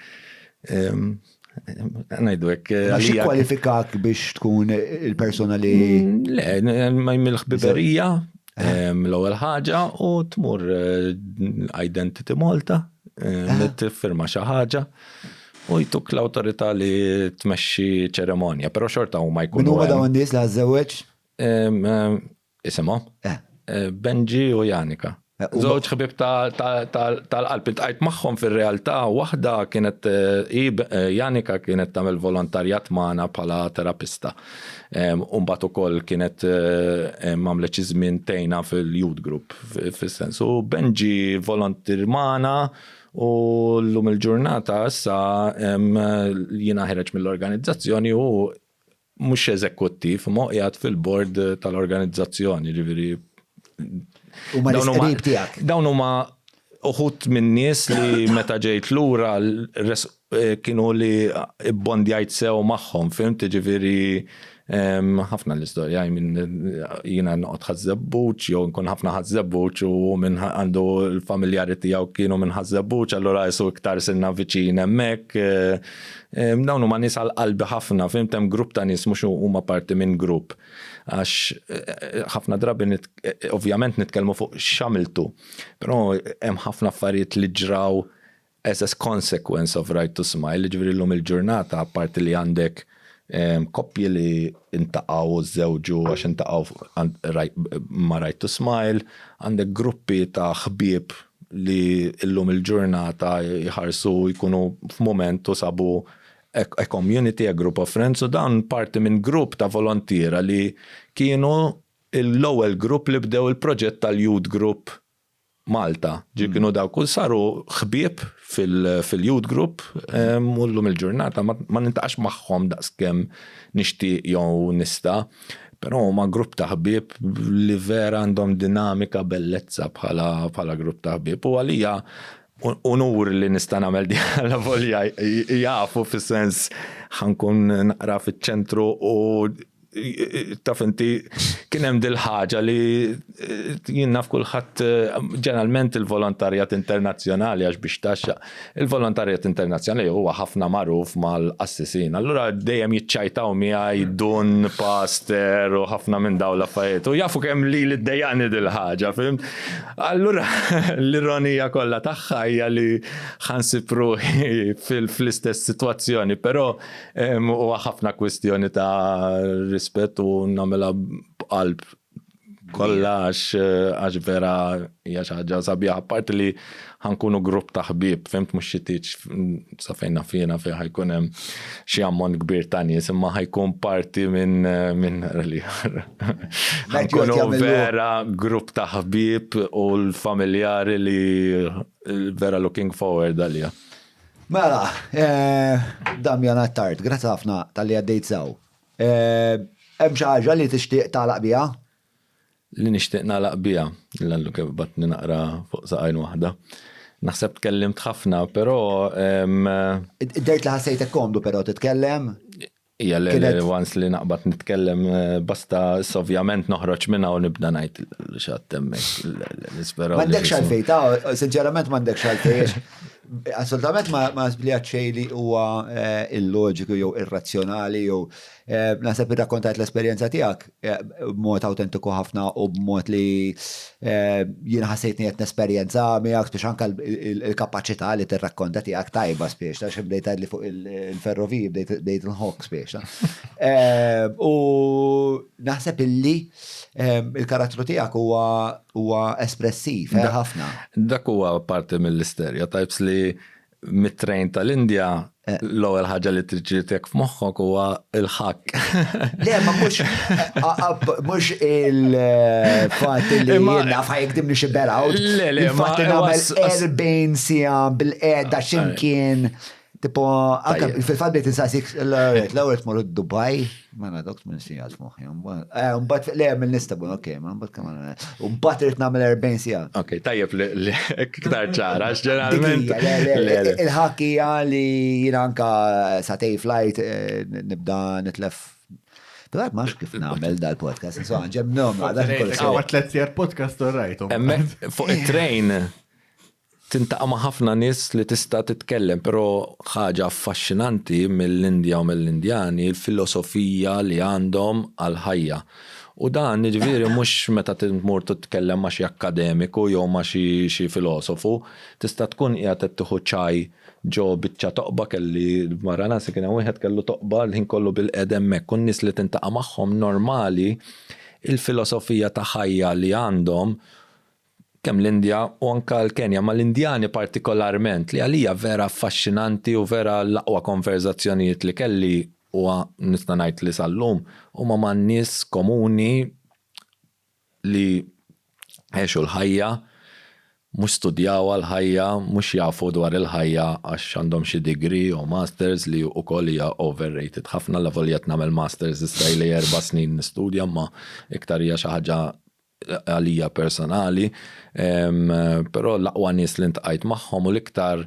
Ngħidu hekk. Eh, xi kwalifikak biex tkun il-persuna li. Mm, le, ma mill-ħbiberija eh. l-ewwel ħaġa u tmur Identity Malta, tiffirma xi ħaġa u jtuk l-awtorità li tmexxi ċeremonja, però xorta huma jkunu. Min huma dawn nies li għażżewweġ? Isimhom? Eh. eh. Benji u Janika. Eh, Żewġ ħbib tal-qalb iltqajt magħhom fir-realtà waħda kienet eh, Janika kienet tagħmel volontarjat magħna bħala terapista. U mbagħad ukoll kienet għamlet xi żmien tgħinna fil-youth group fis-sens. U Benji volontir magħna u llum il-ġurnata issa jiena ħereġ mill-organizzazzjoni u mhux eżekuttiv, imma qiegħed fil-bord tal-organizzazzjoni, ġifieri. Huma l-qrib tiegħek. Dawn huma uħut minn nies li meta ġejt lura eh, kienu li bondjajt sew magħhom, fimt, ġifieri ħafna l-istorja, jiena noqgħod ħaż-żebbuġ, jew nkun ħafna ħaż-żebbuġ u minn għandu l-familjari tiegħu kienu minn ħaż-żebbuġ, allura jisu iktar sinna viċin hemmhekk. Eh, Dawn huma nies għal qalbi ħafna, fhimt hemm grupp ta' nies mhux huma parti minn grupp. Għax eh, ħafna drabi eh, ovvjament nitkellmu fuq x'għamiltu, però hemm ħafna affarijiet li ġraw as a consequence of right to smile, ġifieri llum il-ġurnata apparti li għandek koppji li intaqgħu u żewġu għax intaqgħu ma' right to smile, għandek gruppi ta' ħbieb li llum il-ġurnata jħarsu jkunu f'mument u sabu a community, a group of friends u dan parti minn grupp ta' volontiera li kienu l-ewwel grupp li bdew il-proġett tal-Youth Group Malta. Ġi mm. kienu dawk u saru ħbieb fil-Youth Group u llum il-ġurnata ma nintaqax magħhom daqskemm nixtieq jew nista'. Però huma grupp ta' ħbieb li vera għandhom dinamika bellezza bħala bħala grupp ta' ħbieb u għalija unur li nista' nagħmel di għala volja jafu fis-sens ħankun naqra fiċ-ċentru u taf inti kien hemm dil-ħaġa li jien naf kulħadd ġeneralment il-volontarjat internazzjonali għax biex taxxa Il-volontarjat internazzjonali huwa ħafna magħruf mal-qassisin. Allura dejjem jiċċajtaw miegħi dun, paster u ħafna minn dawn l-affarijiet. U jafu kemm li li ddejjaqni dil-ħaġa, fhimt? Allura l-ironija kollha tagħha hija li ħansib ruħi fl-istess sitwazzjoni, però huwa ħafna kwistjoni ta' rispett u nagħmilha b'qalb kollha għax għax vera hija xi ħaġa sabiħa apparti li ħankunu grupp ta' ħbieb, fhimt mhux xi tieġ sa fejn naf jiena fejn ħajkun hemm xi ammont kbir ta' nies imma ħajkun parti minn minn ħankunu vera grupp ta' ħbieb u l-familjari li vera looking forward għaliha. Mela, eh, Damian Attard, grazzi ħafna tal-li għaddejt sew. Hemm xi ħaġa li tixtieq tagħlaq biha? Li nixtieq nagħlaq biha, l-allu kif batni naqra fuq saqajn waħda. Naħseb tkellimt ħafna, però. Dert li ħassejtek komdu però titkellem? Ija le le once li naqbad nitkellem eh, basta ovvjament noħroġ minna u nibda ngħid x'għadd hemmhekk nispera. M'għandekx għalfejn, ta' sinċerament m'għandekx għalfejn. Assolutament ma żblijat xejn li huwa eh, illoġiku jew irrazzjonali jew eh, naħseb irrakkontajt l-esperjenza tiegħek eh, b'mod awtentiku ħafna u b'mod li jien ħassejtni qed nesperjenza miegħek biex anke il-kapaċità li tirrakkonta tiegħek tajba spiex ta' bdejt li fuq il-ferroviji bdejt nħokk spiex. U naħseb illi il-karattru tiegħek huwa huwa espressiv eh, ħafna. Dak huwa parti mill-istereotypes li mit-train tal-Indja eh. l-ewwel ħaġa li tiġi f'moħħok huwa il-ħakk. Le, ma mhux mhux il-fatt li naf ħajkdimni xi berout. Le, le, il-fatt li nagħmel 40 siegħa bil-qiegħda x'imkien. Tipo, anka fil-fatt bdejt insaqsik l-ewwel tmur Dubai, ma na dok minn sigħat f'moħħi. Eh, mbagħad le minn Istanbul, ok, ma mbagħad kemm mbagħad irid nagħmel 40 siegħa. Ok, tajjeb li iktar ċara, ġeneralment. Il-ħakk hija li jiena anka satej flight eh, nibda nitlef. Però ma nafx kif nagħmel dal-podcast, insomma, ġem nom, għadha Għawa tlet sjer podcast all right. Hemmhekk fuq it-train tintaqa' ma' ħafna nies li tista' titkellem, però ħaġa affaxxinanti mill-Indja u mill-Indjani l-filosofija li għandhom għall-ħajja. U dan jiġifieri mhux meta tmur titkellem ma' xi akkademiku jew ma' xi filosofu, tista' tkun qiegħed qed tieħu ċaj ġo biċċa toqba kelli Varanasi kien hemm wieħed kellu toqba l-ħin kollu bilqiegħda hemmhekk u n-nies li tintaqa' magħhom normali il-filosofija ta' ħajja li għandhom kemm l-Indja u anke l-Kenja, ma l-Indjani partikolarment li għalija vera affaxxinanti u vera l-aqwa konverżazzjonijiet li kelli huwa nista' ngħid li sal-lum huma man-nies komuni li għexu l-ħajja, mhux studjawha l-ħajja, mhux jafu dwar il-ħajja għax għandhom xi degree jew masters li wkoll hija overrated ħafna, allavolja qed nagħmel masters issa ili erba' snin nistudja imma iktar hija xi ħaġa għalija personali, però l-aqwa nies li ntqajt magħhom u l-iktar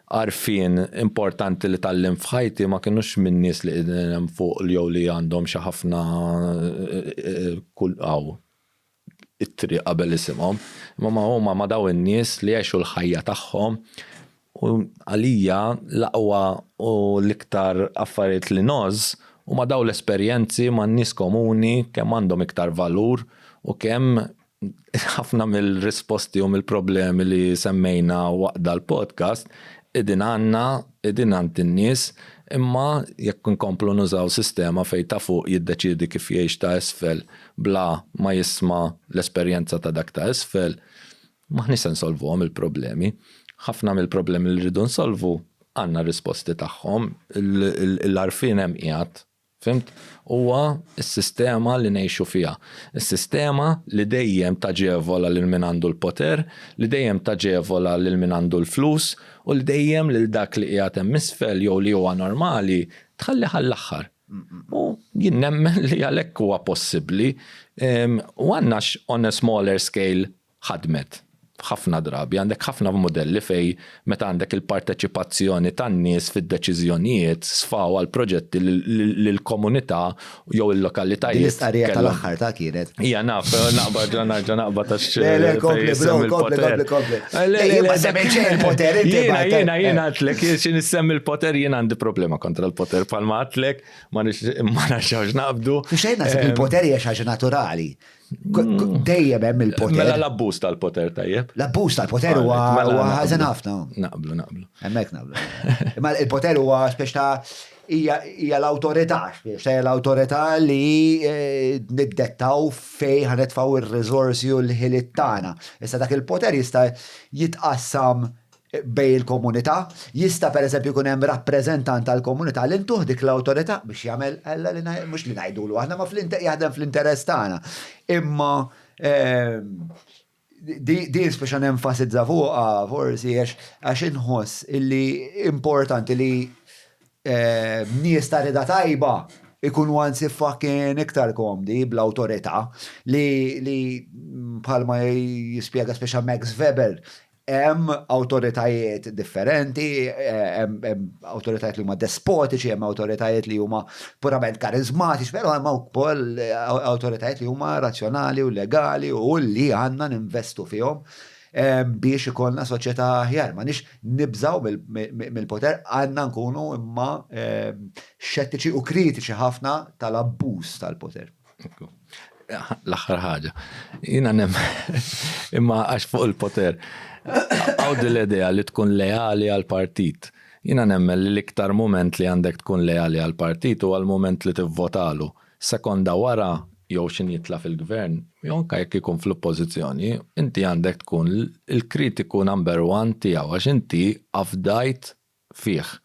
għarfien importanti li tgħallimt f'ħajti ma kinux minn nies li qegħdin hemm fuq jew li għandhom xi ħafna kull hawn ittri qabel isimhom, imma ma huma ma' dawn in-nies li għexu l-ħajja tagħhom u għalija l-aqwa u l-iktar affarijiet li ngħożż huma dawn l-esperjenzi man-nies komuni kemm għandhom iktar valur u kemm ħafna mill-risposti u mill-problemi li semmejna waqt dal-podcast qegħdin għandna, qegħdin għand in-nies, imma jekk inkomplu nużaw sistema fejn ta' fuq jiddeċiedi kif jgħix ta' isfel bla ma jisma' l-esperjenza ta' dak ta' isfel, m'aħniex se nsolvuhom il-problemi. Ħafna mill-problemi li rridu nsolvu għandna r-risposti tagħhom, l-għarfien hemm qiegħed. Fhimt? Huwa s-sistema li ngħixu fiha. Is-sistema li dejjem taġevola lil min għandu l-poter, li dejjem taġevola lil min għandu l-flus u li dejjem lil dak li qiegħed hemm isfel jew li huwa normali tħallih għall-aħħar. U jien nemmen li għalhekk huwa possibbli u għandna on a smaller scale ħadmet ħafna drabi. Għandek ħafna mudelli fejn meta għandek il-parteċipazzjoni tan-nies fid-deċiżjonijiet sfaw għal proġetti li l-komunità jew il-lokalitajiet. Din l-istqarrija tal-aħħar ta' kienet. Ija naf, naqbad ġa narġa' naqbad għax. Le, le, kompli, bro, kompli, kompli, kompli. Le, le, ma semmejt xejn il-poter, inti. Jiena, jiena, jiena għadtlek, xi nissemmi l-poter jien għandi problema kontra l-poter bħalma għadtlek, ma nerġgħux naqbdu. Xejn naħseb il-poter hija xi ħaġa naturali. Dejjem hemm il-poter. Mela l-abbuż tal-poter tajjeb. L-abbuż tal-poter huwa mela ħażin ħafna. Naqblu, naqblu. Hemmhekk naqblu. Imma il-poter huwa spex ta' hija l-awtorità, spex ta' l-awtorità li eh, niddettaw fej ħanetfaw ir-riżorsi u l-ħiliet tagħna. Issa dak il-poter jista' jitqassam bejn il-komunità. Jista' pereżempju jkun hemm rappreżentant tal-komunità li ntuh dik l-awtorità biex jagħmel alla li mhux li ngħidulu aħna ma jaħdem fl-interess tagħna. Imma ehm, di speċa nenfasizza fuqha forsi għax inħoss illi importanti li ehm, nies ta' rida tajba ikunu anzi fucking iktar komdi bl-awtorità li li bħalma jispjega speċa Max Weber Hemm awtoritajiet differenti, hemm awtoritajiet li huma despotiċi, hemm awtoritajiet li huma purament karizmatiċi, però hemm ukoll awtoritajiet li huma razzjonali u legali u li għandna ninvestu fihom biex ikollna soċjetà aħjar. Ma nix nibżaw mill-poter, għandna nkunu imma xettiċi u kritiċi ħafna tal-abbuż tal-poter. L-aħħar ħaġa. Jiena nem imma għax fuq il-poter. Għaw l-idea li tkun leali għal partit. Jiena nemmen li l-iktar moment li għandek tkun leali għal partit huwa l-moment li tivvotalu. Sekonda wara jew xin jitla fil-gvern, jew anke jekk ikun fl-oppożizzjoni, inti għandek tkun il-kritiku number one tiegħu għax inti afdajt fih.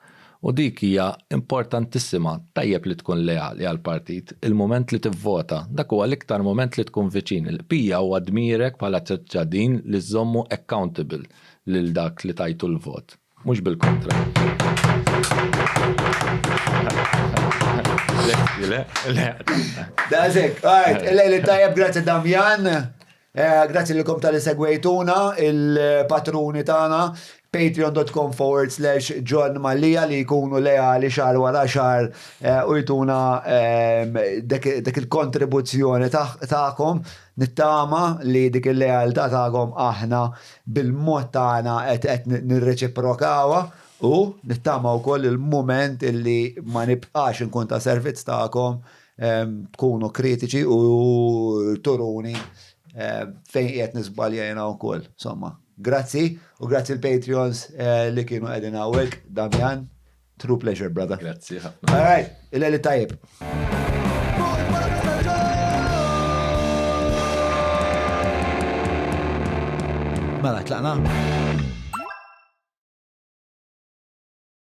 U dik hija importantissima. Tajjeb li tkun leali għall-partit. Il-mument li tivvota, dak huwa l-iktar mument li tkun viċin. Il-qbija huwa dmirek bħala ċittadin li żżommu accountable lil dak li tajtu l-vot. Mhux bil-kontra. Le, le. Daqshekk, all right, il-lejl it-tajjeb, grazzi Damjan. Grazzi lilkom talli segwejtuna, il-patruni tagħna, patreon.com forward slash John Mallia li jkunu leali xahar wara xahar u jtuna dik il-kontribuzzjoni tagħkom. Nittama li dik il-lealtà tagħkom aħna bil-mod tagħna qed nirreċiprokawha u nittama wkoll il-mument illi ma nibqax inkun ta' servizz tagħkom tkunu kritiċi u turuni fejn qiegħed niżbalja jiena wkoll. Insomma, grazzi u grazzi l-Patreons li kienu qegħdin hawnhekk, Damian, true pleasure brother. Grazzi ħafna. All right, il-lejl it-tajjeb. Mela, tlaqna?